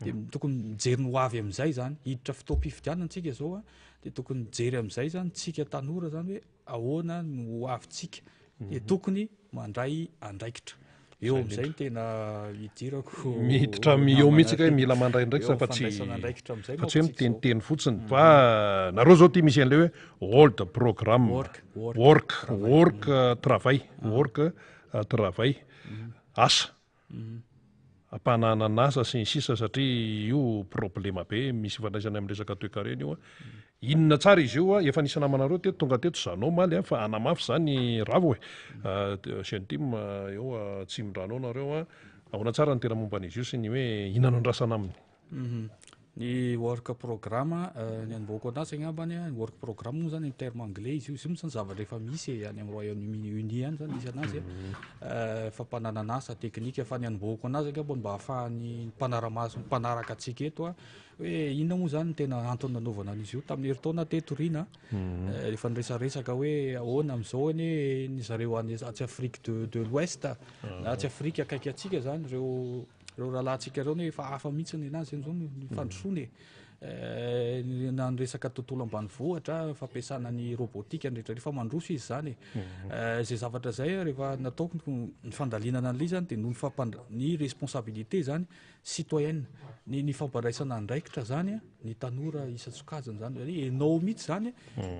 Dia tokony mijery ny ho avy amin'izay zany, hiditra fotoam-pifidianana tsika izao a, dia tokony mijery amin'izay zany tsika tanora zany hoe ahoana no ho avintsika, dia tokony mandray andraikitra. Eo amin'izay no tena idirako Miditra amin'ny eo mihitsy hoe mila mandray andraikitra fa tsy fa tsy hoe miteniteny fotsiny fa nareo zao ty misy an'ilay hoe old program Work, work, work travail, work travail, asa. Ampananana asa sy ny sisa satria io problema be misy ifandraisany amin'ny resaka toekarena io a. Inona tsara izy io a? Efa nisy namanareo teto tonga teto zanao omaly a, fa hanamafy izany Ravo e. Jeune team eo Atsimondrano ao nareo a. Ahoana tsara ny tena momba an'izy io sy ny hoe inona no andrasana aminy? Ny work program, ny anombohako anazy angambany, ny work program moa zany en terme anglais izy io, izy io moa zany zavatra efa misy e, any amin'ny Royaume-Uni any zany misy anazy e, fampananana asa teknika, fa ny anombohako anazy angamba mba ahafahan'ny mpanara-maso, mpanaraka antsika eto a, hoe inona moa zany no tena antony nanaovana an'izy io, tamin'ny herintaona teto Rina efa niresaresaka hoe ahoana amin'izao anie ny zareo any atsy Afrique de de l'Ouest na atsy Afrika akaiky antsika zany ireo Ireo rahalahintsika ireo anie efa hafa mihitsy ny anazy zao ny fandrosoana e. Na ny resaka tontolo ambanivohitra, fampiasana ny robotique ny rehetra rehefa mandroso izy izany e. Izay zavatra izay rehefa nataoko ny fandalinana an'ilay izy zany dia noho ny fampandra- ny responsabilité zany citoyenne, ny ny fampandraisana andraikitra zany ny tanora isan-tsokajiny zany, zany hoe ianao mihitsy zany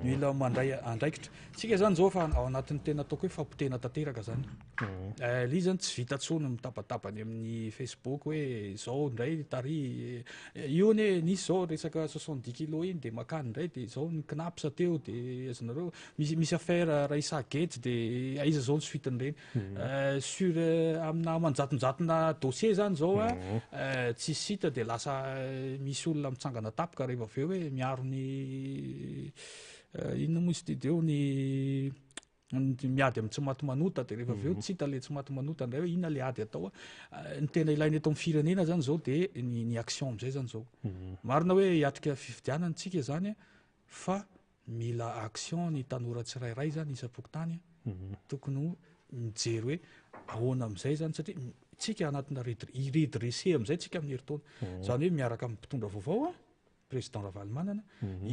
mila mandray andraikitra. Tsika zany zao efa ao anatin'ny tena ataoko hoe fapotehana tanteraka zany. Ilay izy zany tsy vita intsony mitabataba any amin'ny Facebook hoe izao indray tary, io anie nisy izao resaka 70 kilos iny dia makany indray dia izao ny CNaPS teo dia azonareo, misy misy affaire Raissa Gates dia aiza izao ny suite-n'ireny. Sur amina aman-jatonjatona dossier zany izao an, tsisy hita dia lasa misy olona mitsangana tampoka rehefa avy eo hoe miaro ny inona moa izy ity teo ny miady amin'ny tsy maty manota dia rehefa avy eo tsy hita ilay tsy maty manota indray hoe inona ilay ady atao. Ny tena ilaina eto amin'ny firenena zany izao dia ny ny action amin'izay zany izao. Marina hoe hiatrika fifidianana isika izany fa mila action ny tanora tsirairay zany isam-pokontany tokony ho mijery hoe ahoana amin'izay zany satria tsika anatina redre- hi-redresser amin'izay tsika amin'ny herintaona. Izany hoe miaraka amin'ny mpitondra vaovao an, Président Ravalomanana,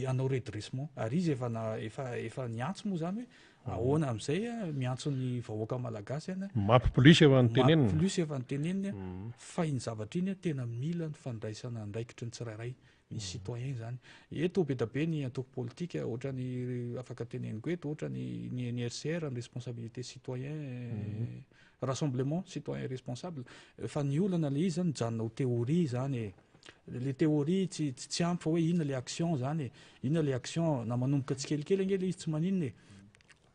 hanao redressement. Ary izy efa na, efa, efa niantso moa zany hoe ahoana amin'izay a, miantso ny vahoaka malagasy any. Map plus efa noteneniny. Map plus efa noteneniny fa iny zavatra iny tena mila ny fandraisana andraikitry ny tsirairay, ny citoyen zany. Eto be dia be ny antoko politika ohatran'ny afaka teneniko eto, ohatran'ny ny, ny RCR, ny responsabilité citoyen, rassemblement citoyen responsable, fa ny olana le izy zany mijanona ho théorie zany e. Le théorie tsy tsy ampy fa hoe inona le action zany e, inona le action, na manomboka tsikelikely ange le izy tsy maninona e,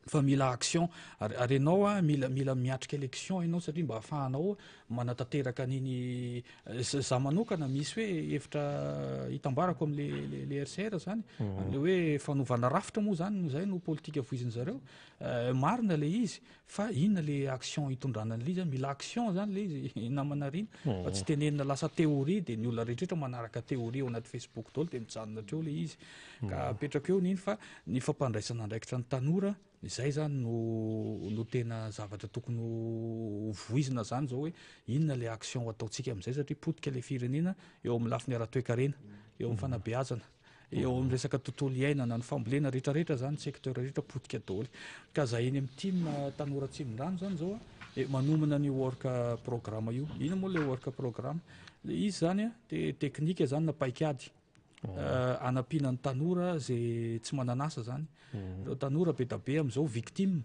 fa mila action, ary ary ianao a mila mila miatrika élection ianao satria mba ahafahanao manatanteraka an'iny, za manokana misy hoe hevitra hitambarako am'le le le RCR zany, le hoe fanovana rafitra moa zany no zay no politika voizin-dry zareo, marina le izy Fa inona le action hitondrana an'ilay izy, mila action zany le izy namana Rina fa tsy tenenina lasa théorie de ny olona rehetra manaraka théorie ao anaty Facebook daholo de mijanona hatreo le izy. Ka apetrako eo n'iny fa ny fampandraisana andraikitra ny tanora izay zany no no tena zavatra tokony ho voizina zany zao hoe inona le action ho ataontsika amin'izay satria potika le firenena eo amin'ny lafiny ara-toekarena, eo amin'ny fanabeazana. Eo amin'ny resaka tontolo iainana, ny fambolena rehetra rehetra zany, secteur rehetra potika daholo. Ka za eny amin'ny team tanora Atsimondrano zany zao a, manomana an'io work programme io. Inona moa le work programme? Le izy zany a, de teknika zany na paikady hanampiana ny tanora ze tsy manana asa zany. Ireo tanora be da be amin'izao victime.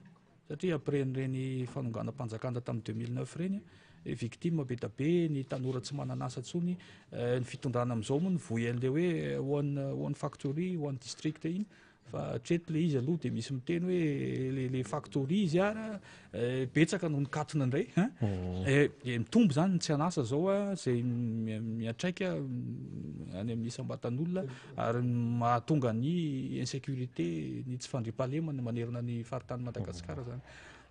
Satria après an'ireny fanonganam-panjakana tamin'ny 2009 ireny, victime be da be ny tanora tsy manana asa intsony, ny fitondrana amin'izao moa nivoy an'ilay hoe one, one factory, one district iny, fa hatreto ilay izy aloha dia misy miteny hoe le, le factory izy ara betsaka no nikatona indray, hein? Dia mitombo izany ny tsy an'asa izao a, izay miantraika any amin'ny isam-batan'olona. Ary mahatonga ny insécurité, ny tsy fandriampahalemana manerana ny faritanin'i Madagasikara zany.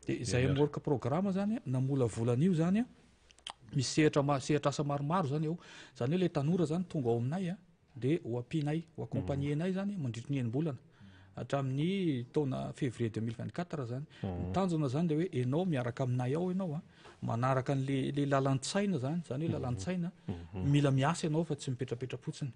Dia izay amin'ny work programme zany, namolavola an'io zany, misy sehatra ma- sehatr'asa maromaro zany eo. Zany hoe ilay tanora zany tonga ao aminay dia ho ampianay, ho accompagner-nay zany mandritry ny enim-bolana hatramin'ny taona février 2024 zany. Ny tanjona zany dia hoe ianao miaraka aminay ao ianao an, manaraka an'le le lalan-tsaina zany, zany hoe lalan-tsaina, mila miasa ianao fa tsy mipetrapetra-potsiny.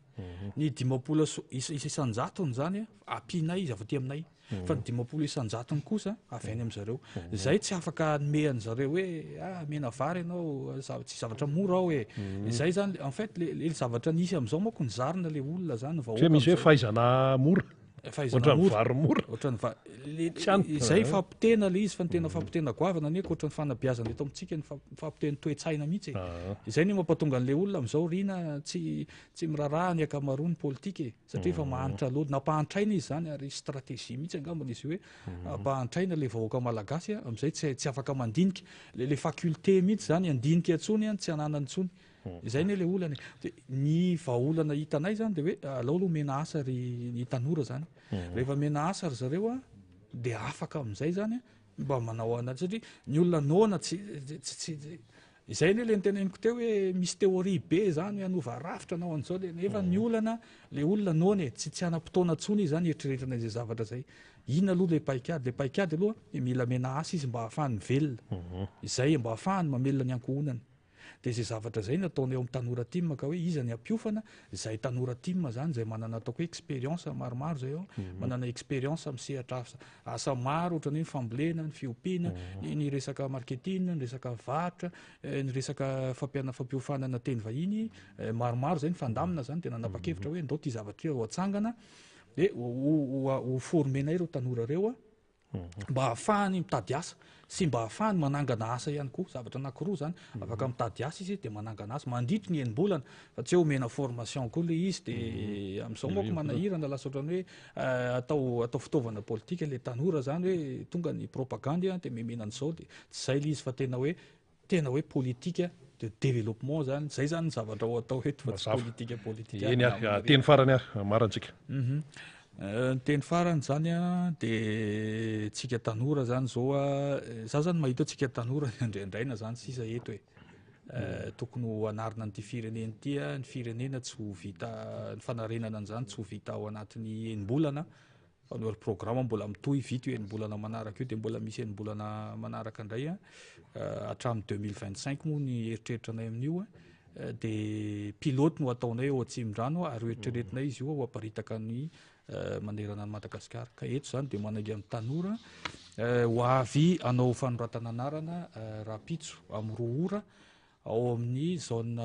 Ny 50 isan-jatony zany ampianay izy avy aty aminay, fa ny 50 isan-jatony kosa avy any amin-dry zareo. Zay tsy afaka hanome an-dry zareo hoe ah mena vary ianao, tsy zavatra mora ao e. Zay zany en fait le le zavatra nisy amin'izao manko nizarina le olona zany, vahoaka. Tsy hoe misy hoe fahaizana mora. Fahaizana mora. Ohatran'ny vary mora. Ohatran'ny vary. Le, Tsy any. Izay fampitena le izy fa ny tena fampitena goavana anie ankoatra ny fanabeazana eto amintsika ny fampiteny toe-tsaina mihitsy e. Izay no mampatonga an'ilay olona amin'izao Rina tsy tsy miraharaha ny ankamaroan'ny politika e. Satria efa mahantra loatra. Nampahantraina izy izany ary stratégie mihitsy angambany izy io hoe ampahantraina ilay vahoaka malagasy amin'izay tsy tsy afaka mandinika. Le le faculté mihitsy izany handinika intsony tsy ananany intsony. Izay anie ilay olana e. Dia ny vahaolana hitanay izany dia hoe alao aloha omena asa ry ny tanora izany. Rehefa omena asa ry zareo a, dia afaka amin'izay izany mba manao ana satria ny olona noana tsy tsy tsy izay anie ilay noteneniko teo hoe misy théorie be izany hoe hanova rafitra hanao an'izao dia nefa ny olana ilay olona noana e, tsy tsy hanam-potoana intsony izy izany hieritreretana izay zavatra izay. Inona aloha ilay paikady? Ilay paikady aloha dia mila omena asa izy mba hahafahany mivelona. Izay mba hahafahany mamelona ny ankohonany. Dia izay zavatra izay no ataonay ao amin'ny Tanora Team ka hoe iza ny hampiofana, izahay Tanora Team izany izay manana ataoko hoe expérience maromaro izay ao, manana expérience amin'ny sehatra asa asa maro ohatran'ny hoe ny fambolena, ny fiompiana, ny ny resaka marketing, ny resaka varotra, ny resaka fampiana fampiofanana teny vahiny, maromaro izay nifandamina izany dia nanapa-kevitra hoe ndao ity zavatra ity ho atsangana dia ho ho ho former-nay ireo tanora ireo an. mba hahafahany mitady asa sy mba hahafahany manangana asa ihany koa. Zavatra anankiroa izany, afaka mitady asa izy dia manangana asa mandritry ny enim-bolana fa tsy hoe omena formation koa ilay izy dia amin'izao manko manahirana lasa ohatran'ny hoe atao atao fitaovana politika ilay tanora izany hoe tonga ny propagandy dia memena an'izao dia tsy izay ilay izy fa tena hoe Tena hoe politique de développement zany, zay zany ny zavatra ho atao eto fa tsy politique politique. Eny ary, teny farany ary, hamarantsika. Ny teny farany zany an, de tsika tanora zany zao an, za zany mahita hoe tsika tanora ny andriandraina zany sisa eto e. Tokony ho anarina an'ity firenena ity an, ny firenena tsy ho vita, ny fanarenana an'izany tsy ho vita ao anatin'ny enim-bolana Fa ny programme mbola mitohy, vita io enim-bolana manaraka io dia mbola misy enim-bolana manaraka indray an, hatramin'ny 2025 moa ny eritreritranay amin'io an, dia pilote no ataonay ao Atsimondrano ary ho eritreretinay izy io ho aparitaka ny manerana an'i Madagasikara. Ka eto izany dia manainga ny tanora ho avy hanao fanoratana anarana rahampitso amin'ny roa ora ao amin'ny zone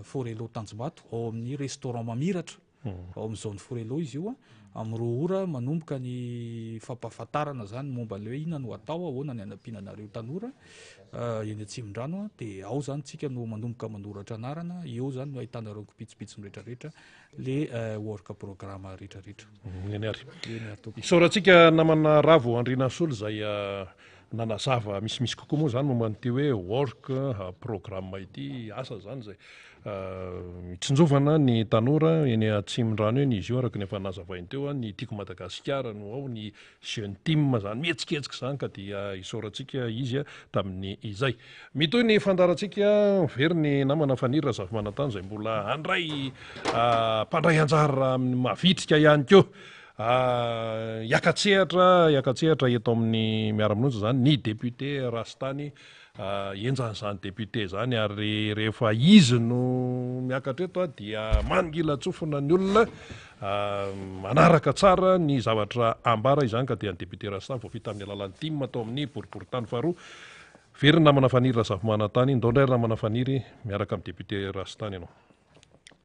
Forello Tanjombato, ao amin'ny restaurant Mamiratra. Ao amin'ny zone Forello izy io, amin'ny roa ora manomboka ny fampahafantarana izany momba ilay hoe inona no atao, ahoana ny hanampiana anareo tanora eny Atsimondrano, dia ao izany tsika no manomboka manoratra anarana, eo izany no ahitanareo ny kipitsopitsony rehetrarehetra, le work programme rehetrarehetra. Eny ary. Eny ary tompoko. Isaorantsika namana Ravo Andrianasolo izay nanazava misimisy kokoa moa izany momba an'ity hoe work programme ity, asa izany izay Hitsinjovana ny tanora eny Atsimondrano eny izy io araka ny efa nazavainy teo, ny Tiako Madagasikara no ao, ny Jeune Team izany mihetsiketsika izany ka dia isaorantsika izy tamin'ny izay. Mitohy ny fandaharantsika, very ny namana Faniry Razafimanantany izay mbola handray mpandray anjara amin'ny mavitrika ihany koa. Hiaka-tsehatra hiaka-tsehatra eto amin'ny Miara-monja izany ny député Rastany Henjana izany député izany ary rehefa izy no miakatra eto dia mangilan-tsofina ny olona manaraka tsara ny zavatra ambara izany ka dia ny député Rasta voafita amin'ny alalan'ny tim tao amin'ny boriborintany faharoa. Very ny namana Faniry Razafimanantany, ndao indray ry namana Faniry miaraka amin'ny député Rastany ianao.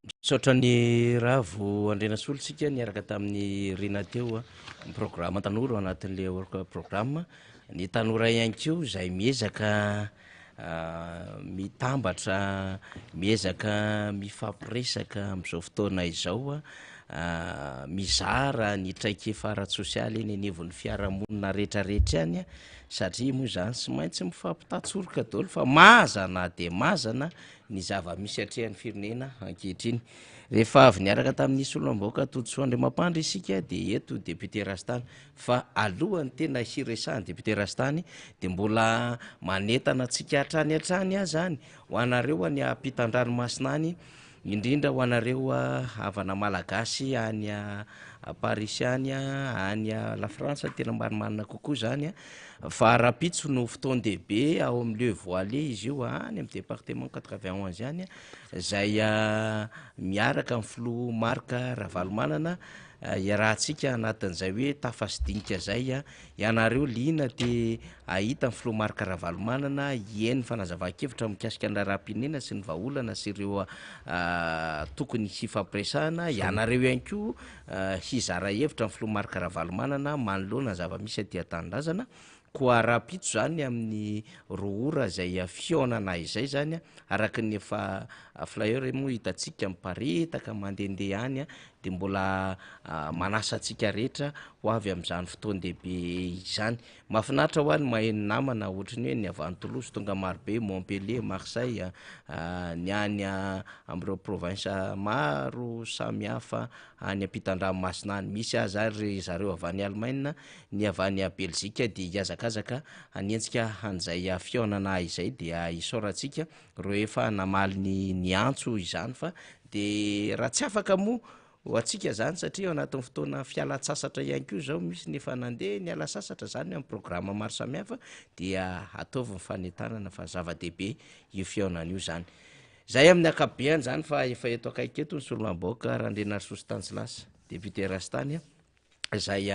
Misaotra an'i Ravo Andrianasolo tsika niaraka tamin'i Rina teo ny programme tanora ao anatin'le work programme. Ny tanora ihany koa izay miezaka mitambatra, miezaka mifampiresaka amin'izao fotoana izao, mizara ny traikefa ara-tsosialy eny anivon'ny fiarahamonina rehetrarehetra any satria moa izany tsy maintsy mifampitantsoroka daholo fa mazana dia mazana ny zava-misy atrehan'ny firenena ankehitriny. Rehefa avy niaraka tamin'ny solombavambahoaka Todisoa Andriamampandry isika dia eto député Rastany fa alohan'ny tena hiresahan'ny député Rastany dia mbola manentana antsika hatrany hatrany aho izany ho anareo any ampitan-dranomasina any indrindra ho anareo havana malagasy any Parisy any, any La France tena marimarina kokoa izany Fa rahampitso no fotoan-dehibe ao amin'ny Le Voile izy io, any amin'ny département 91 any, izay miaraka amin'ny filoha Marc Ravalomanana, iarahantsika anatin'izay hoe tafa sy dinika izay, ianareo liana te hahita ny filoha Marc Ravalomanana, hihaino ny fanazavan-kevitra mikasika ny raharaham-pirenena sy ny vahaolana sy ireo tokony hifampiresahana, ianareo ihany koa Hizara hevitra ny filoha Marc Ravalomanana manoloana ny zava-misy aty an-tanindrazana. Koa rahampitso izany amin'ny roa ora izay fihaonana izay izany, araka ny efa flyer moa hitantsika miparitaka mandehandeha any dia mbola manasa antsika rehetra ho avy amin'izany fotoan-dehibe izany. Mahafinaritra hoa ny maheno namana ohatry ny hoe ny avy any Toulouse tonga maro be, Montpellier, Marseille, ny any amin'ireo province maro samihafa any ampitan-dranomasina any. Misy aza ary ry zareo avy any Allemagne, ny avy any Belgique dia hihazakazaka hanenjika an'izay fihaonana izay dia isaorantsika ireo efa namaly ny ny antso izany fa dia raha tsy afaka moa Ho antsika izany satria ao anatin'ny fotoana fialan-tsasatra ihany koa izao, misy ny efa nandeha niala sasatra izany amin'ny programa maro samihafa dia ataovy ny fanentanana fa zava-dehibe io fihaonana io izany. Zay amin'ny ankapobeany zany fa efa eto akaiky eto ny solombavambahoaka Randrianarisoa Stanislas, député Rastany izay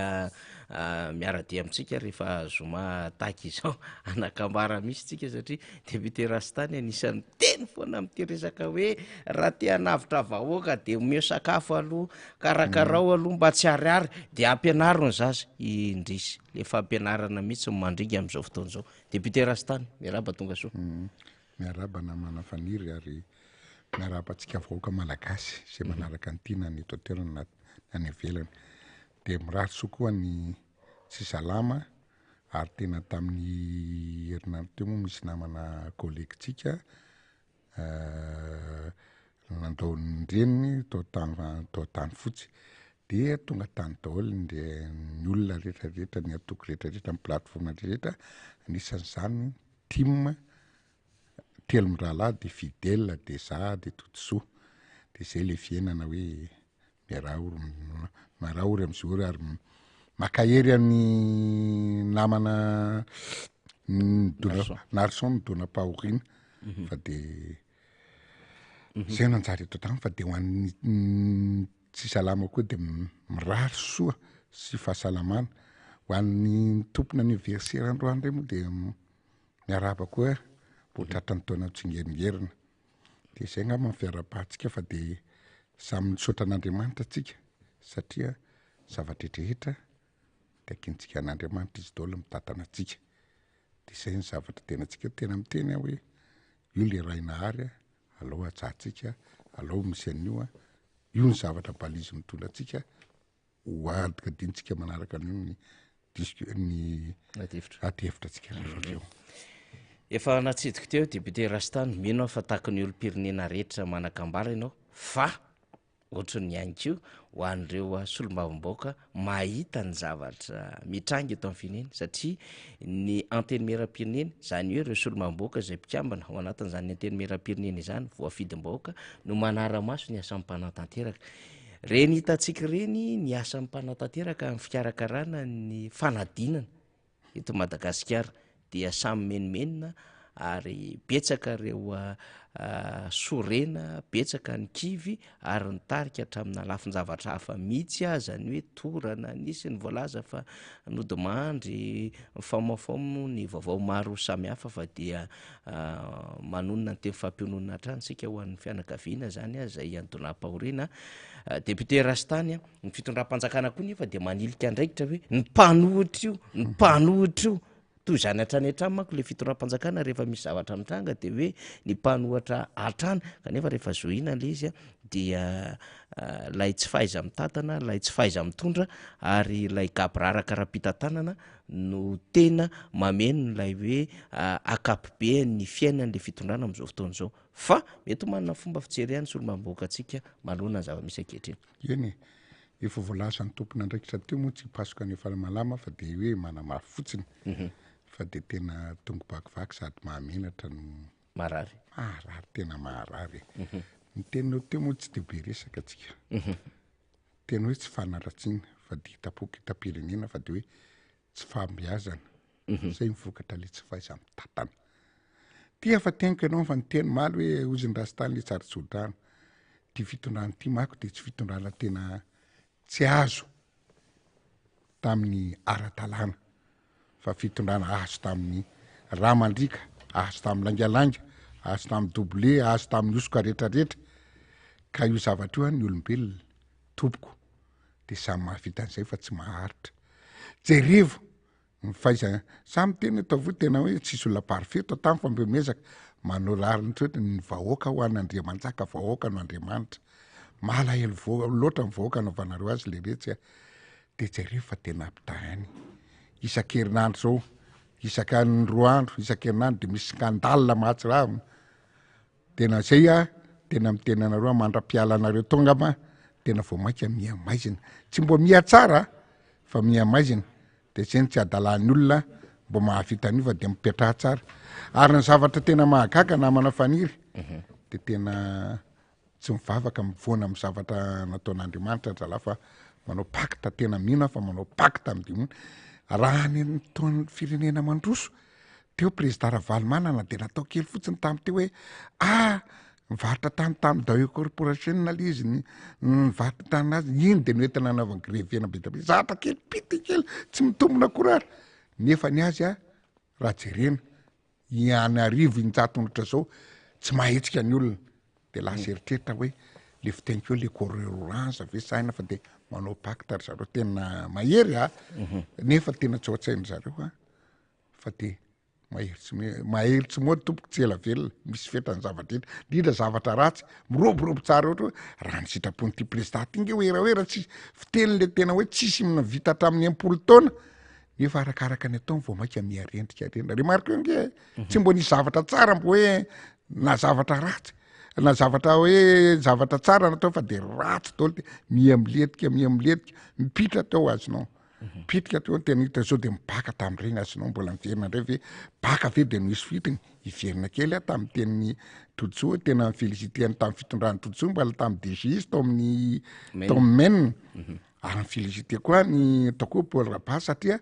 miara-dia amintsika rehefa zoma tahaka izao anakambara mihitsy tsika satria député Rastany anisan'ny miteny foana amin'ity resaka hoe raha te hanavotra vahoaka de omeo sakafo aloha, karakarao aloha mba tsy harihary de ampianaro ny zaza, indrisy le fampianarana mihitsy no mandringa amin'izao fotoana izao. Député Rastany, miarahaba tonga soa. Miarahaba namana Faniry ary miarahaba antsika vahoaka malagasy izay manaraka an'ity na ny eto an-toerana na any ivelany. Dia mirary soa koa ny tsy salama ary tena tamin'ny herinandro teo moa misy namana collègue-tsika nandao ny reniny tao tany tao Antanifotsy. Dia tonga tany daholo ny ny olona rehetrarehetra, ny antoko rehetrarehetra, ny plateforme rehetrarehetra, anisan'izany Tim, telo mirahalahy de Fidèle de za de Todisoa. De zay le fiainana hoe miaraha ory miaraha ory am'zay ory ary mankahery an'ny namana nidona Narson nidonam-pahoriana fa de zay no anjara eto an-tany fa de ho an'ny tsy salama koa de mirary soa sy fahasalamana. Ho an'ny tompona anniversaire androany ndray moa de miarahaba koa vao tratran'ny taona mitsingeringerina. De zay angamba ny fiarahabantsika fa de samy misaotra an'Andriamanitra tsika satria zava-drehetra de ankintsika an'Andriamanitra izy daholo mitantana antsika. De zay ny zavatra tena tsika tena miteny aho hoe io le Ray Nahary a, alao hajatsika, alao misy an'io a, io ny zavatra balise mitondra antsika ho adikadintsika manaraka an'io ny disque ny Adihevitra. adihevitra antsika rehefa avy eo. Efa natsidiko teo député Rastany, mino aho fa tahaky ny olom-pirenena rehetra manan-kambara ianao fa ohatran'ny ihany koa ho an'ireo solombavambahoaka mahita ny zavatra mitranga eto amin'ny firenena satria ny antenimieram-pirenena, izany hoe ireo solombavambahoaka izay mpikambana ao anatin'izany antenimieram-pirenena izany, voafidim-bahoaka no manara-maso ny asan'ny mpanatanteraka. Ireny hitantsika ireny ny asan'ny mpanatanteraka amin'ny fikarakarana ny fanadinana eto Madagasikara dia samy menomenona ary betsaka ireo sorena, betsaka ny kivy ary nitarika hatraminà lafin-javatra hafa mihitsy aza ny hoe torana, nisy ny voalaza fa nodimandry, mifamahofaho ny vaovao maro samihafa fa dia manonona ny teny fampiononana hatrany isika ho an'ny fianakaviana izany izay iantonam-pahoriana. Député Rastany, ny fitondram-panjakana koa nefa dia manilika andraikitra hoe ny mpanohitra io, ny mpanohitra io. Toy izany hatrany hatrany manko ilay fitondram-panjakana rehefa misy zavatra mitranga dia hoe ny mpanohitra hatrany kanefa rehefa zohiana ilay izy dia ilay tsy fahaiza-mitantana, ilay tsy fahaiza-mitondra ary ilay gaboraraka ara-pitantanana no tena mameno ilay hoe ankapobean'ny fiainan'ilay fitondrana amin'izao fotoana izao. Fa mety ho manana fomba fijery ihany ny solombavambahoakantsika manoloana ny zava-misy ankehitriny. Eny e, efa voalazan'ny tompon'andraikitra teo moa tsy hipasoka any Faramalama fa dia hoe manamafy fotsiny fa dia tena tongo-bakivaky sady mahamenatra no Marary. Maharary, tena maharary e. Ny teninao teo moa tsy dia be resaka tsika. Tena hoe tsy fanaratsiana fa dia hitam-poko hitam-pirenena fa dia hoe tsy fahombiazana. Zay ny vokatra le tsy fahaiza-mitantana. Ty efa teniko ianao fa niteny omaly hoe hozy ny Rastany le tsary tso-drano. Ty fitondrana ty mako dia tsy fitondrana tena tsy azo tamin'ny ara-dalàna fa fitondrana azo tamin'ny rà mandriaka, azo tamin'ny laingalainga, azo tamin'ny double, azo tamin'ny hosoka rehetrarehetra. Ka io zavatra io an ny olombelona tompoko de samy mahavita an'izay fa tsy maharitra. Jerevo ny fahaizana, za miteny eto avoa tena hoe tsisy olona parfait eto an-tany fa mba miezaka manao rariny toetra ny vahoaka ho an'Andriamanjaka, vahoaka no Andriamanitra. Malahelo vo- loatra ny vahoaka anaovanareo azy le retsy a. De jereo fa tena ampitahainy. Isan-kerinandro zao, isaka ny roa andro, isan-kerinandro de misy scandale mahatsiravina. Tena zay ah, tena miteny anareo aho mandra-piala anareo tao angamba tena vao mainka miha maizina. Tsy mbo miha tsara fa miha maizina. De zay no tsy adalan'ny olona mbo mahavita an'io fa de mipetraha tsara. Ary ny zavatra tena mahagaga namana Faniry de tena tsy mivavaka mivoana amin'ny zavatra nataon'Andriamanitra ry zalahy fa manao pacte, tena mino aho fa manao pacte amin'ny demony. Raha any amin'ny taon'ny firenena mandroso, teo président Ravalomanana de natao kely fotsiny tamin'ity hoe ah! Nivarotra tany tamin'ny Daewoo Corporation le izy, ny nivarotra tany azy, iny de noentina nanaovany grevena be dia be, zavatra kely pity kely tsy mitombina akory ary, nefa ny azy a raha jerena i any arivo injatony ohatra zao tsy mahetsika ny olona, de lasa eritreritra hoe le fiteniko hoe le couleur orange ve sa inona fa de manao pacte ry zareo tena mahery a, nefa tena tsy ao an-tsain-dry zareo a fa de Mahery tsy mahery tsy moa tompoko tsy ela velona, misy fetra ny zava-drehetra, indrindra zavatra ratsy, miroborobo tsara ohatra hoe raha ny sitrapon'ity président ty nge werawera tsisy fiteny le tena hoe tsisy vita hatramin'ny enimpolo taona nefa arakaraka ny ataony vao mainka miha-rendrika rendrika. Remarque eo nge mhm. tsy mbo nisy zavatra tsara mbo hoe na zavatra ratsy na zavatra hoe zavatra tsara natao fa de ratsy daholo de miha milentika miha milentika mipitra teo azonao. Pitika teo ny tena hita zao de mibaka tamin'ireny azonao mbola miverina indray ve baka ve de misy fitiny hiverina kely aho tamin'ny tenin'i Tojo tena ni-féliciter any tamin'ny fitondran'i Tojo mbola tamin'ny DG izy tao amin'ny tao amin'ny MEN mhm. ary ni-féliciter koa ny ataoko hoe Paul Rabat satria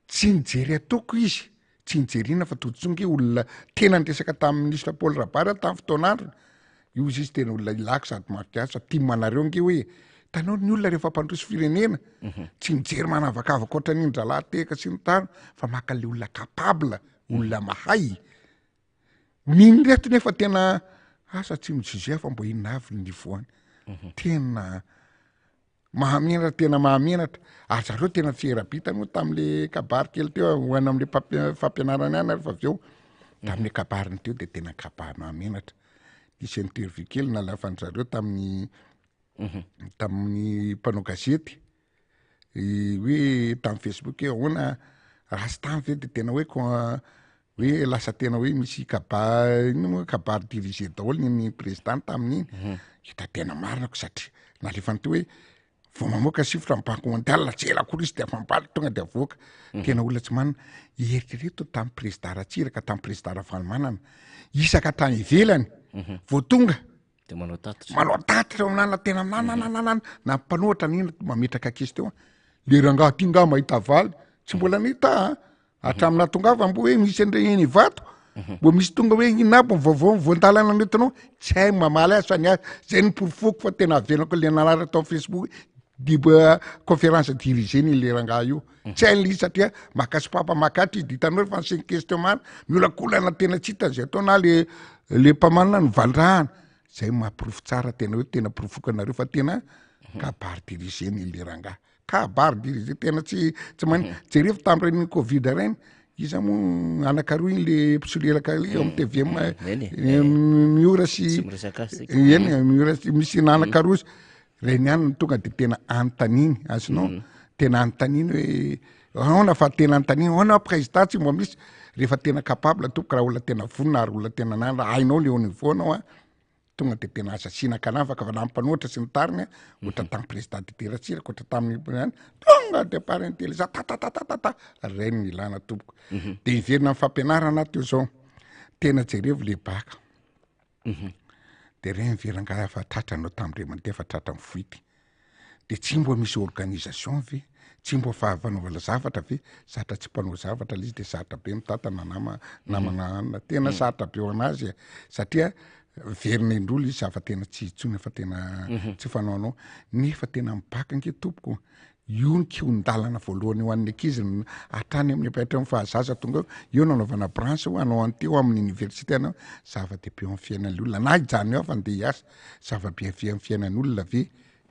tsy nijery ataoko izy tsy nijery inona fa Tojo nge olona tena niresaka tamin'ny ministre Paul Rabary aho tamin'ny fotoan'androny io izy izy tena olona ilako sady mafy asa tim anareo nge hoe hitanao ny olona rehefa mpandroso firenena mhm. tsy mijery manavakavaka ohatran'iny dralahy teka sy ny tariny fa maka le olona capable olona mahay mino reto nefa tena asa tsy mi-juger fa mbo inona avy ny niveau-ny mhm. tena Mahamenatra tena mahamenatra ary zareo tena tsy era-bitany moa tam'le kabary kely teo ho any am'le mpampi- fampianarana ihany ary fa avy eo tam'le kabariny teo de tena kabary mahamenatra. Nisy interview kely nalafan-dry zareo tamin'ny tamin'ny mpanao gazety hoe tamin'ny Facebook hoe ahoana ratsy tany ve de tena hoe ko- hoe lasa tena hoe misy kabary inona moa kabary dirigé daholo ny ny président tamin'iny mhm. hita tena marina ko satria nalefany teo hoe vao mamoaka chiffre ny banque mondiale tsy ela akory izy de afa mibaly tonga de avoaka mhm. tena olona tsy manana eritrereto tamin'ny président Ratsiraka tamin'ny président Ravalomanana isaka tany ivelany mhm. vao tonga de manao tatitra manao tatitra eo aminana tena nananananana na mpanohatra n'ina mametraka ankizy teo le rangahy ty nga mahita valy tsy mbola nahita a Hatramin'ny nahatongavany mbo hoe misy an'ireny eny Ivato, mbo misy tonga hoe inona aby ny vaovao ny voan-dalana nentinao, tsy hay ny mamaly azy fa ny ahy zay no porofoko fa tena avelako le nanaraka tao amin'ny Facebook diba conférence dirigée ny le rangahy io. Tsy hainy le izy satria maka sopapa maka ato izy de hitanao rehefa ny question marina miolakolana tena tsy hita zay atao na le le mpamanina no valirahana. Zay mahaporofo tsara tena hoe tena porofoko anareo fa tena kabary dirigée ny le rangahy. Kabary dirigé tena tsy tsy manin jereo tamin'ireny covid ireny iza moa anakaroa iny le mpisolelaka eo amin'ny tvm eh, miora sy eny eh, miora sy misy nanakaroa izy reny ihany no tonga de tena antaniny azonao mm. tena antaniny hoe ahoana fa tena antaniny ahoana président tsy mba misy rehefa tena capable tompoko raha olona tena vonona ary olona tena nana hainao le au niveau anao a tonga de tena aza asiana ankanavaka fa na ny mpanohitra sy ny tariny a ohatra mhm. tamin'ny président Didier Ratsiraka ohatra tamin'ny any tonga de par intelligent tatatatata reny ny ilana tompoko mhm. de hiverina amin'ny fampianarana teo zao tena jerevo le baka mhm. de reny verangah fa tratra anao tamin'irey mandeha fa tratra ny foity de tsy mbo misy organisation ve tsy mbo fanaovana zavatra ve zatra tsy mpanao zavatra le izy de sarotra be mitantana nama namana anina tena sarotra be ho anazy e satria verina indroa le izy zava tena tsy intsony fa tena mhm. tsy fanaonao nefa tena mibaka ange tompoko io ny kihon-dalana voalohany ho an'ny ankizy hatrany amin'ny ampahatra amin'ny fahazaza tonga eo eo no anaovana branche ho anao an'ity amin'ny université anao zava-dehibe eo amin'ny fiainan'ny olona na hijanona eo fa andeha hiasa Zava-biavia amin'ny fiainan'olona ve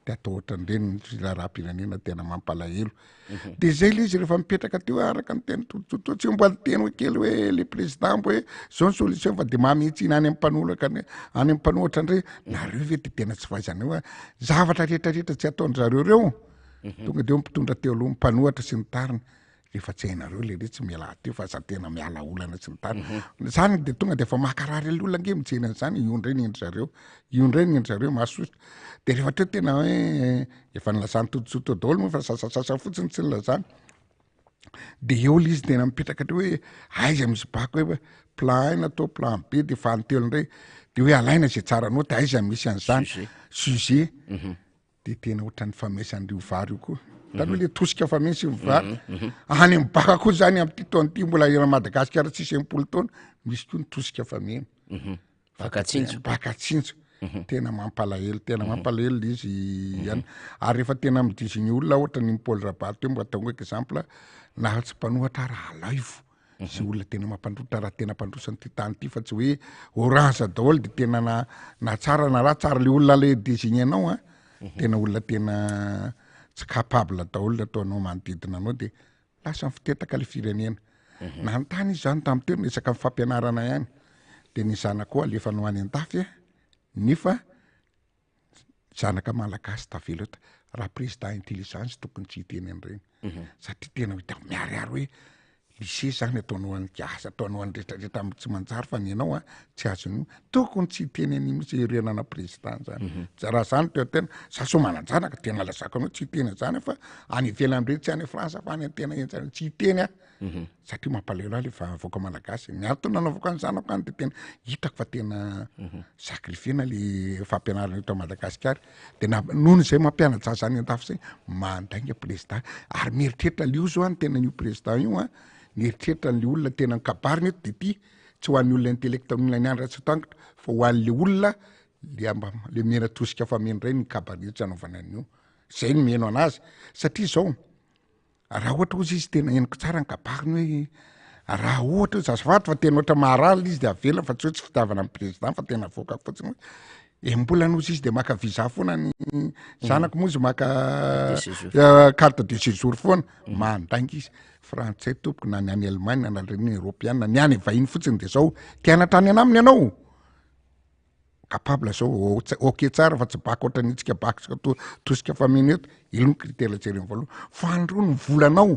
de atao ohatran'ireny ny raharaham-pirenena tena mampalahelo. Mhm. De zay le izy rehefa mipetraka teo araka ny teny tsotsotra tsy mba niteny hoe kely hoe le président mbo hoe zao ny solution fa de mamitsina any amin'ny mpanoraka any amin'ny mpanohatra ndray nareo ve de tena tsy fahaizana io zavatra rehetrarehetra tsy ataon-dry zareo reo. Mhm. Tonga de eo mpitondra teo aloha mpanohatra sy ny tariny. Rehefa tsy hainareo le re tsy mialà teo fa aza tena miala olana tsy mitany. Mhm. Zany de tonga de efa makarary le olona ange mijery an'izany, io ndray ny endry zareo, io ndray ny endry zareo mahasosotra. De rehefa teo tena hoe efa nilazany tototsotra daholo moa fa sasasasa fotsiny tsy nilazany. De eo le izy tena mipetraka hatreo hoe aiza misy bako hoe plan un natao plan B de fahatelo ndray de hoe alaina zay tsara note aiza misy an'izany sujet. Mhm. de tena ohatran'ny famesan'ireo vary io koa taloha mhm. le tosika famesy io vary mhm, mhm. any amy baka koa zany am'ty taona ty mbola eran'i madagasikara tsisy enimpolo taona misy koa ny tosika fameno. Baka tsinjo. Baka tsinjo. Tena mampalahelo, tena mampalahelo le izy ihany. Ary rehefa tena mi-désigner olona ohatra ny Paul Rabary teo mba atao exemple, na tsy mpanohatra ary alaivo. Zay olona tena mampandrotra raha tena mpandroso an'ity tany ity fa tsy hoe orange daholo de tena na na tsara na ratsy ary le olona le désigner-nao an, tena olona tena tsy capable daholo le ataonao manodidina anao de lasa mifitetaka le firenena. Nanontany izy zany tamin'ny teo resaka ny fampianarana ihany de ny zanako alefanao any an-dafy a nefa zanaka malagasy tavela eto raha président intelligence tokony tsy hiteny an'ireny satria tena hita miharihary hoe lycée zany ataonao an'ny gasy ataonao an'ny retraretra amin'ny tsy manjary fa ny anao a tsy azon'io tokony tsy hiteny an'io mihitsy irenana président zany mhm. raha zany teo tena za so manan-janaka tena lazako anao tsy hiteny an'zany fa any ivelany reny tsy any France fa any an-tena enjany tsy hiteny aho mhm. satria mampalahelo ahy le vahoaka malagasy ny antony nanaovako any zanako any de tena hitako fa tena mhm. sacrifiena le fampianarana eto Madagasikara de na noho izay mampiana-jaza any an-dafy zay mandainga président ary mieritreritra le io zao any tena io président io a mieritreritra an'le olona tena ny kabariny eto de ty tsy ho an'ny olona intellect olona nianatra tsy tangitra fa ho an'le olona le amba le mena tosika fameno reny ny kabary tsy anaovana an'io zay ny meno anazy satria zao Raha ohatra ozy izy tena henoko tsara ny kabariny hoe raha ohatra hoe azafady fa tena ohatra maharary le izy de avela fa tsy hoe tsy fitiavana ny président fa tena avoakako fotsiny hoe enim-bolana ozy izy de maka visa foana ny zanako moa izy maka carte de séjour foana mandainga izy frantsay tompoko na ny any Allemagne na ny eropeana ny any vahiny fotsiny de zao te hanatra any anaminy ianao Capable zao ok tsara fa tsy bac ohatran'ny itsika bac tsika to tosika fameno eto, ilo ny critère jerena voalohany, fa andreo ny volanao,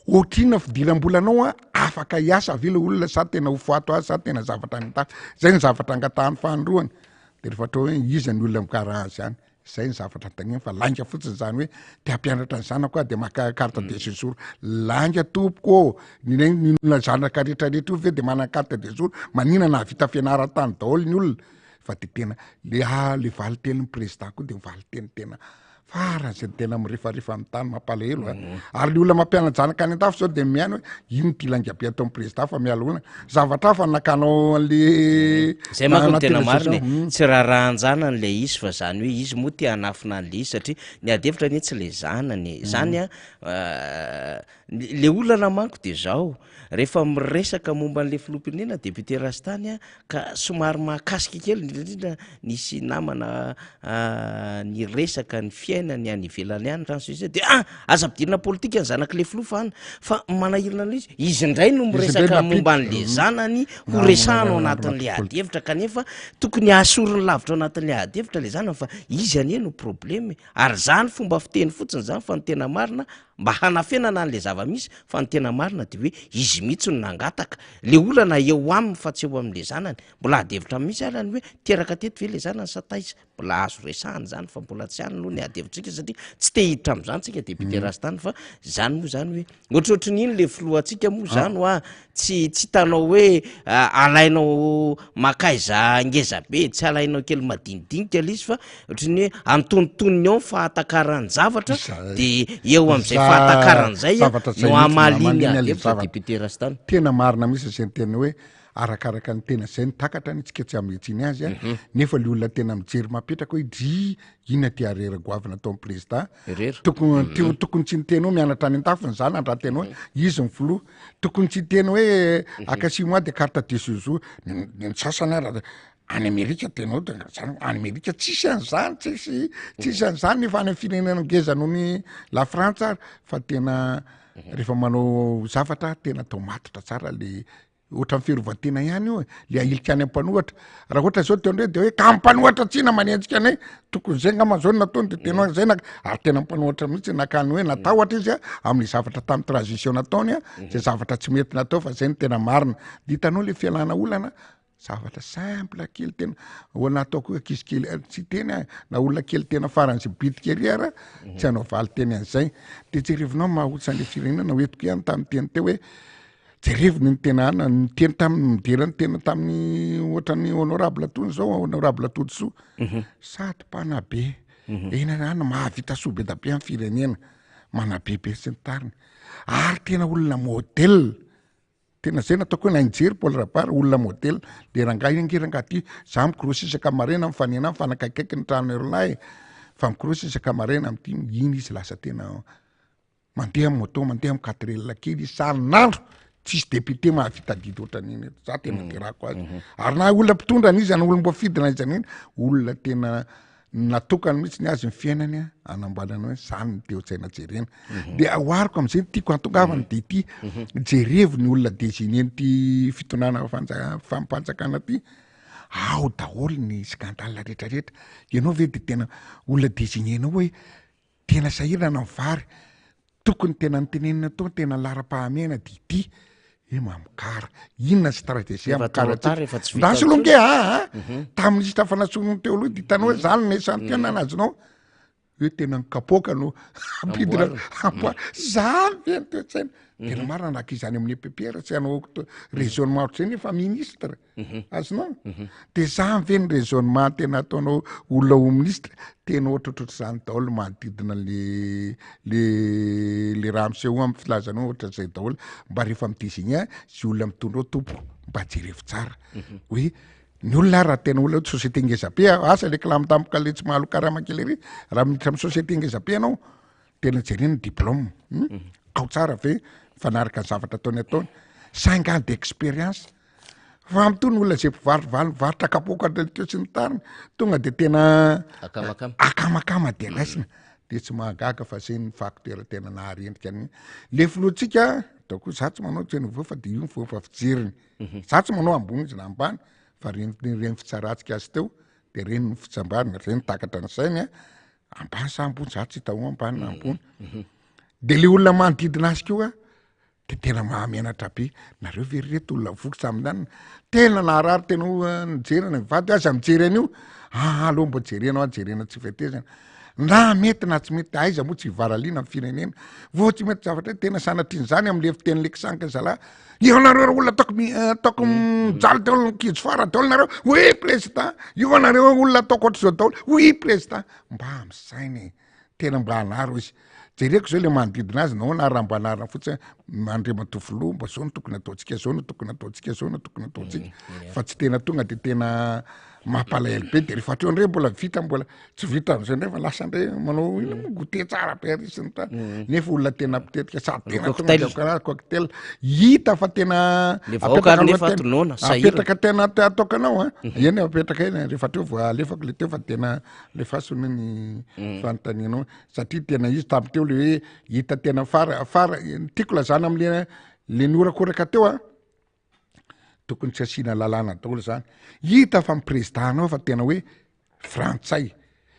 ohatrinona fidiram-bolanao a, afaka hiasa ve le olona sa tena ho faty ho azy sa tena zavatra any an-dafy, zay ny zavatra angatahany fahandroany, de rehefa atao hoe iza ny olona mikaraha azy any, zay ny zavatra antanina fa lainga fotsiny zany hoe te hampianatra ny zanako aho de maka carte de séjour, lainga tompoko ô, ny ny olona zanaka rehetrarehetra io ve de manana carte de séjour, manina nahavita fianaran-tany daholo ny olona, fa de tena le ah le valin-tenin'ny président koa de valin-teny tena faran'izay tena mirefarefa amin'ny tany mampalahelo a, ary le olona mampiana-janaka any an-dafy zao de mihaino hoe ino ty lainga be ataon'ny président fa miala olana, zavatra hafa nakanao an'le Zay manko no tena anatin'le marina e, session. tsy raharahan-janany le izy fa zany hoe izy moa te hanafina an'le izy satria ny ady hevitra anie tsy le zanany e, zany an le olana manko de zao, rehefa miresaka momba an'le filoham-pirenena député Rastany an, ka somary mahakasika kely indrindra indrindra nisy namana niresaka ny fiainany any ivelany any trano sy ny sisa de ah aza ampidirina politika ny zanak'le filoha fa any fa manahirana an'ilay izy izy indray no miresaka momba an'le zanany ho resahana ao anatin'le ady hevitra kanefa tokony asoriny lavitra ao anatin'le ady hevitra le zanany fa izy anie no probleme ary zany fomba fiteny fotsiny zany fa ny tena marina mba hanafenana an'le zava-misy fa ny tena marina de hoe izy mihitsy no nangataka le olana eo aminy fa tsy eo amin'le zanany mbola ady hevitra mihitsy ary ny hoe teraka teto ve le zanany sa taiza mbola azo resahana izany fa mbola tsy any aloha ny ady hevitsika satria tsy te hiditra amin'izany tsika député Rastany fa zany moa zany hoe ohatrohatry ny iny le filohantsika moa zany hoa tsy tsy hitanao hoe alainao makaiza ngeza be tsy alainao kely madinidinika le izy fa ohatry ny hoe antonontonony ao ny fahatakaran-javatra de eo amin'izay fahatakaran'izay no hamaliany ady hevitra député Rastany. Tena marina mihitsy izay niteny hoe arakaraka ny tena zay ny takatra ny tsika tsy ametsiny azy a mhm. nefa le olona tena mijery mapetraka hoe dry inona ty arera goavana ataon'ny président tokony mhm. teo tokony tsy niteny hoe mianatra any an-dafy ny zana raha tena hoe mhm. izy ny filoha tokony tsy hiteny hoe akasimo ahy de carte de séjour ny sasany ara any amerika tena hoe zany any amerika tsisy an'izany tsisy tsisy an'izany nefa any firenena ngeza noho ny la frantsa ary fa tena rehefa manao zavatra tena atao matotra tsara le Ohatran'ny fiarovan-tena ihany io e, le ahilika any am-panohatra. Raha ohatra zao teo ndray de hoe ka mpanohatra tsina manenjika anay, tokony zay ngamba zao no nataony de tena zay naka, ary tena mpanohatra mihitsy nakany hoe natahotra izy a amin'ny zavatra tamin'ny transition nataony a, zay zavatra tsy mety natao fa zay no tena marina. De hitanao le fialana olana, zavatra simple kely tena ho nataoko hoe ankizy kely eh, tsy teny ah, na olona kely tena faran'izay bitika ery ara tsy hanao valin-teny an'izay. De jerevinao maha otsa an'le firenena, hoentiko ihany tamin'ny teny teo hoe Jereviny ny tena ana, niteny taminy, midera ny tena tamin'ny ohatran'ny honorable tony zao, honorable Todisoa. Mhm. Sady mpanabe. Mhm. Eny ana mahavita soa be da be amin'ny firenena. Manabe be sy ny tariny. Ary tena olona modèle. Tena zay nataoko hoe nahay nijery Paul Rabary, olona modèle, le rangahy io ange rangahy ty, za mikorosy isaka maraina mifanena mifanakaikaiky ny trano ery e, fa mikorosy isaka maraina amty iny izy lasa tena mandeha am moto mandeha am quatre L kely izy san'andro tsisy député mahavita adidy ohatran'iny eto, za tena derako azy, ary na olona mpitondra n'iza na olom-boafidy na iza n'ina, olona tena Natokany mihitsy ny azy ny fiainany anamboarana hoe zany ny teo-tsaina jerena. Mhm. De ohariko am'izay ny tiako antongavana de ity mhm. jerevo ny olona désigné-n'ity fitondrana fanja- fampanjakana ty, ao daholo ny scandale rehetrarehetra. Ianao ve de tena olona désigné-nao hoe tena sahirana ny vary, Tokony tena notenenina teo tena laharam-pahamehana dia ity hoe mamokara. Inona stratégie Efa hamokara trop tard, antsika? efa tsy vita Ndraso aloha intsony. nge a a. Mhm. Tamin'ny lista fanason'ny teo aloha dia hitanao hoe zany ny échantillon azonao hoe tena ny kapoaka no ampidina Amboarina. amboarina. Zany ve ny toe-tsaina? Tena marina na ankizy any amin'ny EPPR tsy hanao raisonnement ohatr'izay nefa ministre. Azonao? De zany ve ny raisonnement tena ataonao olona ho ministre? Tena ohatrohatr'izany daholo manodidina le le le raha miseho amin'ny filazanao ohatr'izay daholo. Mba rehefa mi-désigner zay olona mitondra ao tompoko mba jerevo tsara hoe ny olona raha tena olona hoe société ngeza be asa le clam tampoka le tsy mahaloa karama kely ery raha miditra amin'ny société ngeza be ianao tena jerena ny diplôme ao tsara ve mifanaraka ny zavatra ataony ataony cinq ans d'expérience Fa amin'itony olona izay mpivarovaly mivarotra kapoaka indray teo sy ny tariny tonga de tena Akamakama. akamakama de raisina de tsy mahagaga fa zay ny facteur tena naharendrika ny le filohantsika ataoko hoe za tsy manao tsy nouveau fa de io ny fomba fijeriny Mhm. za tsy manao ambony izy na ambany fa reny reny fitsarantsika azy teo de reny ny fitsambarana reny takatra ny sainy a ambany sa ambony za tsy hita ho ambany na ambony Mhm. de le olona manodidina azy koa de tena mahamenatra be nareo ve ry reto olona voky samy nanina tena naharary tena ho eh, nijery ny vady aza mijery an'io ah aloha mbo jerena ao jerena tsy fetezana na mety na tsy mety aiza moa tsy hivaraliana ny firenena vao tsy mety zavatra hoe tena sanatrian'izany am'le fiteny lekisanka zalahy io nareo olona ataoko mi- eh, ataoko mijaly daholo ny kijo fara daholo nareo oui président io nareo olona ataoko ohatr'izao daholo oui président mba misaina e Tena mba anaro izy. Jereko zao le manodidina azy nahoana ary raha mba anarina fotsiny hoe Andriamatoa Filoha mba zao no tokony ataontsika, zao no tokony ataontsika, zao no tokony ataontsika. Mm, Fa tsy tena tonga de tena mampalahelo be de rehefa hatreo ndray mbola vita mbola tsy vita am'zay ndray fa lasa ndray manao ino moa goûter tsara be ary sy ny tariny. Mm. Nefa olona tena mpitetika sady tena tonga Cocktail. de karaha cocktail. Hita fa tena Le vahoaka ary apetraka nefa aloha tena- tonona, sahirana. apetraka tena ataoko anao a. Eny apetraka eny rehefa hatreo vao alefako le teo fa tena Alefaso anie ny mm. fanontanianao satria tena izy tamin'ny teo le hoe hita tena fara fara ny tiako lazana am'le le niorakoraka teo a tokony tsy asiana lalàna daholo zany hita fa ny président anao fa tena hoe frantsay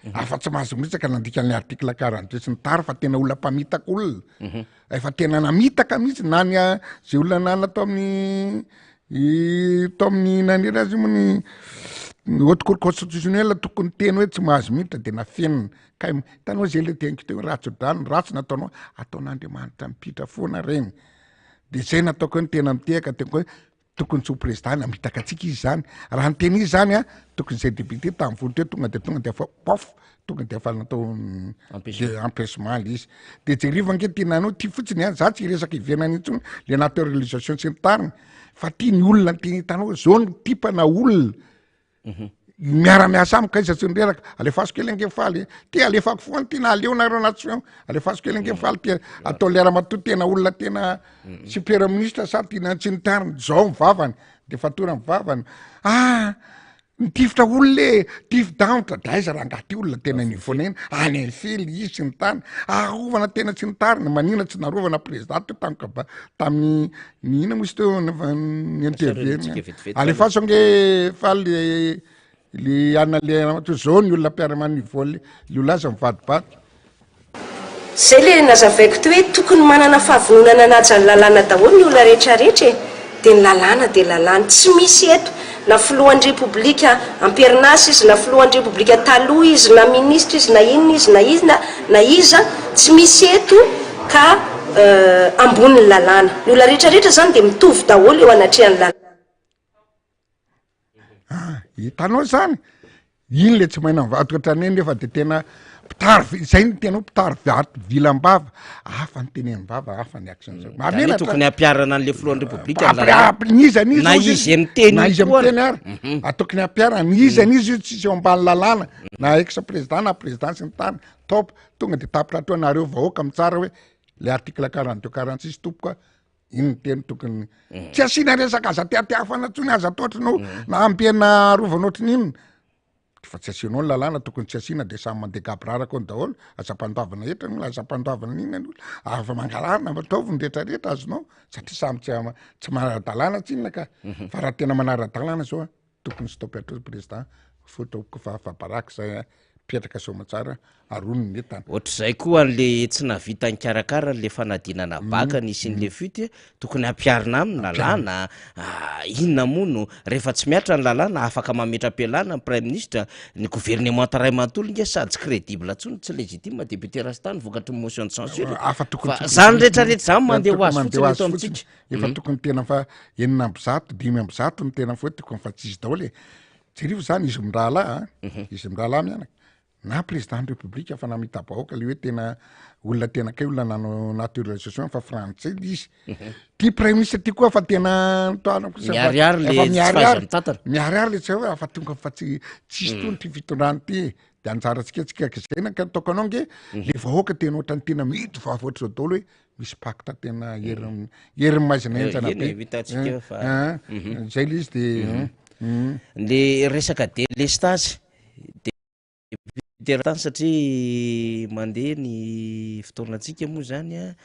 mhm. afa tsy mahazo miritsaka nandika ny article 42 sy ny tary fa tena olona mpamitaka olona mhm. Efa tena namitaka mihitsy na ny zay olona nana tao amin'ny tao amin'ny naniry azy moa ny ny haute cour constitutionnelle tokony teny hoe tsy mahazo miditra de nafenina kay hitanao zay le teniko teo ratsy odrano ratsy nataonao ataon'Andriamanitra mipitra foana reny de zay nataoko hoe ny tena mitehaka teniko hoe Tokony tsy ho président namitaka antsika izy zany, raha niteny izy zany a, tokony zay député tamin'ny vono teo tonga de tonga de efa pof, tonga de efa natao de empêchement le izy, de jereo ange ty nanao ty fotsiny a, za tsy hiresaka ivelany intsony le naturalisation sy ny tariny, fa ty ny olona ny tena hitanao zao ny type na olona Miara-miasa amiko aiza tsy nireraka, alefaso kely ange faly e, ty alefako foana ty na aleo nareo na tsy eo, alefaso kely ange faly ty atao le ramatoa tena olona tena super ministre sa ty na tsy nitariny, zao ny vavany de fatorany ny vavany, ah nitifitra olona e, tifi-danitra, de aiza rangaha ty olona tena nifonena, any infily izy sy ny tany, arovana tena tsy nitariny, manina tsy narovana président teo tamin'ny kaba- tamin'ny Ny inona moa izy teo ny interview alefaso ange faly le anona le ramatoa zao ny olona mpiara-man'ny vol le olona aza mivadibadika. Zay le nazavaiko teo hoe tokony manana fahavononana hanaja ny lalàna daholo ny olona rehetra rehetra e! Dia ny lalàna dia lalàna, tsy misy eto na filohan'ny repoblika amperinasa izy na filohan'ny repoblika taloha izy na ministra izy na inona izy na iza na iza, tsy misy eto ka ambonin'ny lalàna. Ny olona rehetra rehetra zany dia mitovy daholo eo anatrehan'ny lalàna. Ah, hitanao zany? Iny le tsy mahay navadika ohatran'ny nefa de tena mpitary vi- zay no tena hoe mpitary vato vilam-bava, hafa ny tenenim-bava, hafa ny action zao. Zany hoe Mahamenatra. tokony hampiharana an'le filohan'ny repoblika ny Ampy- lalàna. ampy- n'iza n'iza Na hozy izy miteny na izy koa. miteny ary Mhm. Ah, tokony hampiharana n'iza n'iza io tsisy eo ambany lalàna na ex président na président sy ny tany top tonga de tapitra hatreo nareo vahoaka mitsara hoe le article 42 46 tompoko a iny ny teny tokony Mm. tsy asiana resaka aza tiatiafana tsony aza atao ohatry ny ho- na ampiana arovana ohatry ny inona fa tsy asianao ny lalàna tokony tsy asiana de samy mandeha gaboraraka ao daholo aza ampandoavana hetra ny olona aza ampandoavana n'inona ny olona afa mangalarina mba ataovy ny rehetrarehetra azonao satria samy tsy ama- tsy manara-dalàna tsinona ka Mhm. fa raha tena manara-dalàna zao a tokony stop hatreo président fo tompoko fa fa baraka zay a mipetraka soamatsara arony ny entana. Ohatr'izay koa an'le tsy nahavita nikarakara an'le fanadinana bac nisian'le fuite, tokony hampiharina aminy lalàna, inona moa no, rehefa tsy mihatra ny lalàna afaka mametra-pialana ny praiminisitra, ny governemanta iray manontolo nge sady tsy crédible intsony, tsy légitime député Rastany vokatry ny motion de censure e, Fa tokony fa zany retraretra zany mandeha ho azy fotsiny eto amintsika. Efa tokony tena fa 106, 105 ny tena fa hoe tokony fa tsisy daholo e. Jereo zany izy mirahalahy a, Mhm. izy mirahalahy mianaka, na président ny république fa namita-bahoaka le hoe tena olona tena kay olona nanao naturalisation fa frantsay le izy. Mhm. Ty premier ministre ty koa fa tena tohanako sy fa- Miharihary le efa tsy miharihary. fahaiza-mitantana. Miharihary le tsy hoe fa tonga fa tsy tsisy Mm. tony ty fitondrana ty e. De anjarantsika tsika zay na ka ataoko anao nge Mhm. le vahoaka tena ohatran'ny tena mety vava ohatr'izao daholo hoe misy pacte tena herin'ny herin'ny maizina Eh, henjana eny be e, hitantsika eo fa- Eh, Mhm. zay le izy de Mhm. mm. Le resaka délestage député tany satria mandeha ny fotoanantsika moa zany a,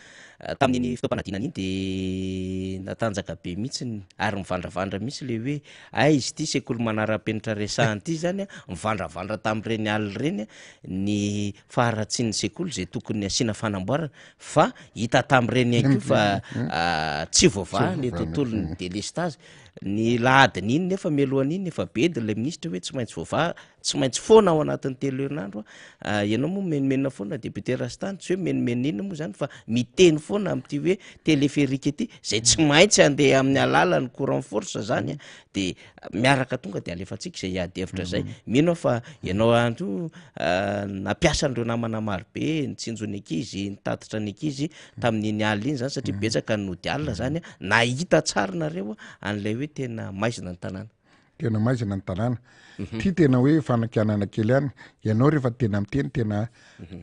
tamin'iny fotoam-panadinana iny de natanjaka be mihitsy ary nivandravandra mihitsy le hoe aiza ity sekoly manara-penitra resahana ity zany a, nivandravandra tamin'ireny alina ireny ny faharatsian'ny sekoly izay tokony asiana fanamboarana fa hita tamin'ireny ihany koa fa tsy voavaha ny tontolon'ny délestage. Ny lahadin'iny nefa mialohan'iny efa bedy ilay minisitra hoe tsy maintsy voavaha, tsy maintsy foana ao anatin'ny telo herinandro. Ianao moa mimenomenona foana député Rastany, tsy hoe mimenomenona inona moa izany fa miteny foana amin'ity hoe téléphérique ity izay tsy maintsy handeha amin'ny alalan'ny courant force izany dia miaraka tonga dia alefantsika izay ady hevitra izay. Mino aho fa ianao ihany koa nampiasa an'ireo namana maro be nitsinjo ny ankizy, nitatitra ny ankizy tamin'iny alina iny zany satria betsaka ny nody alina zany a, nahita tsara nareo an'ilay hoe tena maizina ny tanàna. Tena maizina ny tanàna. Ty tena hoe fanakianana kely ihany, ianao rehefa tena miteny tena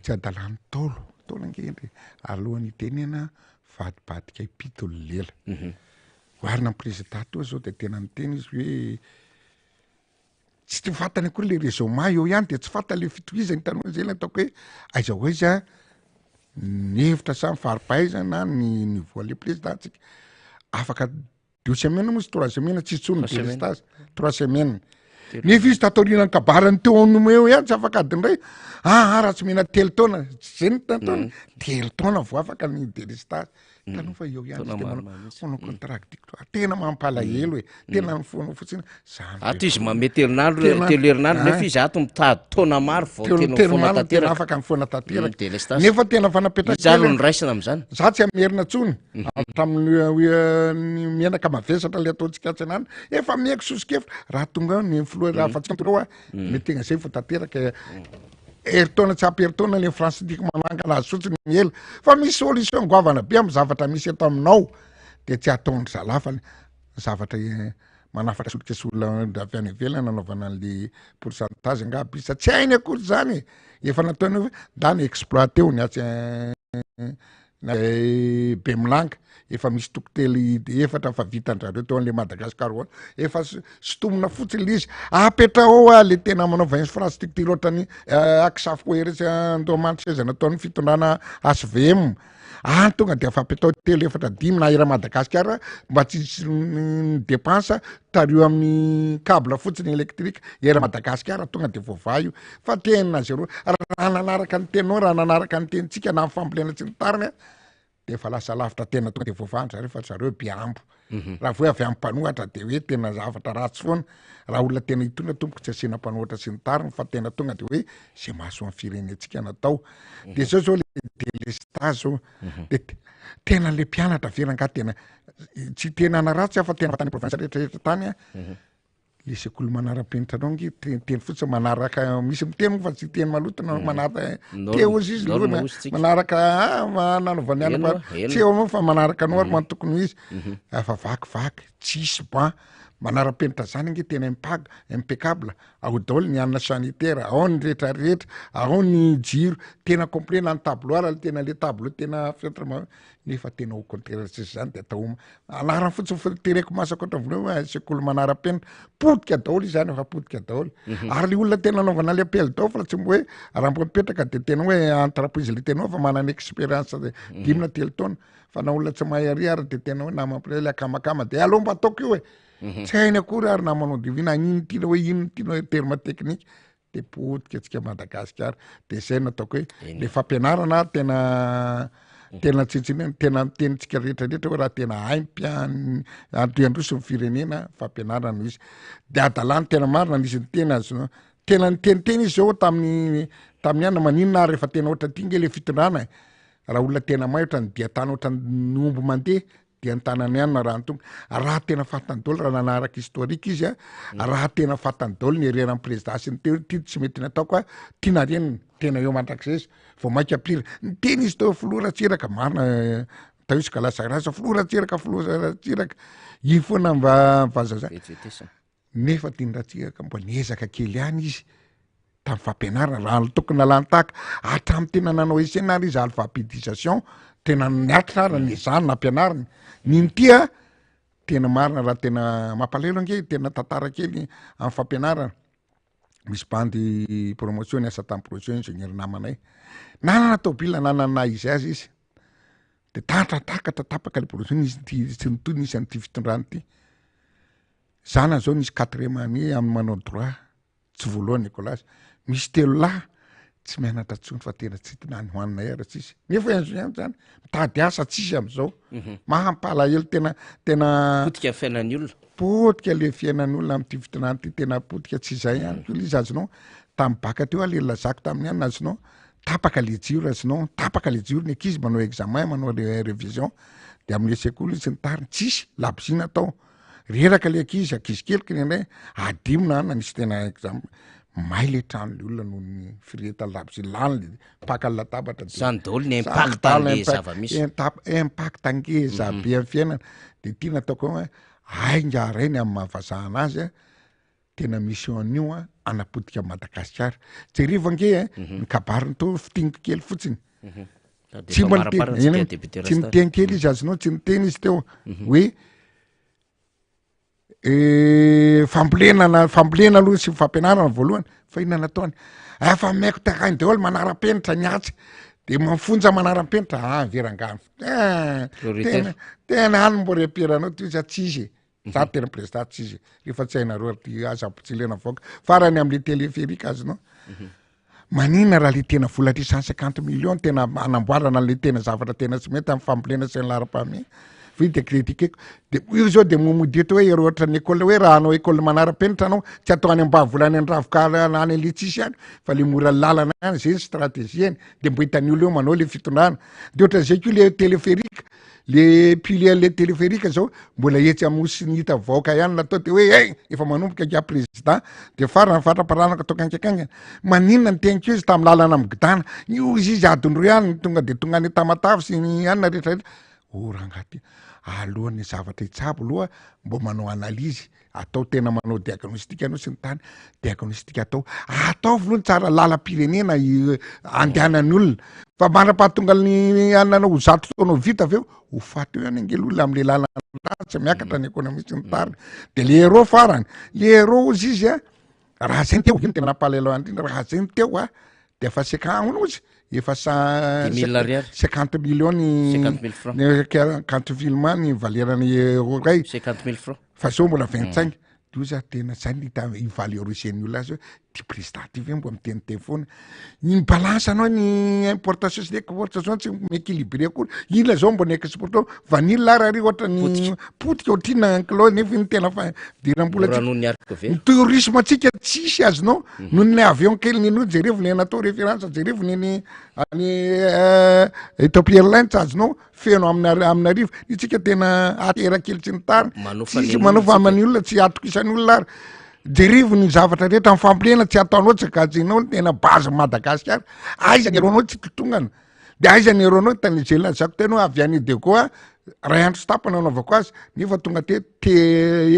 tsy adalan'ny Ntaolo, Ntaolo ange hendry e, alohan'ny hitenena vadibadika impito ny lela. Oharina amin'ny prezida teo zao de tena niteny izy hoe tsy de fantany akory le raisonnement eo ihany de tsy fantany le fitohizany hitanao zay le ataoko hoe aiza ho aiza ny hevitra sa ny fari-pahaizana ny niveau le président tsika afaka deux semaines moa izy trois semaines tsisy tsony Trois semaines. délestage trois semaines nefa izy tato aorianan'ny kabarany teo no eo ihany tsy afaka adiny iray ah ah, raha tsy mena telo taona zay ny taona telo taona vao afaka ny délestage Hitanao fa eo ihany Taona izy de maro manao maro mihitsy. manao contradictoire. Tena mampalahelo e. Tena mifono fotsiny. Zany Ato izy manome telonandro, Tena- telo herinandro nefa Ah. izy ato mitady taona maro vao Telo- tena telo mifoana maro tena tanteraka. afaka mifoana tanteraka. Délestage. Nefa tena fa napetraka Iza ary kely. no raisina amin'izany? Za tsy hamerina intsony. Hatramin'ny hoe, ny menaka mavesatra le ataontsika atsy anany. Efa miaiky soso-kevitra. Raha tonga eo ny filoha raha afa-tsy tonga eo aho, mety tegna zay vao tanteraka. Herintaona tsy ampy herintaona le France tiako manangana azy fotsiny ny ela fa misy solution goavana be amin'ny zavatra misy eto aminao de tsy ataon-dry zalahy fa ny zavatra manafatra solika sy olona avy any ivelany nanaovana an'le pourcentage angaha bisa tsy hainy akory zany e efa nataony hoe ndany exploiter-o ny atsy Bemilanga efa misy toko telo efatra fa vitan-drareo teo an'le Madagascar roa efa sintomina fotsiny le izy apetraho ao ah le tena manaova infrastructure ohatran'ny Aksafo ery sy Andohamanitra nataon'ny fitondrana HVM any tonga de efa apetao telo efatra dimy na eran'i Madagasikara mba tsy hisy ny dépense tario amin'ny cable fotsiny électrique eran'i Madagasikara tonga de voavaha io fa tena zéro raha nanaraka ny teninao raha nanaraka ny tenintsika na ny fambolena sy ny tariny a de efa lasa lavitra tena tonga de voavaha ny zareo fa zareo be ambo mhm. raha vao hoe avy amin'ny mpanohatra de hoe tena zavatra ratsy foana raha olona tena hitondra tompoko tsy asiana mpanohatra sy ny tariny fa tena tonga de hoe zay mahasoa ny firenentsika natao mhm. de zao zao le délestage zao mhm. de tena le mpianatra ve rangaha tena tsy tena naratsy aho fa tena tany province rehetrarehetra tany a. Le sekoly manara-penitra anao nge teny fotsiny manaraka misy miteny moa fa tsy teny maloto na manaraka te ozy izy lohana manaraka ah, nanaovany any fa tsy eo anao fa manaraka norme ny tokony ho izy mhm. fa vakivaky tsisy ban manara-penitra zany nge tena impag impeccable ao daholo ny anina sanitaire ao ny rehetra rehetra ao ny jiro tena complet na ny tableau ara tena le tableau tena fentre nefa tena au contraire tsisy zany de atao anarany fotsiny fa tereko masaka ohatran'ny voalohany hoe sekoly manara-penitra potika daholo izy zany efa potika daholo mhm. ary le olona tena anaovana le appel d'offre tsy mbo hoe raha mbo mipetraka de tena hoe entreprise le tena hoe fa manana expérience de mhm. dimy na telo taona fa na olona tsy mahay ary ary de tena hoe namapre le akamakama de aleo mba ataoko io e mhm. tsy hainy akory ary na manao devis na ino tiana hoe ino tiana hoe terme technique de potika antsika Madagasikara de zay no ataoko hoe le fampianarana tena tena tsintsinena tena mitenitsika rehetra rehetra hoe raha tena haimpian andriandroso ny firenena fampianarana no izy de adalàny tena marina nisy ny tena azo tena niteniteny izy zao tamin'ny tamin'ny ana maninona ary rehefa tena ohatra ty nge le fitondrana e raha olona tena may ohatra ny diatany ohatra ny omby mandeha dia ny tanany ihany no arahany tonga raha tena fantany daholo raha nanaraka historique izy a mm. raha tena fantany daholo ny erreur président sy ny teo ty tsy mety nataoko a tiana reniny tena eo mandrakizay izy vao mainka pire ny teny izy teo filoha ratsiraka marina eh, tao izy ka lasa rasa filoha ratsiraka filoha ratsiraka iny foana mba vazaza nefa tiany ratsiraka mba niezaka kely ihany izy tamin'ny fampianarana raha ny tokony nalany tahaka hatramin'ny tena nanao essai ary izy alphabétisation tena niatrina ary ny ezahany nampianariny ny nitia tena marina raha tena mampalahelo ange tena tantara kely amin'ny fampianarana misy bandy promotion niasa tamin'ny promotion ingénieur namanay nanana tôbila nanana izy azy izy de tatra takatra tapaka le promotion izy ty tsy nitohy nisy an'ity fitondrana ity zanany zao nisy quatrième année amin'ny manao droit tsy voalohany écolage misy telo lahy tsy mianatra tsony fa tena tsy na ny hoaninay ara tsisy nefa ingénieur zany mitady asa tsisy am'izao mhm. mahampalahelo tena tena potika fiainan'ny olona potika le fiainan'ny olona am'ty fitondrana ty tena potika tsy zay ihany ko le izy azonao tamy baka teo a le lazako tamin'ny any azonao tapaka le jiro azonao tapaka le jiro ny ankizy manao examen manao révision de am'le sekoly izy ny tariny tsisy labozia natao Reraka le ankizy, ankizy kely kny indray adino na na nisy tena exemple may le trano le olona noho ny firehetan'ny labozia lany le mpaka ny latabatra de Zany daholo ny impact an'le zava-misy. Impact ngeza be amin'ny fiainana de ty nataoko hoe ainga ray ny amin'ny maha vazaha anazy a, tena mission an'io a anapotika an'i Madagasikara. Jerevo ange e, ny kabariny teo fintiniko kely fotsiny. Tsy mba niteny, eny, tsy niteny kely izy azonao, tsy niteny izy teo hoe fambolena na fambolena aloha sy fampianarana voalohany fa inona nataony? Efa ameko terrain daholo manara-penitra ny atsy de mafonja manara-penitra, ah verangano, tena tena any mbo repiranao ty izy tsy izy e. Za tena président tsy izy rehefa tsy hainareo ary ty aza ampitsilena vaoka farany amle téléphérique azonao mhm. maninona raha le tena vola ty 150 millions tena anamboarana le tena zavatra tena tsy mety amin'ny fambolena sy ny laharam-pahamehana fa io de critiqueko de io zao de momody eto hoe ireo ohatran'ny école hoe raha hanao école manara-penitra anao tsy atao any ambanivola any an-dravokala any le tsisy any fa le mora lalana any zay ny stratégie-ny de mbo hitan'ny olona eo manao le fitondrana de ohatran'izay koa le téléphérique Le pilier an'le téléphérique zao mbola etsy amosin'ny sy ny hita vaoka ihany natao de hoe hey efa manomboka ingahy président de farany fatraparanaka atao kaingakaingana maninona ny teny ko izy tamin'ny lalana migidana io izy izy adiny roa ihany tonga de tonga any Tamatave sy ny anona rehetra rehetra oh rangahy ty alohan'ny zavatra hitsabo aloha mbo manao analyse atao tena manao diagnostic anao sy ny tany diagnostic atao ataovy aloha ny tsara lalam-pirenena andehanan'ny olona fa mandra-pahatonga ny ananao ho zato taona ho vita avy eo ho faty eo ihany ange olona am'le lalana ratsy miakatra ny économie sy ny tariny de le héros farany le héros ozy izy a raha zay ny teo ino tena nampalahelo ahy indrindra raha zay ny teo a de efa seka hono ozy efa sa Dix mille ariary. cinquante millions ny Cinquante mille francs. ny cinquante mille ny valerany euro ray Cinquante mille francs. Fa zao mbola 25 de ozy ah tena zay ny hita i-valoriser-n'ny olona azy hoe ty président ty ve mbo miteniteny foana, ny balance anao ny importation sy ny exportation tsy mi-equilibré akory, ila zao mbo ny exportation vanille ary ary ohatran'ny potika ohatrinona un kilo nefa iny tena fa fidiram-bola Mora noho ny arc vert. Ny tourisme antsika tsisy azonao noho ny avion kely ninoa jerevo ny natao référence jerevo ny ny any Ethiopia Airlines azonao feno amina amina arivo itsika tena atera kely tsy ny tariny Manofa tsisy ny manofa olona amin'ny olona tsy atokisan'ny olona ary. Jerivo ny zavatra rehetra, ny fambolena tsy ataonao, tsy gajianao ny tena base Madagasikara. Aiza ny eronao tsy totongana. De aiza ny eronao tany ze lazako teo anao avy any Diego a, ray andro sy tapany anaovako azy, nefa tonga te te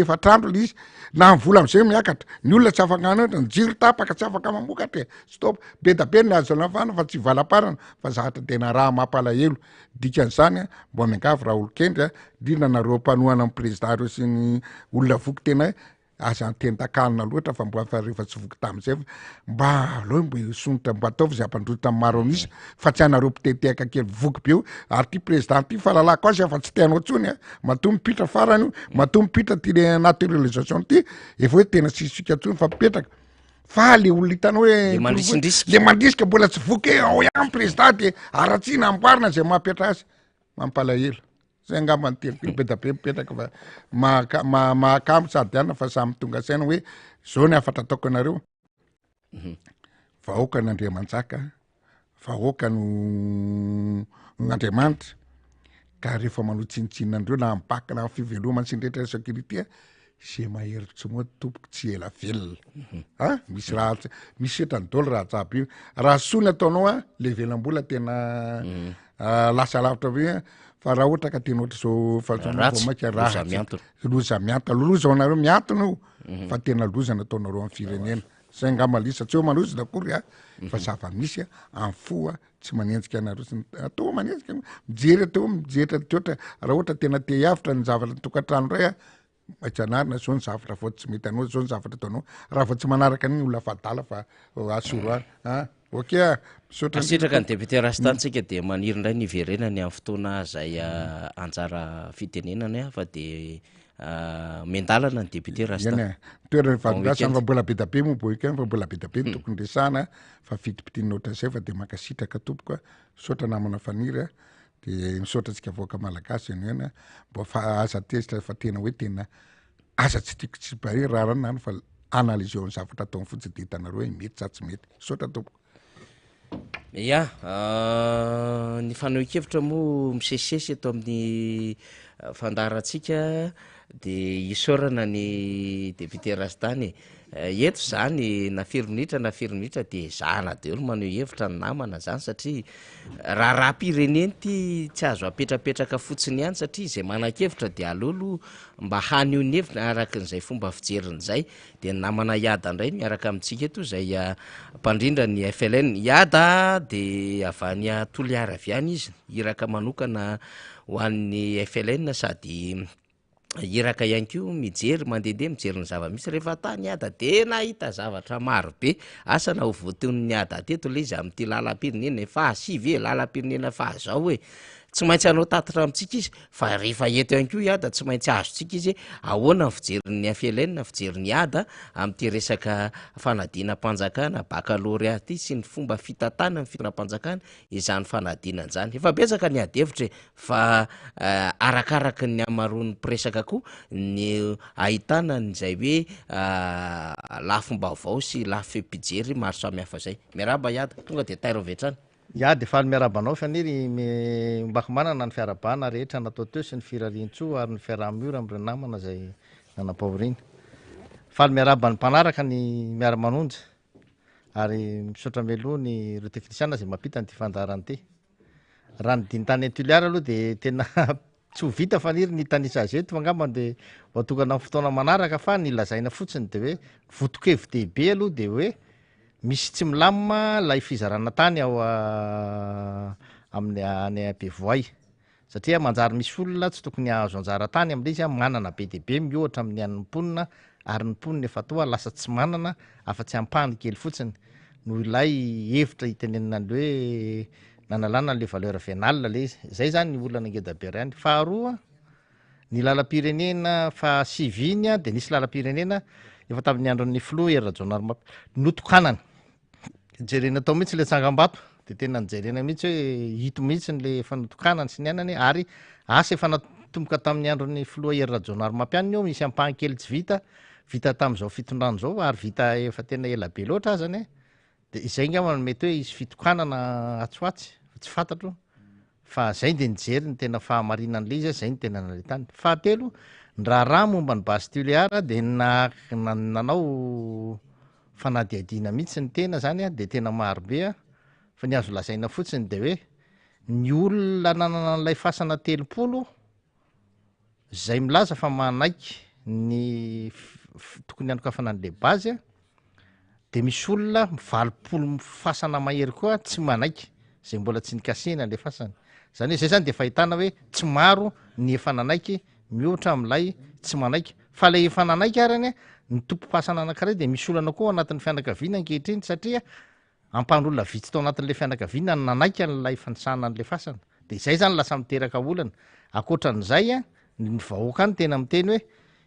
efatra andro le izy, na ny vola am'zay miakatra, ny olona tsy afaka hanao, ny jiro tapaka tsy afaka mamokatra e, stop, be da be ny azo anavana fa tsy valaparana fa zavatra tena raha mampalahelo, dikan'izany a, mba miangavy raha olon-kendry a, indrindra nareo mpanohana ny prezida reo sy ny olona voky tena Aza antendakalina loatra fa mba fa rehefa tsy voky tamin'izay fa mba aleo mba hisonitra mba ataovy izay hampandroitra ny maro an'isa fa tsy anareo mpitetehaka kely voky be io ary ty président ty fahalalako azy fa tsy te hanao tsony a matoa mipitra farany io matoa mipitra ty le naturalisation ty efa hoe tena tsisy fika tsony fa mipetraka fa le olona hitanao hoe Le mandrisindrisika. le mandrisika mbola tsy voky hoe ao ihany président de aratsiana amboarina zay mampiatra azy mampalahelo Zay angamba ny teniko hoe be da be mipetraka fa mahaka- ma- mahakamo sady anona fa samy tonga saina hoe zao ny hafatra ataoko anareo. Vahoaka ny Andriamanjaka, vahoaka no Andriamanitra ka rehefa manao tsinontsinona an'ireo na amin'ny bac na amin'ny fivelomana sy ny rehetra sécurité ze mahery tsy moa tompoko tsy ela velona. A misy raha tsy- misy setrany daholo raha jiaby io. Raha soa ny ataonao a, le velam-bola tena lasa lavitra be a, fa raha ohatra ka tena ohatra zao fahazoana vao Ratsy, mainka loza ratsy. miantona. Loza miantona, loza ho anareo miantona io fa tena loza nataonareo amin'ny firenena. Zay angamba lisa tsy hoe manozona akory a, fa zava-misy a, amin'ny fo a, tsy manenjika anareo sy ny atao manenjika, mijery atao mijery toetra raha ohatra tena te hiavotra ny zavatra ny tokantrano iray a, maintsy anarina zao ny zavatra vao tsy mety anao, zao ny zavatra ataonao, raha vao tsy manaraka an'iny olona fa adala fa asoro any a, ok a, misaotra indrindra Mankasitraka ny tompoko. député Rastantsika dia maniry indray ny hiverenany amin'ny fotoana izay anjara fitenenany fa dia miandalana ny député Rasta. Eny e, toerana Bon vady week-end. fa mbola be da be moa bon week-end fa mbola be da be ny tokony resahana fa fitipitinina ohatran'izay fa de mankasitraka tompoko a, misaotra namana Faniry a, de misaotra antsika vahoaka malagasy eny eny a, mba fa aza tezitra fa tena hoe tena aza tsy tiako tsy bare rarana any fa analyseo ny zavatra ataony fotsiny de hitanareo hoe mety sa tsy mety, misaotra tompoko. Ya, ny fanehoan-kevitra moa misesisesy eto amin'ny fandaharantsika de isaorana ny député Rastany e. Eto zany na firy minitra na firy minitra de ezahana daholo maneho hevitra ny namana zany satria raharaham-pirenena ity tsy azo apetrapetraka fotsiny ihany satria izay manan-kevitra de aleo aloha mba haneho ny heviny araka an'izay fomba fijeriny izay. De ny namana Iada indray miaraka amintsika eto izay mpandrindra ny FLN. Iada de avy any Toliara avy any izy, iraka manokana ho an'ny FLN sady iraka ihany koa mijery mandehandeha mijery ny zava-misy rehefa tany Iada de nahita zavatra maro be, asa na ho voatonon'i Iada teto le izy amin'ity lalam-pirenena fahasivy e, lalam-pirenena fahazao e, tsy maintsy hanao tatitra amintsika izy fa rehefa eto ihany koa Iada tsy maintsy azontsika izy hoe ahoana ny fijerin'ny FLN, fijerin'i Iada amin'ity resaka fanadinam-panjakana baccalauréat ity sy ny fomba fitantanana ny fitondram-panjakana izany fanadinana izany, efa betsaka ny ady hevitra e. Fa arakaraky ny hamaroan'ny mpiresaka koa ny ahitana an'izay hoe lafim-baovao sy lafim-pijery maro samihafa izay. Miarahaba Iada, tonga dia tairo avy hatrany. Ya dia faly miarahaba anao Faniry, miombako manana ny fiarahabana rehetra natao teo sy ny firarian-tsoa ary ny fiaraha-miory amin'ireo namana izay nanam-pahoriana. Faly miarahaba ny mpanaraka ny miara-manonja ary misaotra mialoha ny ireo teknisiana izay mampita an'ity fandaharana ity. Raha ny diny tany Toliara aloha dia tena tsy ho vita Faniry ny hitanisa azy eto fa angamba dia ho atokana amin'ny fotoana manaraka fa ny lazaina fotsiny dia hoe voto-kevi-dehibe aloha dia hoe misy tsy milamina ilay fizarana tany ao amin'ny any Bevoay satria manjary misy olona tsy tokony hahazo anjara tany amin'ilay izy manana be dia be mihoatra amin'ny an'ny mponina ary ny mponina efa toa lasa tsy manana afa-tsy ampahany kely fotsiny noho ilay hevitra itenenana an'ilay hoe nanalana an'ilay valeur vénale ilay izy. Izay izany ny olana ngeda be iray any. Faharoa, ny lalam-pirenena fahasivy iny dia nisy lalam-pirenena efa tamin'ny andron'ny filoha Hery Rajaonarimampianina notokanana. Jerena tao mihitsy ilay tsangambato dia tena nijerena mihitsy hoe ito mihitsy le efa notokanany sy ny anany ary asa efa natomboka tamin'ny andron'ny filoha Hery Rajaonarimampianina io misy ampahany kely tsy vita vita tamin'izao fitondrana izao ary vita efa tena ela be loatra azany e dia izay angamba no mety hoe hisy fitokanana atsy ho atsy fa tsy fantatro fa zay dia nijery ny tena fahamarinan'ilay izy zay ny tena nahitany. Fahatelo, Ny raharaha momba ny Base Tuléar dia na nanao fanadihadiana mihitsy ny tena zany dia tena maro be fa ny azo lazaina fotsiny dia hoe ny olona nanana an'ilay fasana 30 zay milaza fa manaiky ny tokony hanokafana an'le base de misy olona 80 fasana mahery koa tsy manaiky zay mbola tsy nikasihina le fasana. Zany hoe zay zany de efa ahitana hoe tsy maro ny efa nanaiky mihoatra amin'ilay tsy manaiky. Fa lay efa nanaiky ary anie ny tompom-pasana anankiray de misy olana koa ao anatin'ny fianakaviana ankehitriny satria Ampahan'olona vitsy tao anatin'ilay fianakaviana no nanaiky an'ilay fanisana an'ilay fasana. Dia izay izany lasa miteraka olana. Ankoatra an'izay, ny vahoaka any tena miteny hoe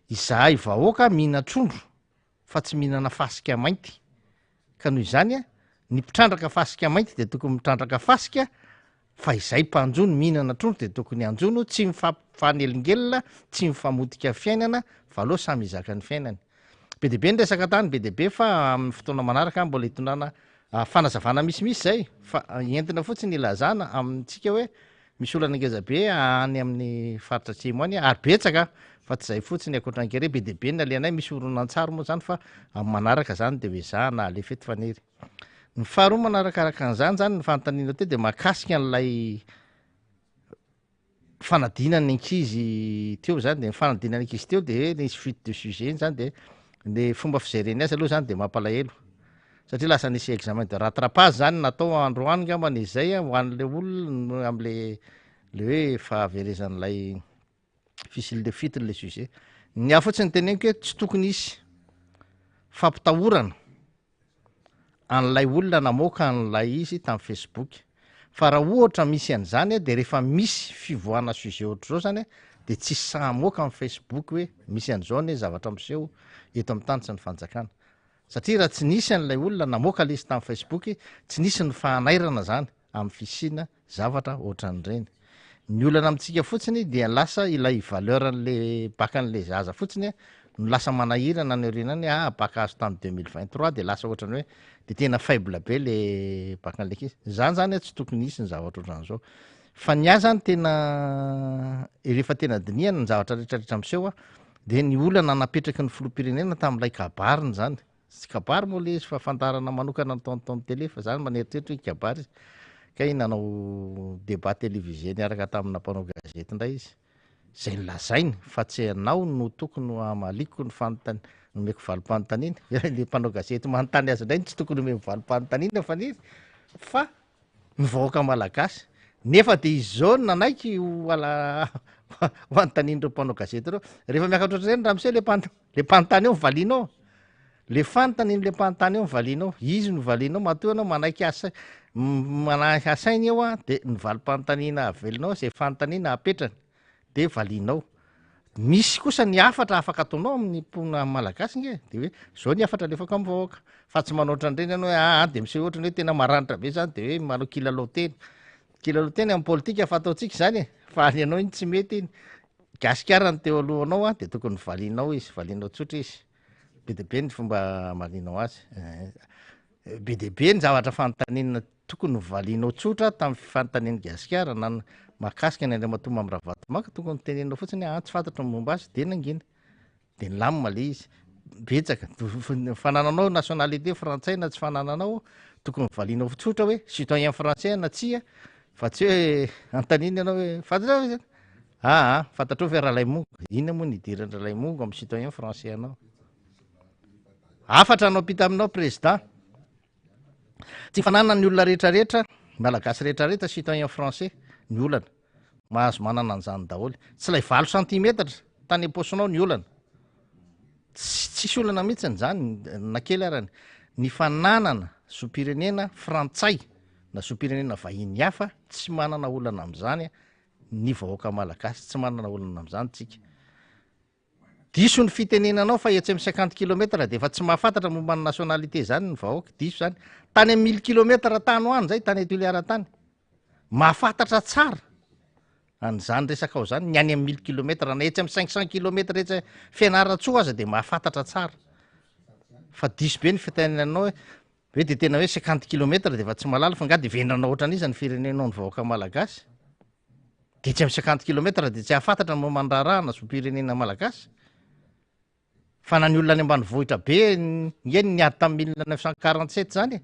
izahay vahoaka mihinan-trondro fa tsy mihinana fasika mainty. Ka noho izany, ny mpitrandraka fasika mainty dia tokony mitrandraka fasika fa izay mpanjono mihinana trondro dia tokony hanjono, tsy mifanelingelina, tsy mifamotika fiainana fa aleo samy hizaka ny fiainany. Be dia be ny resaka tany, be dia be fa amin'ny fotoana manaraka mbola hitondrana fanazavana misimisy izay fa entina fotsiny hilazana amintsika hoe misy olana ngeza be any amin'ny faritra atsimo any ary betsaka fa tsy izay fotsiny ankoatra ny kere, be dia be ny nalehanay, misy horonantsary moa izany fa amin'ny manaraka izany dia ho ezahana alefa eto Faniry. Ny faharoa manarakaraka an'izany izany ny fanontaniana teo dia mahakasika an'ilay fanadinan'ny ankizy teo zany de ny fanadinan'ny ankizy teo de hoe nisy fuite de sujet iny zany de le fomba fijereny azy aloha zany de mampalahelo satria lasa nisy examen de rattrapage zany natao androany ngambany izay a ho an'le olona am'le le hoe fahaverezan'ilay fisy le fuite le sujet. Ny ahy fotsiny teneniko hoe tsy tokony hisy fampitahorana an'ilay olona namoaka an'ilay izy tamin'ny Facebook. Fa raha ohatra misy an'izany dia rehefa misy fivoahana sujet ohatr'izao zany dia tsisy sahy hamoaka amin'ny Facebook hoe misy an'izao anie zavatra miseho eto amin'ny tany sy ny fanjakana. Satria raha tsy nisy an'ilay olona namoaka ilay izy tamin'ny Facebook, tsy nisy ny fahanairana zany amin'ny fisiana zavatra ohatran'ireny. Ny olana amintsika fotsiny dia lasa ilay valeur an'le bac an'le zaza fotsiny no lasa manahirana any aoriana any, ah bac azo tamin'ny 2023 dia lasa ohatran'ny hoe dia tena faible be le bac an'le ankizy. Zany zany tsy tokony hisy ny zavatra ohatran'izao. Fa ny ahy zany tena rehefa tena dinihana ny zavatra rehetrarehetra miseho dia ny olana napetraky ny filoham-pirenena tamin'ilay kabariny zany. Tsy kabary moa le izy fa fandaharana manokana nataony tao amin'ny télé fa za mba nieritreritra hoe hikabary izy. Kay nanao débat télévisé niaraka tamina mpanao gazety indray izy. Izay nolazainy fa tsy ianao no tokony ho hamaliko ny fanontaniana, nomeko valim-panontaniana. Le mpanao gazety manontany azy indray no tsy tokony omeny valim-panontaniana Faniry fa ny vahoaka malagasy. Nefa dia izy izao no nanaiky ho ala ho anontanian'ireo mpanao gazety ireo. Rehefa miakatra ohatr'ireny ramose le mpan- Le mpanontany eo valianao. Le fanontanian'le le mpanontany eo valianao. Izy no valianao. Matoa ianao manaiky asa manahy asainy eo a, de ny valim-panontaniana avelinao zay fanontaniana apetrany de valianao. Misy kosa ny hafatra afaka ataonao amin'ny mponina malagasy nge de hoe zao ny hafatra alefako amin'ny vahoaka fa tsy manao ohatran'ireny ianao hoe aa de miseho ohatran'ny hoe tena maranitra be zany de hoe manao kilalao teny. Kilalao teny amin'ny politika fataontsika izany e, fa ny anao iny tsy mety iny. Gasikara ny teo alohanao a, de tokony valianao izy, valianao tsotra izy. Be dia be ny fomba hamalianao azy. Be dia be ny zavatra fanontaniana tokony ho valianao tsotra tamin'ny fanontanian'i Gasikara na ny mahakasika ny Andriamatoa Mamy Ravatomanga, tokony teneninao fotsiny hoe ah tsy fantatro ny momba azy, de nangina. De nilamina le izy. Betsaka. Ny fanananao nationalité frantsay na tsy fanananao, tokony valianao tsotra hoe citoyen français na tsia, fa tsy hoe anontaniana ianao hoe fantatrao ve zany? Aa, fantatrao ve Ralaimongo? Inona moa ny idiran-dRalaimongo amin'ny citoyen français anao? Hafatra no ampita aminao président. Tsy fananan'ny olona rehetrarehetra, malagasy rehetrarehetra citoyen français ny olana. Mahazo manana an'izany daholo. Tsy ilay valo santimetatra tany am-paosinao ny olana. Tsy tsisy olana mihitsy izany na kely arany. Ny fananana zom-pirenena frantsay na zom-pirenena vahiny hafa tsy manana olana amin'izany ny vahoaka malagasy, tsy manana olana amin'izany tsika. Diso ny fitenenanao fa etsy amin'ny 50 kilomètre dia efa tsy mahafantatra momba ny nationalité zany ny vahoaka, diso zany. Tany amin'ny 1000 kilomètre tany ho any zay, tany Toliara tany. Mahafantatra tsara an'izany resaka ao zany, ny any amin'ny 1000 kilomètre na etsy amin'ny 500 kilomètre etsy Fianarantsoa aza dia mahafantatra tsara. Fa diso be ny fitenenanao hoe hoe dia tena hoe 50 kilomètre dia efa tsy mahalala fa nga dia vendrana ohatran'iza ny firenenao ny vahoaka malagasy? De tsy amin'ny cinquante kilomètre de tsy hahafantatra ny momba ny raharaha na zom-pirenena malagasy. Fa na ny olona any ambanivohitra be nge niady tamin'ny 1947 zany e.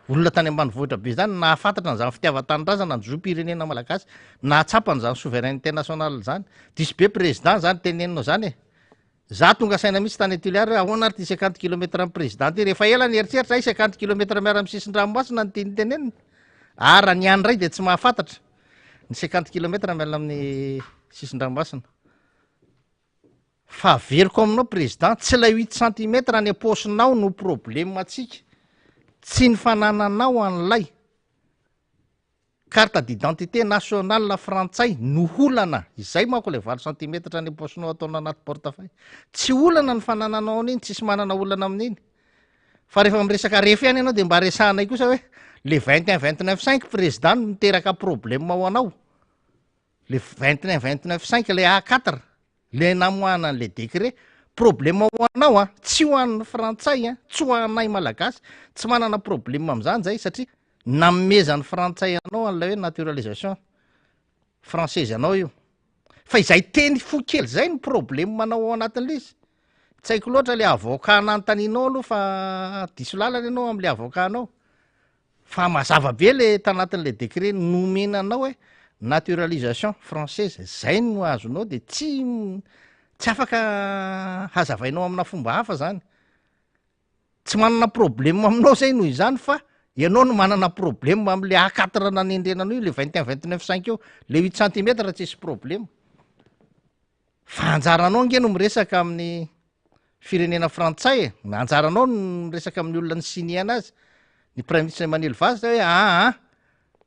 Olona tany ambanivohitra be zany nahafantatra an'izany fitiavan-tanindrazana, ny zom-pirenena malagasy, nahatsapa an'izany souveraineté nationale zany. Diso be président zany teneninao zany e. Za tonga saina mihitsy tany Tuléar hoe ahoana ary ty cinquante kilomètre amin'ny président ty. Rehefa ela nieritreritra hay cinquante kilomètre miara amin'ny sisin-dranomasina no tiany tenenina. Ary raha ny any indray dia tsy mahafantatra ny cinquante kilomètre miala amin'ny sisin-dranomasina. Fa averiko aminao président, tsy ilay huit centimètres any am-paosinao no problème antsika, tsy ny fanananao an'ilay carte d'identité nationale frantsay no olana, izay manko ilay valo centimètres any am-paosinao ataonao anaty portefeuille, tsy olana ny fanananao an'iny, tsisy manana olana amin'iny, fa rehefa miresaka ref ihany ianao dia mba resahanay kosa hoe le 21 29 cinq président no miteraka problème ho anao. Le 21 29 5 le A 4 le namoahana an'le décret problème ho anao a tsy ho an'ny frantsay a tsy ho anay malagasy tsy manana problème amin'izany zay satria nanomezan'ny frantsay anao an'ilay hoe naturalisation française anao io fa izay teny fo kely zay ny problème manao ao anatin'le izy tsy haiko loatra le avocat nanontanianao aloha fa diso lalana ianao am'le avocat anao Fa mazava be le tanatin'le décret nomena anao hoe naturalisation française, zay no azonao de tsy tsy afaka hazavainao amina fomba hafa zany. Tsy manana problème aminao zay noho izany fa ianao no manana problème am'le A quatre nanendrena anao io, le 21 29 cinq io, le huit centimètres tsisy problème. Fa anjaranao ange no miresaka amin'ny firenena frantsay e, anjaranao no miresaka amin'ny olona ni-signer anazy, ny praiminisitra Emmanuel Valls hoe aa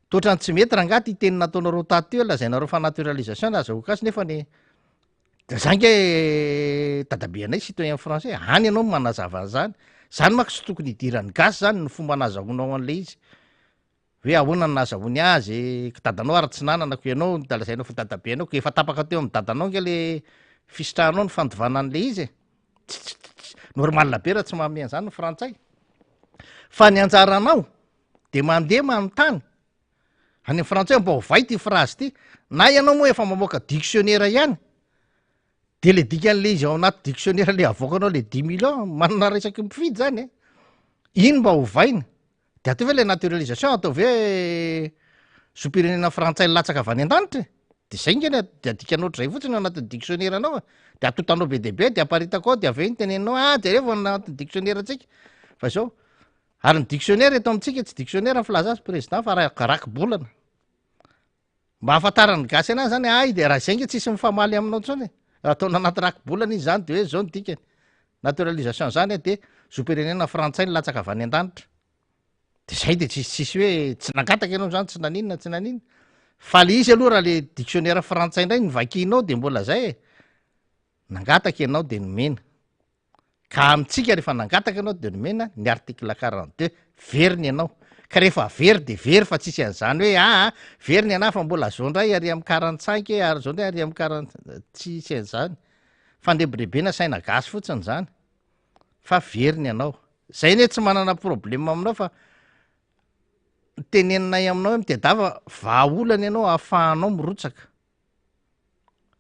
toa ohatran'ny tsy mety rangaha ty teny nataonareo tato ty hoe lazainareo fa naturalisation no azahoako azy nefa ny de za nge dadabeanay citoyen français, any ianao no manazava an'zany, zany manko tsy tokony hidiran'ny gasy zany ny fomba nazahoanao an'le izy. Hoe ahoana no nahazahoany azy, ko dadanao ary tsy nanana ko ianao da lazainao fa dadabenao ko efa tapaka teo amin'ny dadanao nge le fisitrahanao ny fandovana an'le izy e, tsy tsy tsy normal be raha tsy manome an'izany ny frantsay, fa ny anjaranao de mandeha manontany any amin'ny frantsay mba ovay ty phrase ty, na ianao moa efa mamoaka dictionnaire ihany de le dikan'le izy ao anaty dictionnaire le avoakanao le dix millions manana resaky mpifidy zany e, iny mba ovaina De ataovy hoe le naturalisation ataovy hoe zom-pirenena frantsay latsaka avy any an-danitra e! De zay nge ny de adikanao ohatr'izay fotsiny ao anatin'ny dictionnaire anao e! De atotanao be dia be de aparitaka ao de avy eo iny teneninao hoe ah jereo fa anatin'ny dictionnaire antsika fa zao. Ary ny dictionnaire eto amintsika tsy dictionnaire ny filaza azy président fa rakibolana. Mba ahafantaran'ny gasy anazy zany hay de raha izay nge tsisy mifamaly aminao intsony e! Raha ataonao anaty rakibolana izy zany de hoe zao ny dikany. Naturalisation zany de zom-pirenena frantsay nilatsaka avy any an-danitra. De zay de tsisy tsisy hoe tsy nangataka ianao zany tsy naninona tsy naninona. Fa le izy aloha raha le dictionnaire frantsay indray no vakianao de mbola zay e! Nangataka ianao de nomena. Ka amintsika rehefa nangataka ianao dia nomena ny article 42, very ny anao. Ka rehefa very dia very fa tsisy an'izany hoe aa very ny anah fa mbola zao indray ary amin'ny quarante-cinq e, ary zao indray ary amin'ny quarante, tsisy an'izany. Fandrebirebena saina gasy fotsiny izany fa very ny anao. Zay anie tsy manana problème aminao fa teneninay aminao hoe mitedava vahaolana ianao ahafahanao mirotsaka.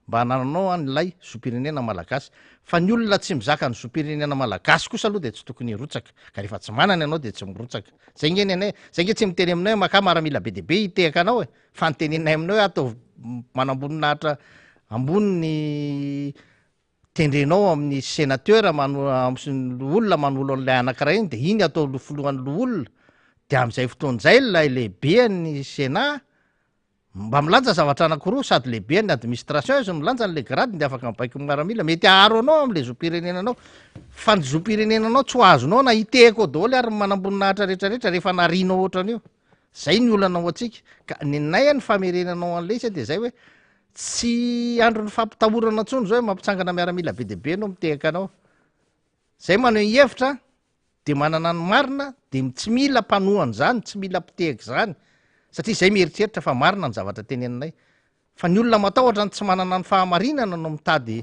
mba hanananao an ilay zom-pirenena malagasy fa ny olona tsy mizaka ny zom-pirenena malagasy kosa aloha dia tsy tokony hirotsaka ka rehefa tsy manana ianao dia tsy mirotsaka zay nge ny anay zay nge tsy miteny aminay hoe makà maramila be dia be hitehaka anao e fa ny teneninay aminao hoe ataovy manamboninahitra ambony ny tendrenao amin'ny sénateur mano amin'ny loholona manolo an'ilay anankiray iny dia iny atao filohan'ny loholona dia amin'izay fotoana izay ilay lehiben'ny sénat Mba milanja zavatra anakiroa, sady lehibe ny administration izy no milanja an'le grade de afaka mibaiko ny miaramila, mety haharo anao amle zom-pirenenanao, fa ny zom-pirenenanao tsy ho azonao na hitehaka ao daholo ary ny manamboninahitra rehetra rehetra rehefa narianao ohatran'io, zay ny olana ho antsika, ka nenay ny famerenanao an'le izy de zay hoe tsy andron'ny fampitahorana intsony zao hoe mampitsangana miaramila be dia be anao mitehaka anao, zay maneho hevitra de manana ny marina de tsy mila mpanohana izany, tsy mila mpitehaka izany satria izay mieritreritra fa marina ny zavatra teneninay. Fa ny olona matahotra ny tsy manana ny fahamarinana no mitady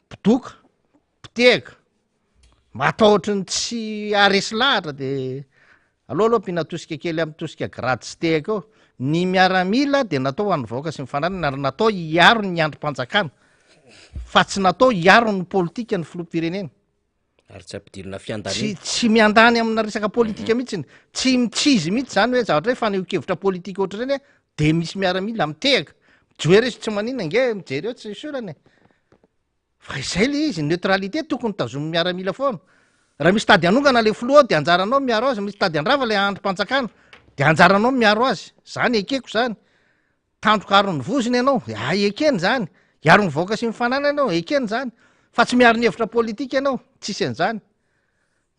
mpidoka, mpitehaka, matahotra ny tsy haharesy lahatra de. Aleo aloha ampiana tosika kely amin'ny tosika grady sy tehaka eo. Ny miaramila dia natao ho an'ny vahoaka sy ny fananany ary natao hiaro ny andrim-panjakana fa tsy natao hiaro ny politika ny filoham-pirenena. Ary tsy ampidirina fiandaniana. Tsy tsy miandany amina resaka politika mihitsy. Tsy mitsizy mihitsy zany hoe zavatra hoe fanehoan-kevitra politika ohatr'ireny a, de misy miaramila mitehaka. Mijoera izy tsy maninona ange mijery eo tsy sorany e. Fa izay le izy, neutralité tokony tazomin'ny miaramila foana. Raha misy tady hanongana le filoha ao de anjaranao miaro azy, misy tady handrava le andrim-panjakana de anjaranao miaro azy. Zany ekeko zany. Tandroka aro ny vozony ianao, hay ekena izany. Hiaro ny vahoaka sy ny fananany ianao, ekena izany. Fa tsy miaro ny hevitra politika ianao, tsisy an'izany.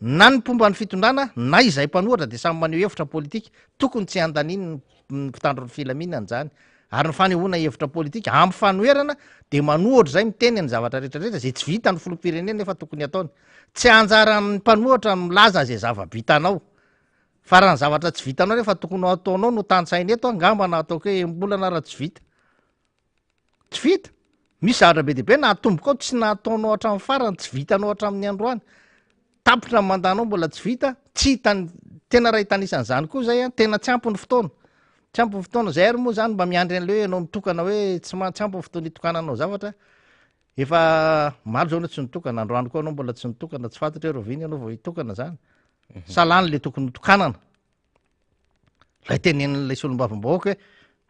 Na ny mpomba ny fitondrana na izay mpanohatra dia samy maneho hevitra politika. Tokony tsy handaniany ny mpitandro ny filaminana izany. Ary ny fanehoana hevitra politika amin'ny fanoherana dia manohatra izay miteny ny zavatra rehetra rehetra izay tsy vitan'ny filoham-pirenena nefa tokony hataony. Tsy anjaran'ny mpanohatra ny milaza izay zava-bitanao. Fa raha ny zavatra tsy vitanao nefa tokony ho ataonao no tantsaina eto angamba na ataoko hoe enim-bolana ara tsy vita. Tsy vita. Misy zavatra be dia be nahatombokao tsy nataonao hatramin'ny farany, tsy vitanao hatramin'ny androany. Tapitra ny mandat-nao mbola tsy vita, tsy hitan-, tena raha hitanisa an'izany koa zay an, tena tsy ampy ny fotoana. Tsy ampy ny fotoana, zay ary moa zany mba miandry an'ilay hoe ianao mitokana hoe tsy ma-, tsy ampy ny fotoana hitokananao zavatra. Efa maro zao anao tsy nitokana, androany koa anao mbola tsy nitokana, tsy fantatra hoe rahoviana ianao vao hitokana zany. Sa lany le tokony hotokanana. Ilay tenenin'ilay solombavambahoaka hoe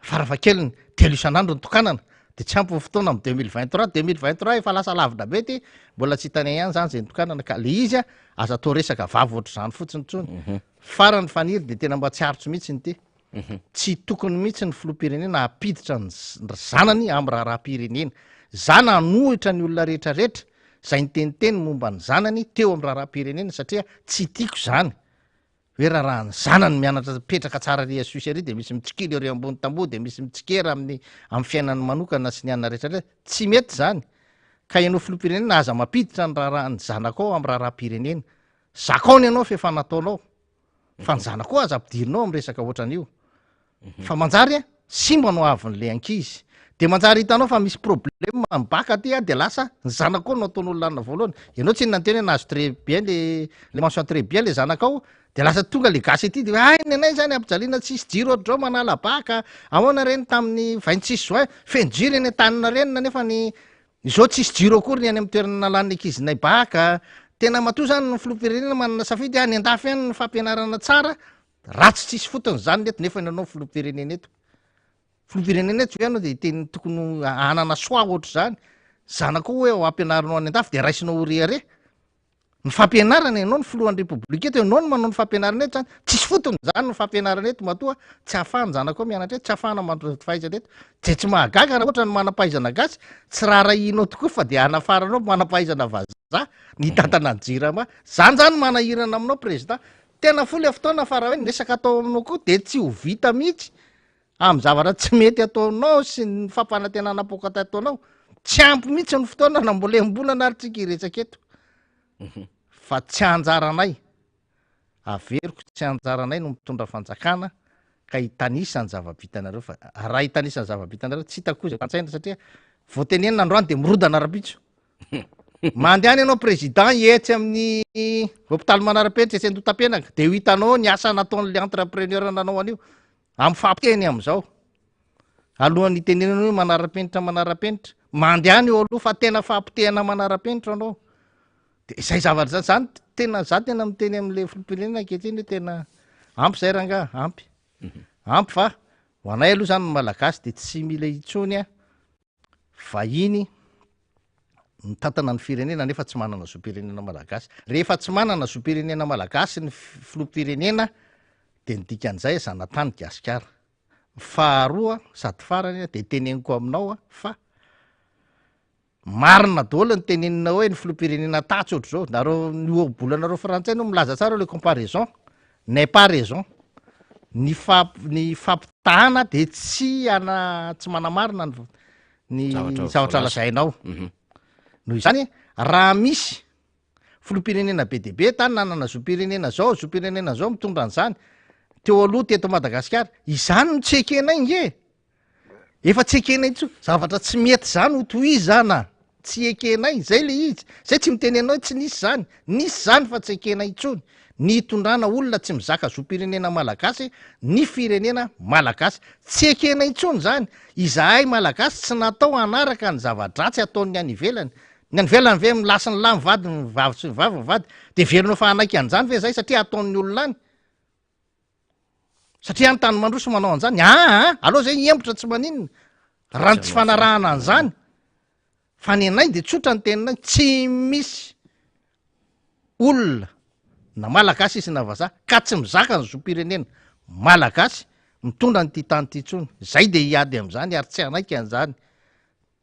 farafahakeliny telo isan'andro ny tokanana de tsy ampy ny fotoana amin'ny 2023, 2023 efa lasa lavitra be ty, mbola tsy hitanay ihany zany zay nitokanana ka le izy a aza atao resaka vava ohatr'izany fotsiny intsony. Mhm. Farany Faniry de tena mba tsy aritro mihitsy ity. Mhm. Tsy tokony mihitsy ny filoham-pirenena hampiditra ny zanany amin'ny raharaham-pirenena. Za nanohitra ny olona rehetrarehetra zay niteniteny momba ny zanany teo amin'ny raharaham-pirenena satria tsy tiako zany hoe raharahan'ny zanany mianatra mipetraka tsara ary Suisse ary de misy mitsikilo ery ambony tamboho de misy mitsikera amin'ny amin'ny fiainany manokana sy ny anona rehetrarehetra tsy mety zany ka ianao filoham-pirenena aza mampiditra ny raharahan'ny zanakao amin'ny raharaham-pirenena zakao ny anao f'efa nataonao fa ny zanakao aza ampidirinao amin'ny resaka ohatran'io mhm. fa manjary a simba no avin'le ankizy de manjary hitanao fa misy problème ny baka aty a de lasa ny zanakao no ataon'olona anona voalohany ianao tsy nanteny hoe nahazo très bien le le mention très bien le zanakao de lasa tonga le gasy aty de hoe ay ny anay zany ampijaliana tsisy jiro ohatr'izao manala baka ahoana reny tamin'ny 26 juin feno jiro eny an-tanina nefa ny Izao tsisy jiro akory ny any amin'ny toerana nalan'ny ankizinay bac a! Tena matoa zany ny filoham-pirenena manana safidy any andafy any ny fampianarana tsara, ratsy tsisy fotony zany ny eto nefa ianao filoham-pirenena eto. Filoham-pirenena eto ve ianao de hiteny tokony hanana choix ohatr'izany? Zanakao hoe ho ampianarinao any andafy de raisinao ho rehareha? Ny fampianarana ianao ny filohan'ny repoblika eto, ianao no manao ny fampianarana eto zany, tsisy fotony zany ny fampianarana eto matoa tsy ahafahan'ny zanakao mianatra eto, tsy ahafahana mandroso fahaizana eto, de tsy mahagaga raha ohatra ny manam-pahaizana gasy tsy raharahianao tokoa fa de anafaranao manam-pahaizana vazaha ny hitantana ny jirama, zany zany manahirana aminao président, tena fohy le fotoana fa raha hoe ny resaka atao aminao koa de tsy ho vita mihitsy amin'ny zavatra tsy mety ataonao sy ny fampanantenana poakaty ataonao, tsy ampy mihitsy ny fotoana na mbola enim-bolana ary tsika hiresaka eto mhm. fa tsy anjaranay, averiko tsy anjaranay no mitondra fanjakana ka hitanisa ny zava-bitanareo fa raha hitanisa ny zava-bitanareo tsy hitako koa izay tantsaina satria vao tenenina androany de mirodana rapitso Mandehana ianao président etsy amin'ny hôpitaly Manarapenitra etsy Andohatapenaka de ho hitanao ny asa nataon'le entrepreneur nanao an'io amin'ny fampiteny amin'izao. Alohan'ny hitenenana hoe manara-penitra manara-penitra, mandehana eo aloha fa tena fampitehana manara-penitra anao. De izay zavatra zany, zany tena za tena miteny amin'le filoham-pirenena ankehitriny hoe tena ampy zay rangaha, ampy. Mhm. Ampy fa ho anay aloha zany ny Malagasy de tsy mila intsony a. Vahiny mitantana ny firenena nefa tsy manana zom-pirenena malagasy. Rehefa tsy manana zom-pirenena malagasy ny filoham-pirenena dia ny dikan'izay zanatany gasikara. Faharoa sady farany dia teneniko aminao fa marina daholo ny teneninao hoe ny filoham-pirenena tatsy ohatr'izao. Nareo ny ohabolanareo frantsay no milaza tsara le comparaison n'est pas raison. Ny fa- ny fampitahana dia tsy ana- tsy manamarina ny ny Zavatra zavatra voalaza. lazainao. Mhm. Noho izany, raha misy filoham-pirenena be dia be tany nanana zom-pirenena zao, zom-pirenena zao mitondra an'izany teo aloha teto Madagasikara, izany no tsy ekenay nge e. Efa tsy ekenay intsony, zavatra tsy mety zany ho tohizana, tsy ekenay, zay le izy, zay tsy miteny anao hoe tsy nisy zany, nisy zany fa tsy ekenay intsony, ny hitondrana olona tsy mizaka zom-pirenena malagasy ny firenena malagasy. Tsy ekena intsony izany. Izahay malagasy tsy natao hanaraka ny zava-dratsy ataon'ny any ivelany. Ny any ivelany ve lahy sy ny lahy mivady, ny vavy sy ny vavy mivady? Dia heverinao fa hanaiky an'izany ve izahay satria ataon'ny olona any? Satria any tany mandroso manao an'izany? Aa, aleo izay hiembotra tsy maninona raha ny tsy fanarahana an'izany. Fa ny anay dia tsotra ny teninay, tsy misy olona na malagasy izy na vazaha ka tsy mizaka ny zom-pirenena malagasy mitondra an'ity tany ity intsony. Zay dia hiady amin'izany ary tsy hanaiky an'izany.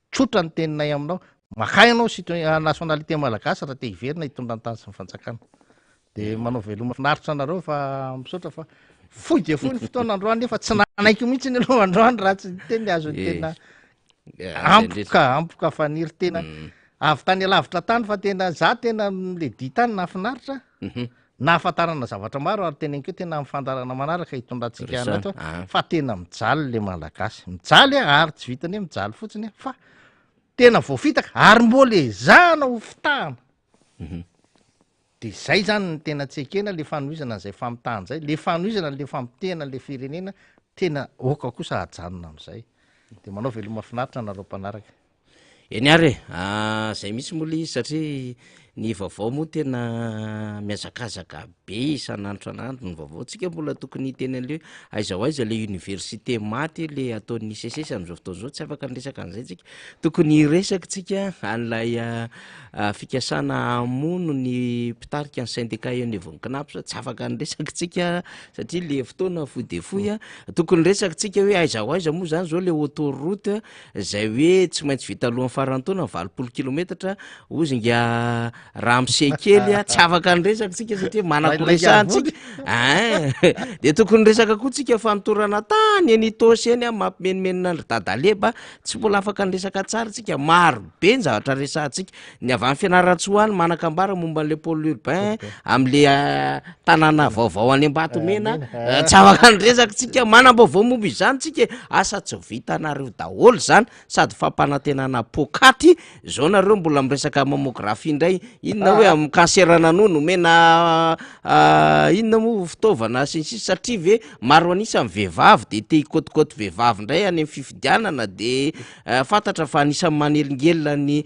Tsotra ny teninay aminao, makà ianao citoyen nationalité malagasy raha te hiverina hitondra ny tany sy ny fanjakana. De manao veloma finaritra anareo fa misaotra fa fohy dia fohy ny fotoana androany nefa tsy nanaiky mihitsy ny aloha androany raha tsy niteny azo ny tena ampoka ampoka faniry tena mm. avy tany alavitra tany fa tena za tena le di tany nahafinaritra mhm. nahafantarana zavatra maro ary tena keo tena mifandarana manaraka hitondrantsika anato ah. fa tena mijaly le malagasy mijaly a ary tsy vitany hoe mijaly fotsiny fa tena voafitaka ary mbola ezahana ho fitahana mhm. De zay zany ny tena tsy ekena le fanohizana an'izay famitahana zay, le fanohizana an'le famotehana an'le firenena tena aoka kosa hajanona am'zay. De manao veloma finaritra anareo mpanaraka. Eny ary e, zay mihitsy moa le izy satria ny vaovao moa tena mihazakazaka be isan'andro isan'andro ny vaovao, tsika mbola tokony hiteny an'le hoe aiza ho aiza le université maty le ataon'ny SECES am'zao fotoana zao, tsy afaka niresaka an'zay tsika, tokony hiresaka tsika an'ilay Fikasana hamono ny mpitarika ny syndicat eo anivon'ny Cnaps, tsy afaka niresaka tsika satria le fotoana fohy dia fohy a. Tokony niresaka tsika hoe aiza ho aiza moa zany zao le autoroute zay hoe tsy maintsy vita alohan'ny faran'ny taona 80 kilometatra, hozy nga ramose kely a, tsy afaka niresaka tsika satria manako-resahantsika ein. De tokony niresaka koa tsika fanotorana tany eny Itaosy eny a, mampimenomenona an-dry Dadaleba, tsy mbola afaka niresaka tsara tsika, maro Be ny zavatra resahantsika. Ny avy any Fianarantsoa any manan-kambara momba an'ilay pôle urbain amin'le tanàna vaovao any Ambatomena. Tsy afaka niresaka tsika, manam-baovao momba izany tsika e. Asa tsy vitanareo daholo izany, sady fampanantenana poakaty, zao nareo mbola miresaka mammographie indray, inona hoe amin'ny cancer-na nono omena inona moa fitaovana sy ny sisa, satria ve maro an'isa ny vehivavy de te hikôtikôty vehivavy indray any amin'ny fifidianana de Fantatra fa anisan'ny manelingelina ny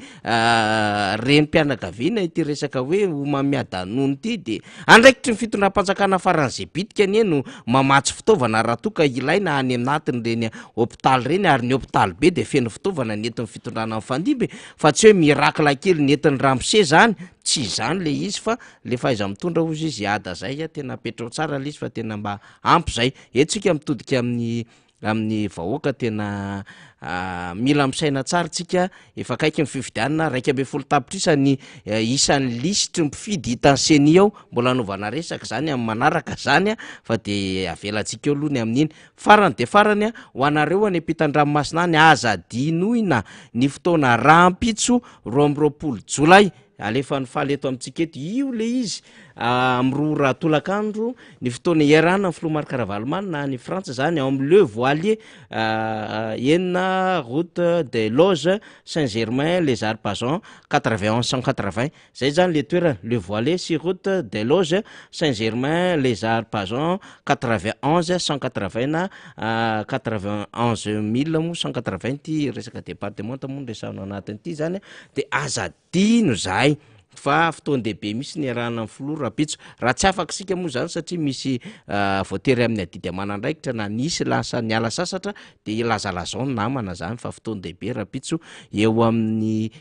renim-pianakaviana ity resaka hoe homamiadanono ity dia andraikitry ny fitondram-panjakana faran'izay bitika anie no mamatsy fitaovana raha toa ka ilaina any anatin'ireny hopitaly ireny ary ny hopitaly be dia feno fitaovana nentin'ny fitondrana mifandimby fa tsy hoe miracle kely nentin'ny ramose zany, tsy izany le izy fa le fahaiza-mitondra hozy izy hiada zay, tena apetrao tsara le izy fa tena mba ampy zay, eto tsika mitodika amin'ny amin'ny vahoaka tena mila misaina tsara tsika efa akaiky ny fifidianana 11 tapitrisa ny isan'ny lisitry ny mpifidy hitan'ny ceni ao mbola anaovana resaka zany amin'ny manaraka zany a fa de avelantsika eo aloha ny amin'iny farany de farany a ho anareo any ampitan-dranomasina any aza adinoina ny fotoana rahampitso 22 jolay Alefan'i Faly eto amintsika eto io le izy amin'ny 2 ora tolakandro ny fotoana iarahana amin'ny filoha Marc Ravalomanana any Frantsa zany ao amin'ny Le Voilier 6 route des Loges Saint Germain les Arpajons 91 180 zay zany le toerana Le Voilier 6 route des Loges Saint Germain les Arpajons 91 180 na 91 mille moa 180 ty resaka departemanta moa no resahana ao anatin'ity zany de aza Adino zahay fa fotoan-dehibe mihitsy ny iarahana amin'ny filoha rahampitso. Raha tsy afaka isika moa izany satria misy voatery amin'ny adidy aman'andraikitra na nisy lasa niala sasatra dia ilazalazao ny namana izany fa fotoan-dehibe rahampitso eo amin'ny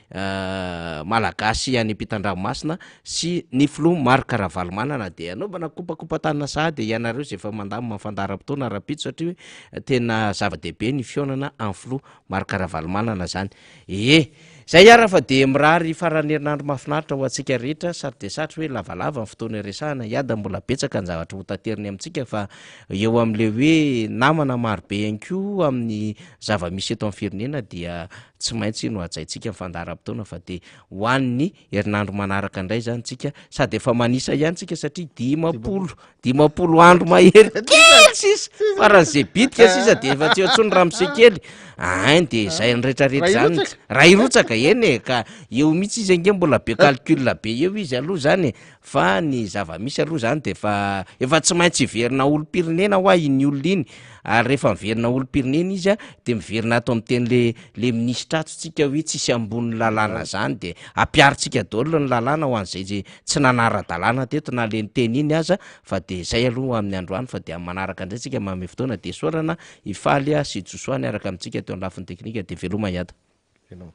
Malagasy any ampitan-dranomasina sy ny filoha Marc Ravalomanana dia anaovana kopakopa-tanana sahady ianareo izay efa mandamina ny fandaharam-potoana rahampitso satria tena zava-dehibe ny fihaonana amin'ny filoha Marc Ravalomanana izany. Ee. Zay ara fa dia mirary faran'ny herinandro mahafinaritra ho antsika rehetra, sary dia satry hoe lavalava ny fotoana iresahana, hiada mbola betsaka ny zavatra ho tateriny amintsika fa eo amin'ilay hoe namana marobe ihany koa amin'ny zava-misy eto amin'ny firenena dia tsy maintsy nohajaintsika ny fandaharam-potoana fa dia ho an'ny herinandro manaraka indray izany tsika sady efa manisa ihany tsika satria 50 50 andro mahery kely sisa faran'izay bitika sisa de efa tsy eo intsony ramose kely ain de zay ny rehetrarehetra Raha zany hirotsaka? raha hirotsaka eny e ka eo mihitsy izy ange mbola be calcul be eo izy aloha zany e. Fa ny zava-misy aloha zany de efa efa tsy maintsy hiverina olom-pirenena hoa iny olona iny, ary rehefa miverina olom-pirenena izy a de miverina ato amin'ny teny le le minisitra ato tsika hoe tsisy ambonin'ny lalàna zany de ampiharintsika daholo ny lalàna ho an'izay ze tsy nanara-dalàna teto na le niteny iny aza fa de zay aloha amin'ny androany fa de amin'ny manaraka indray tsika manome fotoana de isaorana i Faly sy Josoa niaraka amintsika teo amin'ny lafiny teknika de veloma hiada. Veloma.